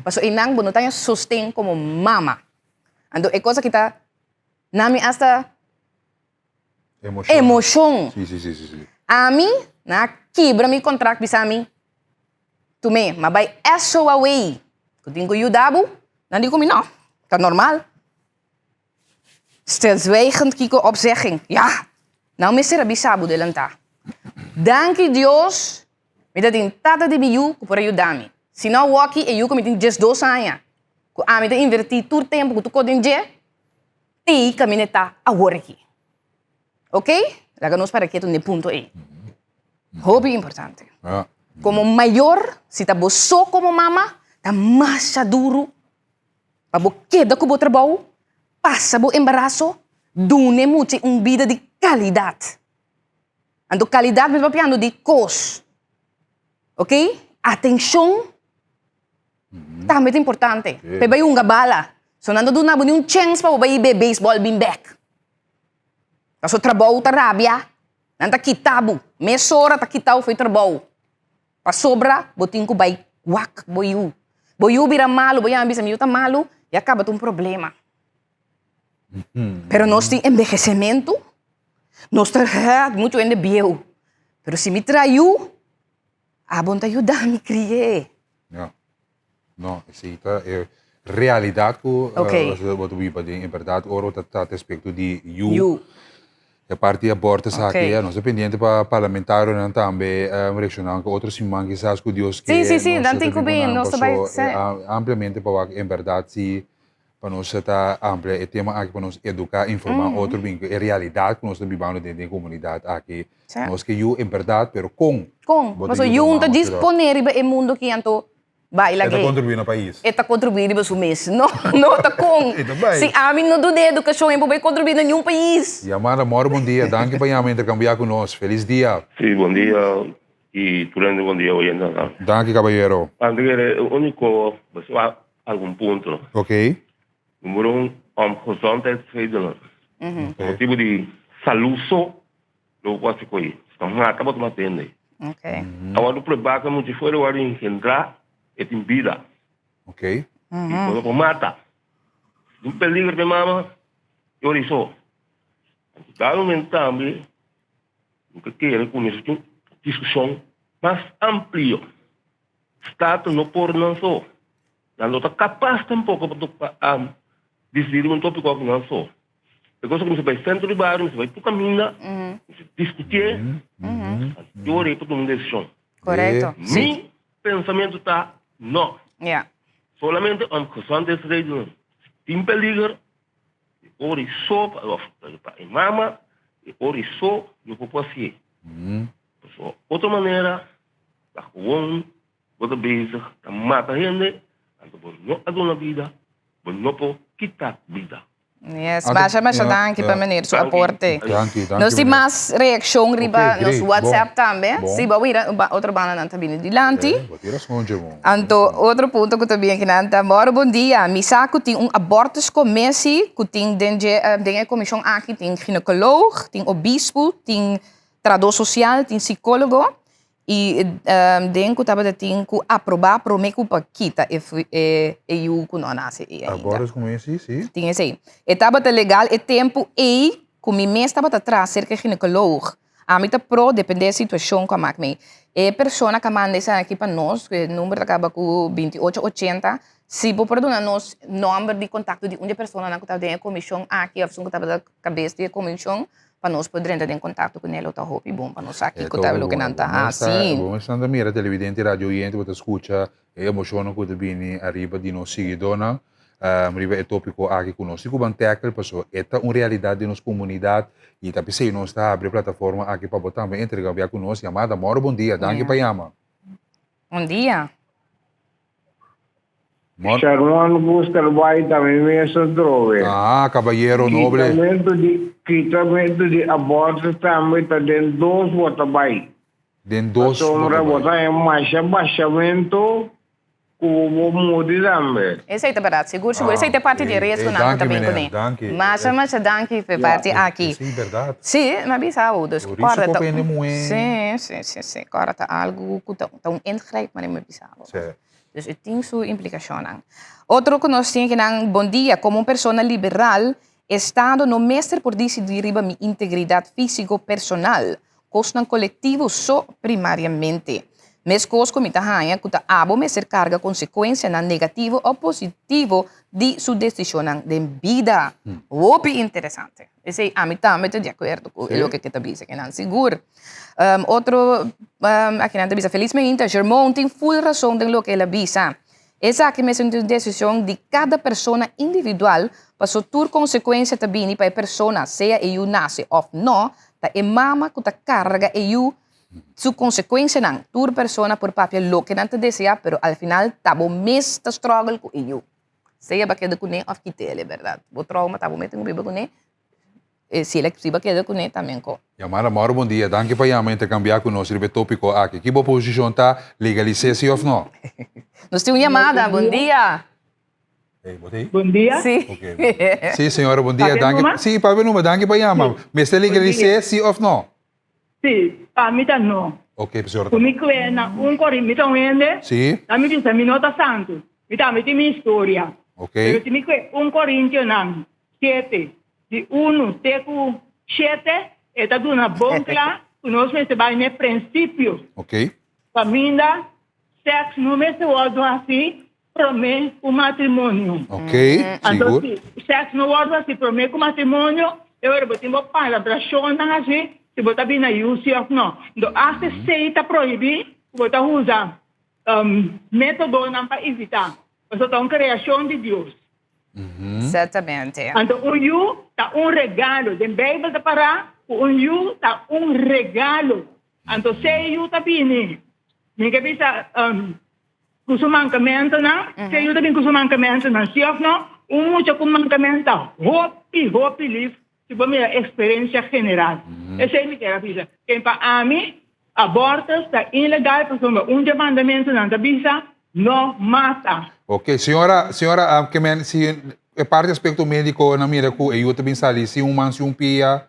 Pasobra einan bo no ta haña sosten komo mama. Anto e kos aki ta na mi asta emoshon. Ami nan a kibra mi kontrakt bisa mi Tumé, m'a bai eso away ku tin ku yuda bo, nan di ku mi no, ta normal. Stilzwijgend kiko opzegging, ya, nan mester a bisa bo delantá. Danki Dios, mi ta tin tata di mi yu ku por a yuda mi. Si no awoki e yu ku mi tin diesdos aña, ku ami ta invertí tur tempu ku tur kos den dje, tei kaminda e ta awor aki. Ok? Laga nos para ketu n'e punto ei. Hopi importante. Komo mayor, si ta bo so komo mama, ta masha duru pa bo keda ku bo trabou, pasa bo embaraso, duna e mucha un bida di kalidat. Anto kalidat mi ta papiando di kos. Ok? Atenshon tambe ta importante. Pa e bai hunga bala. So nan ta duna bo ni un chèns pa bo bai be beisbòl bin bèk. Pasobra trabou ta rabia, nan ta kita bo. Mesora ta kita bo for e trabou. Pasobra bo tin ku bai wak bo yu. Bo yu bira malu, bo yama bisa mi yu ta malu, ya kaba ta un problema. Pero nos tin enbehesementu, nos ta muchu hende bieu. Pero si mi traha yu, abo no ta yuda mi kri'é. Ja. No, esei ta e realidat ku bo ta biba den. En bèrdat ora bo ta trata aspekto di yu, e parti di aborto esaki, nos ta pendiente pa parlamentarionan tambe reakshoná ku otro siman kisas ku Dios ke nos ta bin ku nan paso ampliamente pa wak en bèrdat si pa nos ta amplia e tema aki pa nos eduká, informá otro bin ku e realidat ku nos ta bibando den den komunidat aki. Nos ke yu en bèrdat, pero kon? Kon? Pasobra yu no ta djis pone riba e mundo aki anto bai lag'é. E ta kontribuí na pais. E ta kontribuí riba su mes. No, no ta kon. E ta bai. Si ami no dun'é edukashon e por bai kontribuí na niun pais. Yamada, Mòru bon dia. Danki pa yama interkambiá ku nos. Felis dia. Sí, bon dia y tur hende bon dia oyentenan. Danki kabayero. Anto e úniko algun punto. Ok. Numero un, om gezondheidsredenen. Pa motibu di salú so lo bo por hasi koe. Si ta mata bo ta mata hende. Ok. A wòrdu pruebá ku e mucha fuera wòrdu engendrá e tin bida. Ok. I bo no por mata. Si tin peligro pa e mama, e ora ei so. Anto dado momento tambe bo ta kere ku mester tin un diskushon mas amplio. Staten no por nan so. Nan no ta kapas tampoko pa disidí riba un tópiko aki nan so. E cosa ku mester bai sentro di bario, mester bai tur kaminda, mester diskutié, anto ora ei pa tuma un desishon. Korekto. Mi pensamentu ta no. Solamente om gezondheidsredenen. Si tin peliger, e ora ei so pa pa e mama, e ora ei so yo por por hasié. Pasobra otro manera ta gewoon bo ta bezig ta mata hende, anto bo no a duna bida, bo no por kita bida. Yes, masha masha danki pa meneer su aporte. Danki, danki Nos tin meneer. mas reaccion riba Ok, nos great, WhatsApp bon, tambe. bon. Si, bo mira otro bandanan ta bini dilanti. Ok, bo tin rason dje bon. Anto otro punto ku ta bini akinan ta, Moro bon dia, mi sa ku tin un abortuscommissie ku tin den dje den e komishon aki tin ginecoloog, tin obispo, tin trahador social, tin psicologo. I den ku tabata tin ku aprobá promé ku pa kita e e yu ku no a nase ei ainda. Abortus komo esei, si. Tin esei. E tabata legal e tempu ei ku mi mes tabata traha serka e ginekoloog. Ami ta pro, dependé e situashon ku a mak mi. E persona ku a manda esaki pa nos, ku e number ta kaba ku binti ocho ochenta, si bo por duna nos nòmber di kontakto di un di e personanan ku tabata den e komishon aki òf esun ku tabata kabes di e komishon, pa nos por drenta den kontakto ku ne lo ta hopi bon pa nos sa kiko ta loke nan ta hasi. Bo mes ta mira televidente i radio oyente bo ta skucha e emoshonnan ku ta bini ariba di nos siguidónan riba e tópiko aki ku nos tin ku ban tèkel pasobra e ta un realidat den nos komunidat i ta p'esei nos ta habri e plataforma aki pa bo tambe interkambiá ku nos. Yamada mòru bon dia, danki pa yama. Bon dia. Sherman Buster bai ta mi mes atrobe. Ah, cabayero noble. Kitamento di kitamento di abortus tambe ta den dos bo ta bai. Den dos bo ta Pasobra bo bai. ta haña masha bashamento ku bo muri tambe. Esei ta berdad, sigur sigur. Esei ta e parti di Eh, riesgonan ku danki ta bin meneer, kuné. danki. Masha masha danki pa e parti aki. Esei berdad. Sí, mi a bisa bo, dus Bo kòrda risiko ta pa hende muhé. Sí, sí, sí, sí. Kòrda ta algu ku ta un ingrijp, manera mi a bisa bo. Sí. Dus e tin su implikashonnan. Otro ku nos tin kinan, Bon dia, komo un persona liberal, Estado no mester por disidí riba mi integridat físiko personal, kosnan kolektivo so primariamente. Meskos ku mi ta haña ku ta abo mester karga konsekuensianan negativo òf positivo di su desishonnan den bida. Hopi interesante. Esei ami tambe ta di akuerdo ku e loke ke ta bisa kinan, sigur. Otro akinan ta bisa, Felis meinta, Germon tin ful rason den loke el a bisa. Esaki mester un desishon di kada persona individual paso tur konsekuensia ta bini pa e persona, sea e yu nase òf nò, ta e mama ku ta karga e yu su konsekuensianan. Tur persona por papia loke nan ta deseá, pero al final ta bo mes ta struggle ku e yu. Sea bo a keda kuné òf kit'el, e bèrdat. Bo trauma ta bo mes tin ku biba kuné. E si el a si bo a keda kuné también ko. Yamada Mauro bon dia, danki pa yama interkambiá ku nos riba e tópiko aki. Ki bo posishon ta, legalis'é si òf no? Nos tin un yamada, bon dia. Hey, bo ta ei? Bon dia. Si. Ok. Si, señora, bon dia. Papia Danki. numa? Si, papia numa, danki pa yama. Mester legalis'é si òf no? Si, pa mi ta no. Ok, señora. Ku mi kue na un Korin, mi ta un hende, Si. ta mi bisa mi no ta santu, mi tambe tin mi historia. Ok. Pero si mi kue un Korintionan shete, di unu te ku shete, e ta duna bon kla ku nos mester bai n'e prinsipio. Ok. Kaminda sèks no mester wòrdu hasi promé ku matrimonio. Ok, Anto sigur. si sèks no wòrdu hasi promé ku matrimonio, e ora bo tin bo palabrashonnan hasi si bo ta bini na yu si òf nò. Anto asta esei ta prohibí ku bo ta usa métodonan pa evitá, pasobra ta un kreashon di Dios. Certamente. Anto un yu ta un regalo. Den Beibel ta pará ku un yu ta un regalo. Anto si e yu ta bini, mi ke bisa ku su mankamentunan, si e yu ta bini ku su mankamentunan, si òf no, un mucha ku mankamentu ta hopi, hopi lif Si bo mira experiencia general. Esey mi kier a bisa. Ken pa ami, abortus ta ilegal pasobra un dje mandamentonan ta bisa, no mata. Ok, señora, señora, ke men si e parti aspecto medico nan mira cu e yu ta bin sali sin un man sin un pia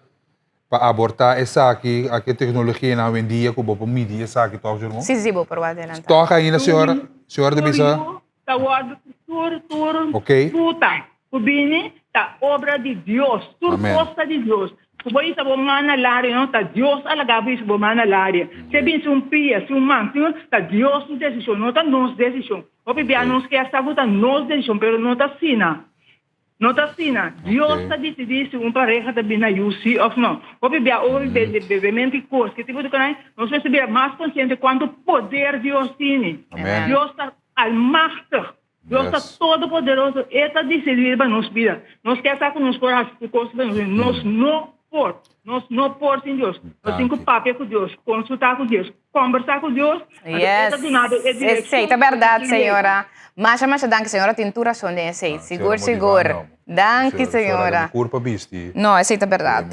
pa aborta esaki, aki e tecnologianan awendia cu bo por midi esaki toch Jerome? Si, si, bo por wak adelanta. Toch ainda señora, señora ta bisa. Tur yu ta wòrdu tur tur Ok. fruta ku bini ta obra di Dios tur Amen. kos ta di Dios ku bo hisa bo man na laria no ta Dios a laga bo hisa bo man na laria si e bini si un pia si un man si un ta Dios su desishon no ta nos desishon hopi bia nos kier sa ku ta nos desishon pero no ta asina No ta asina. Dios ta disidí si un pareha ta bini na yu sí òf no. Hopi bia ora di bebemento i kos, ki tipo di kosnan, nos mester bira mas konsiente kuantu poder Dios tini. Dios ta almachtig. Dios ta todopoderoso. E ta disidí riba nos bida. Nos ke sa ku nos por hasi tur kos riba nos bida. Nos no por. Nos no por sin Dios. Nos tin ku papia ku Dios, konsultá ku Dios, kombersá ku Dios. Anto e ta Yes. duna bo e direkshon Esei ta ku bo bèrdat, tin lei. señora. Masha, masha danki, señora tin tur rason den esei. Sigur, sigur. Danki, señora. No, esei ta bèrdat.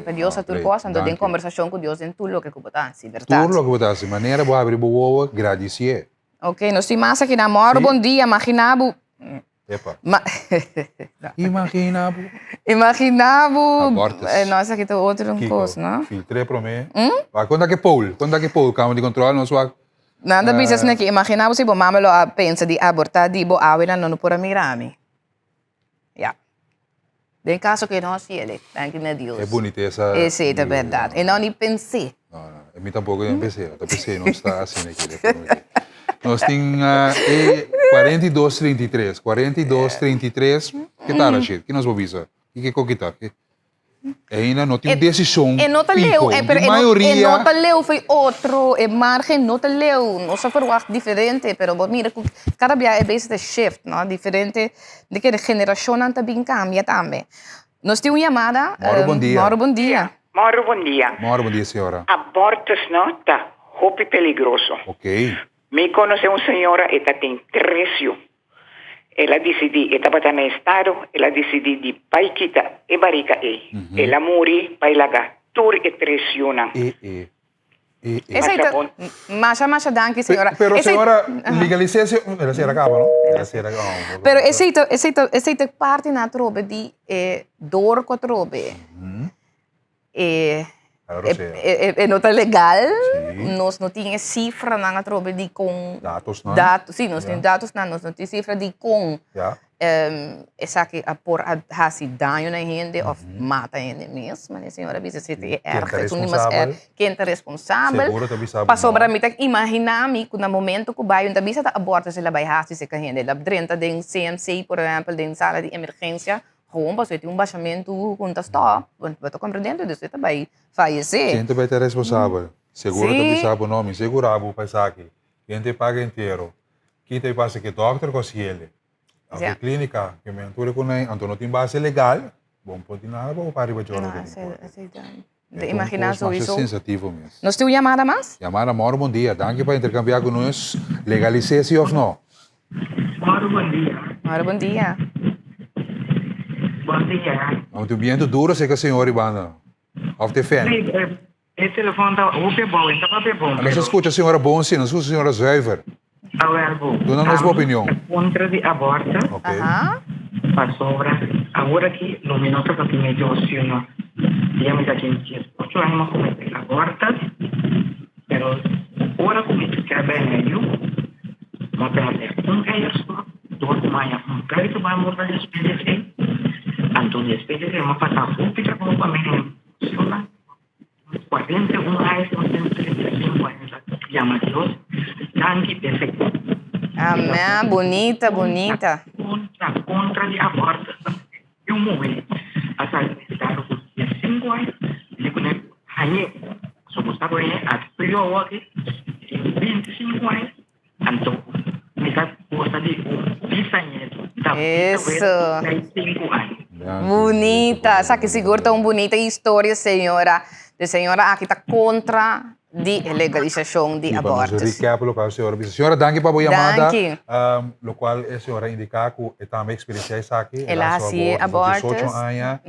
Pa Dios ta tur kos, anto den kombersashon ku Dios den tur loke ku bo ta hasi, bèrdat. Tur loke bo ta hasi, manera bo habri bo wowo, gradisié. Ok, nos tin mas aki na. Mòru, bon dia. Magina bo. Epa. Ma Imagina bo. Imagina bo. Abortus. Eh, no, esaki ta otro un kos, no? Filtré promé. Wak konta ke poll, konta ke poll, Kamer di Kontrol nos wak. Nan ta bisa esaki, imagina bo si bo mama lo a pensa di abortá di bo awe nan no por a mira mi. Ya. Den kaso ke no hasi el, danki na Dios. E bunitesa. Esei ta bèrdat. E no ni pens'é. No, no. E mi tampoko ni pens'é. No ta pens'é nos ta asina aki den forma aki. Nos tin e 42 33. 42 33. Ke ta, Rashid? Ke nos por bisa? Kiko ke koki ta? Ainda no tin un desishon E no ta fiho. leu, e, pero Di e no, e mayoria. no ta leu fo'i otro, e margen no ta leu. Nos a verwacht diferente, pero bo mira ku kada bia e bes ta shift, no? Diferente, di ke generashonnan ta bin kambia tambe. Nos tin un yamada. Mòru bon dia. Mòru bon dia. Mòru bon dia. Mòru bon dia, señora. Abortus no ta hopi peligroso. Ok. Mi konosé un señora e ta tin tres yu. El a disidí, e tabata na estado, el a disidí di bai kita e barika ei. El a muri bai laga tur e tres yunan. E, e, e, e. Esei ta, masha, masha danki, señora. Pero, Esei, señora, legalis'é, el a sera kaba, no? El a sera, oh, Pero esei ta, esei ta, esei ta parti na atrobe di e dor ku atrobe. E, e, e no ta legal, nos no tin e cifranan atrobe di con... Datosnan. Dat, sí, nos tin datosnan, nos no tin cifra di con esaki a por a haci daño na hende of mata hende mes. Mane señora bisa si ta e erg, esun di mas erg. Ken ta responsabel? Seguro ta bisa bo no. Pasobra mi ta imagina mi cu na momento cu bai, un ta bisa ta aborto si la bai haci cerca hende. La drenta den CMC, por ehempel, den sala di emergencia, Gewoon pasobra e tin un bashamentu ku no ta stòp, bo ta komprendendo, dus e ta bai fayesé. Ken ta bai ta responsabel? Seguro ta bisa bo no, mi segura bo pa esaki. Ken ta e paga entero? Ki ta e pasa ku e dòkter ku a siele? Òf e klínika? Ke men tur e ku nan, anto no tin base legal, bo no por tin nada pa bo para riba djòrdu No, ku tin korte. esei ta de imaginá souiso. Masha sensativo mes. Nos tin un yamada mas? Yamada, Mauro bon dia, danki pa interkambiá ku nos. Legalis'é si òf no? Mauro bon dia. Mauro bon dia. Bon dia. Amo tin un biento duro serka señor ribanda. Òf te fèn? Sí, e telefòn ta hopi abou, e ta papia bon. Nos a skucha señora bon sí, nos a skucha señora zuiver. Awel bo. Duna nos bo opinion. Ami ta kontra di aborto. Ok. Pasobra awor aki lo mi no ta papia mi Dios si no. Dia mi ta tin 18 aña mi a comete aborto, pero ora cu mi kier bene yu, mi a perde un eierstok dor cu mi a haña un buitenbaarmoeder despues di esey. Anto despues di esey mi a pasa hopi trabou pa mi funciona. 41 aña ku tin 35 aña ta yama Dios danki p'esei. Amen, bunita, bunita. Kontra, kontra di aborto. E un muhé a sali di estado ku 15 aña di kuné hañ'é. So bo sa ku e a frio awor aki tin 25 aña anto mi ta gosa di un bisañeto ta Eso. 35 aña. Bunita, esaki sigur ta un bunita historia señora. De señora aki ta contra di e legalisacion di Sí, pa nos abortus. recap locual señora bisa. Señora, danki pa bo yamada. Danki. Um, locual e señora indica cu e tambe experiencia esaki. El a haci abortus. 18 aña.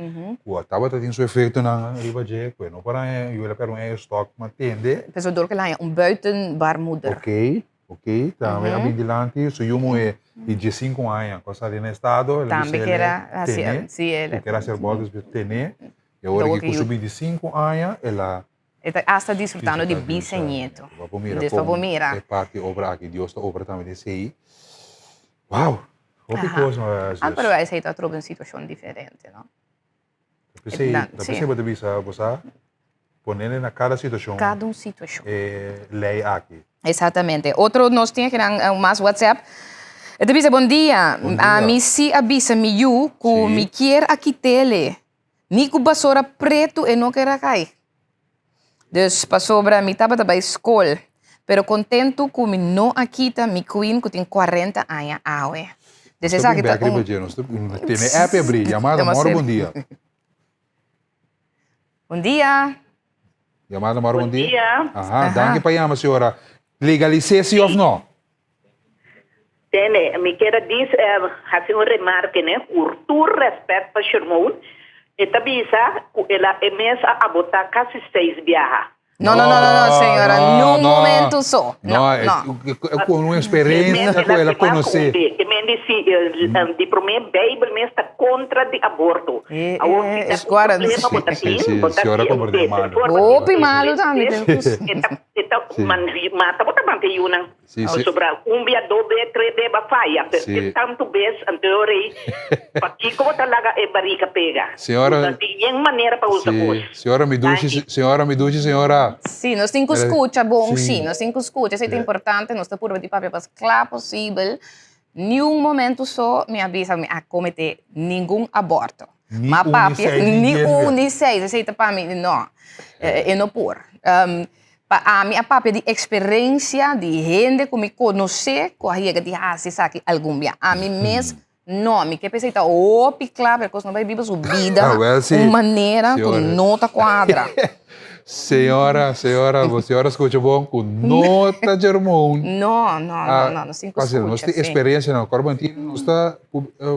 Cu a tabata tin su efectonan riba dje, cu e no por haña, yu el a perde un eierstok, ma tende. Peso dor cu el a haña un buitenbaarmoeder. Ok. Ok, tambe a bin dilanti su yu muhé di diesinku aña ku a sali na estado, el a Tambe bisa kier el a hasi, tene, si el ku kier hasi aborto, despues tene, i awor Dor aki ku su 25 aña el a E ta hasta disfrutando di bisañeto. Pa bo mira Dus pa bo kon mira. e parti obra aki, Dios ta obra tambe den esei. Wow! Hopi Aha. kos no a Ah, pero esei ta atrobe un situashon diferente, no? P'esei, ta p'esei bo ta bisa bo sa ponele na kada situashon. Kada un situashon. E lei aki. Exactamente. Otro nos tin akinan mas WhatsApp. E ta bisa, Bon dia. Ami si a bisa mi yu ku mi kier a kitele. Ni ku basora pretu e no ker a kai. Dus pasobra mi tabata bai skol. Pero kontentu ku mi no a kita mi queen ku tin kuarenta aña awe. Dus Nos ta esaki bin ta bek riba un. dje, nos ta tene app e abri. Yamada, moro bon dia. Bon dia. Yamada, moro bon Bon dia. dia. Aha, danki pa yama señora. Legalis'é si of no? Tene, mi kier a dis, hasi un remarke ne, ku tur rèspèt pa Shermon, e ta bisa ku el a e mes a abotá kasi seis biaha. No, no, no, no, no, señora, no, un momento so. No, no. Con un experiencia cu el a conoce. Ke men di si, di prome Bijbel mes ta contra di aborto. Awor si ta un problema bo ta tin, bo ta tin un Hopi malo tambe. E ta mata bo ta mata e yunan. Pasobra un bia, dos bia, tres bia bo a faya. Pero te tantu bes anto e ora ei, pakiko bo ta laga e barika pega? Señora. Bo ta tin yen manera pa usa kos. Señora mi dushi, señora mi dushi señora. Sí, nos tin ku skucha bon, sí, nos tin ku skucha, esei ta importante, nos ta purba di papia pas kla posibel. Niun momento so mi a bisa mi a kometé ningun aborto. Ni Ma un, ni papia, seis, ni ni dies un, bes. ni seis, esei ta pa mi, no, e no por. Pa ami a papia di eksperensia di hende ku mi konosé ku a yega di hasi esaki algun bia. Ami mes no, mi ke pensa ei ta hopi kla, pero kos no bai biba su bida Awel si, un manera ku señora. no ta kuadra. Señora, señora, bo señora skucha bon ku no ta Jermoon. No, no, no, no, nos tin ku Fácil, nos skucha, tin si. eksperensianan, kòrda bo entiende, nos ta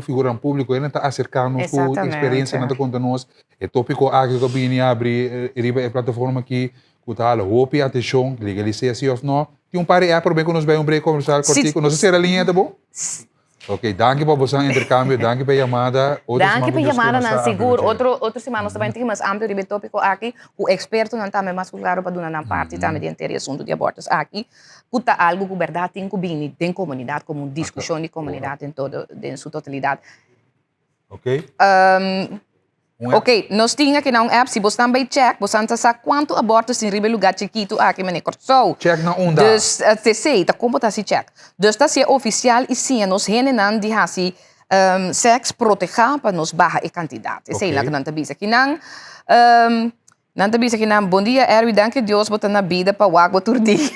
figuranan públiko, hende ta aserká nos ku Exactamente. eksperensianan ta konta nos. E tópiko aki ku a bini abri riba e plataforma aki ku ta hala hopi atenshon, legalis'é si òf no. Tin un par di app promé ku nos bai un break komersial kòrtiku. Nos a sera liña ta bon? Ok, danki pa boso interkambio, danki pa e yamada. Otro siman Danki ku pa Dios kier yamada nos nan ta sigur. amplia Otro otro siman nos ta bai un tiki mas amplio riba e tópiko aki ku ekspertonan tambe mas ku klaro pa duna nan parti tambe di henter e asuntu di abortus aki ku ta algu ku bèrdat tin ku bini den komunidat komo un diskushon di komunidat den todo den su totalidat. Ok. Um, ok, nos tin aki na un app, si bosnan bai check, bosnan ta sa kuantu abortus tin riba e lugar chikitu aki, meneer Kòrsou. Check na unda? Dus, uh, TC, ta kon bo ta hasi check. Dus ta hasié ofisial i siña nos hendenan di hasi um, sèks protehá pa nos baha e kantidat. Esei Ok. loke nan ta bisa. Kinan, um, Nan ta bisa kinan, Bon dia Erwin, danki Dios bo ta na bida pa wak bo tur dia.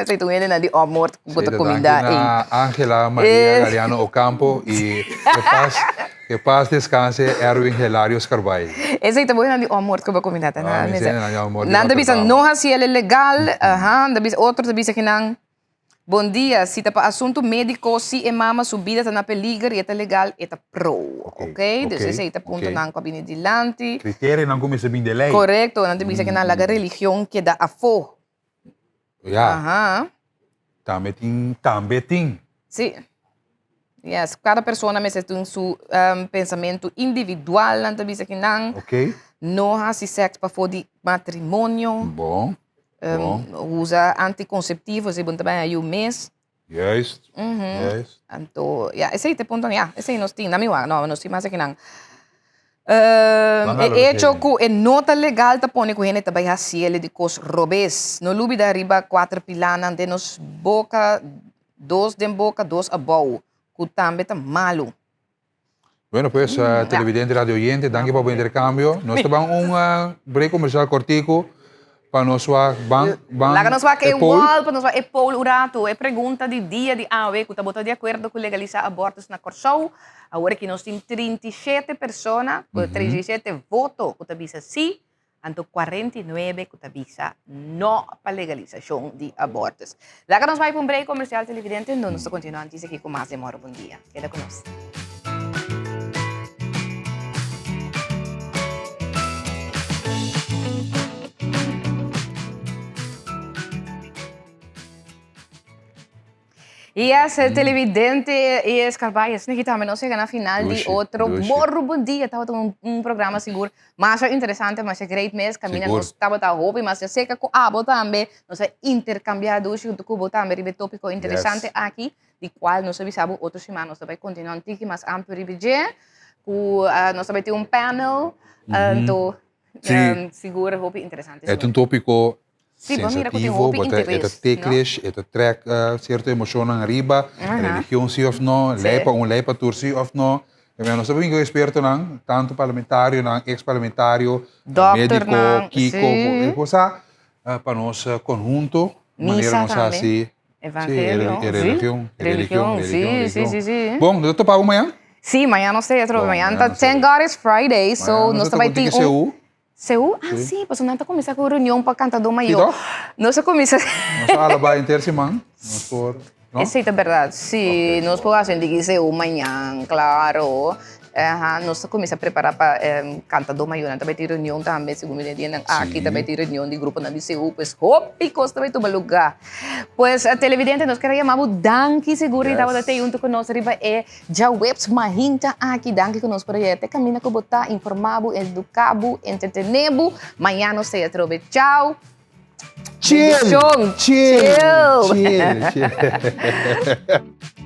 Esei ta un hendenan di opmoord ku bo ta Seta, kuminda danki ei. na Angela Maria Galeano Ocampo i ke pas ke pas deskanse Erwin Helario Scarbay. Esei ta bo hendenan di opmoord ku bo kuminda ta Ah, na mi mesa. hendenan di opmoord di Nan ta bisa Rotterdam. no hasi el legal, aha, nan ta bisa otro ta bisa kinan. Bon dia, si ta pa asuntu medico si e mama su bida ta na peliger y e ta legal e ta pro, ok? Dus esey ta puntonan cu a bini dilanti. Criterionan cu mester bin den ley. Correcto, nan ta bisa cu nan laga religion keda afo. Ya. Aha. Tambe tin, tambe tin. Si. Yes, cada persona mester tin su pensamento individual, nan ta bisa kinan. Ok. No haci sex pafo di matrimonio. Bon. Um, usa anticonceptivo si bo ta bai ayu mes. Juist. Mm -hmm. Juist. Anto, ja, esei te punto, ja, esei nos tin, na mi wak, no, nos tin mas akinan. Um, e hecho ku e no ta legal ta pone ku hende ta bai hasi ele di kos robes. No lubida riba kuater pilanan den nos boka, dos den boka, dos abou, ku tambe ta malu. Bueno pues, uh, televidente, radio oyente, danki pa bo intercambio. Nos ta ban un uh, break comercial cortico pa nos wak ban ban Laga nos wak e e poll. wall, pa nos wak e poll un rato. E pregunta di dia di awe, ku ta bo ta di akuerdo ku legalisa abortus na Kòrsou? Awor aki nos tin 37 persona, ku 37 voto ku ta bisa sí, Anto 49 ku ta bisa no pa legalisashon di abortus. Laga nos bai pa un break komersial televidente, no nos ta kontinuá antis aki ku mas den Moro Bon Dia. Keda ku nos. Yes, televidente y Escarbay, asina ki tambe nos yega na final di otro Morro Bon Dia. Tabata un, un programa sigur masha interesante, masha great mes. Camina Sigur. nos tabata hopi masha seca cu abo tambe. Nos a intercambia dushi hunto cu bo tambe riba e topico interesante Yes. aki, di cual nos a bisa bo otro siman nos ta bay continua un tiki mas amplio riba dje. Cu ah, nos ta bay tin un panel, anto Sí. um, sigur hopi interesante. E ta un topico Sí, bo mira ku tin sensativo, hopi bo ta, e ta interes, no? ticklish, e ta trek cierto emocionnan ariba, Aha. religion sí of no, Sí. ley pa un, ley pa tur sí of no. E mira, nos ta bin ku expertonan, tanto parlamentarionan, ex parlamentario, medico, Dokternan, kiko, sí. e cosa pa nos conhunto, manera Misa nos tambe. hasi, sí, e Evangelio, e sí. religion, e religion, Religion, sí, religion, sí, sí, sí. Bon, nos ta topa bo mañan? Sí, mañan nos ta otro, Bon, mañan mañan ta nos ta Thank God it's Friday, so Mañan nos nos ta ta bai topa un tin tiki un CU. Seú? Ah, Sí. sí, pasobra nan ta kuminsá ku reunion pa kantadó Sí, mayó. toch? Nos a kuminsá. Nos a alabá henter siman. Nos por, no? Esei ta bèrdat, sí. Nos por hasi un diki seú mañan, klaro. Aha, nos ta kuminsá prepará pa Kantadó Mayornan ta bai tin reunion tambe, segun mi den dianan aki ta bai tin reunion di gruponan di CU, pues hopi kos ta bai tuma lugá. Pues televidente nos ker a yama bo danki sigur di tabata te huntu ku nos riba e djaweps mahinta aki. Danki ku nos por a yega te kaminda ku bo ta, informá bo, eduká bo, entretené bo. Mañana nos ta yega atrobe. Chao! Chill! Bendishon! Chill! Chill! Chill! Chill!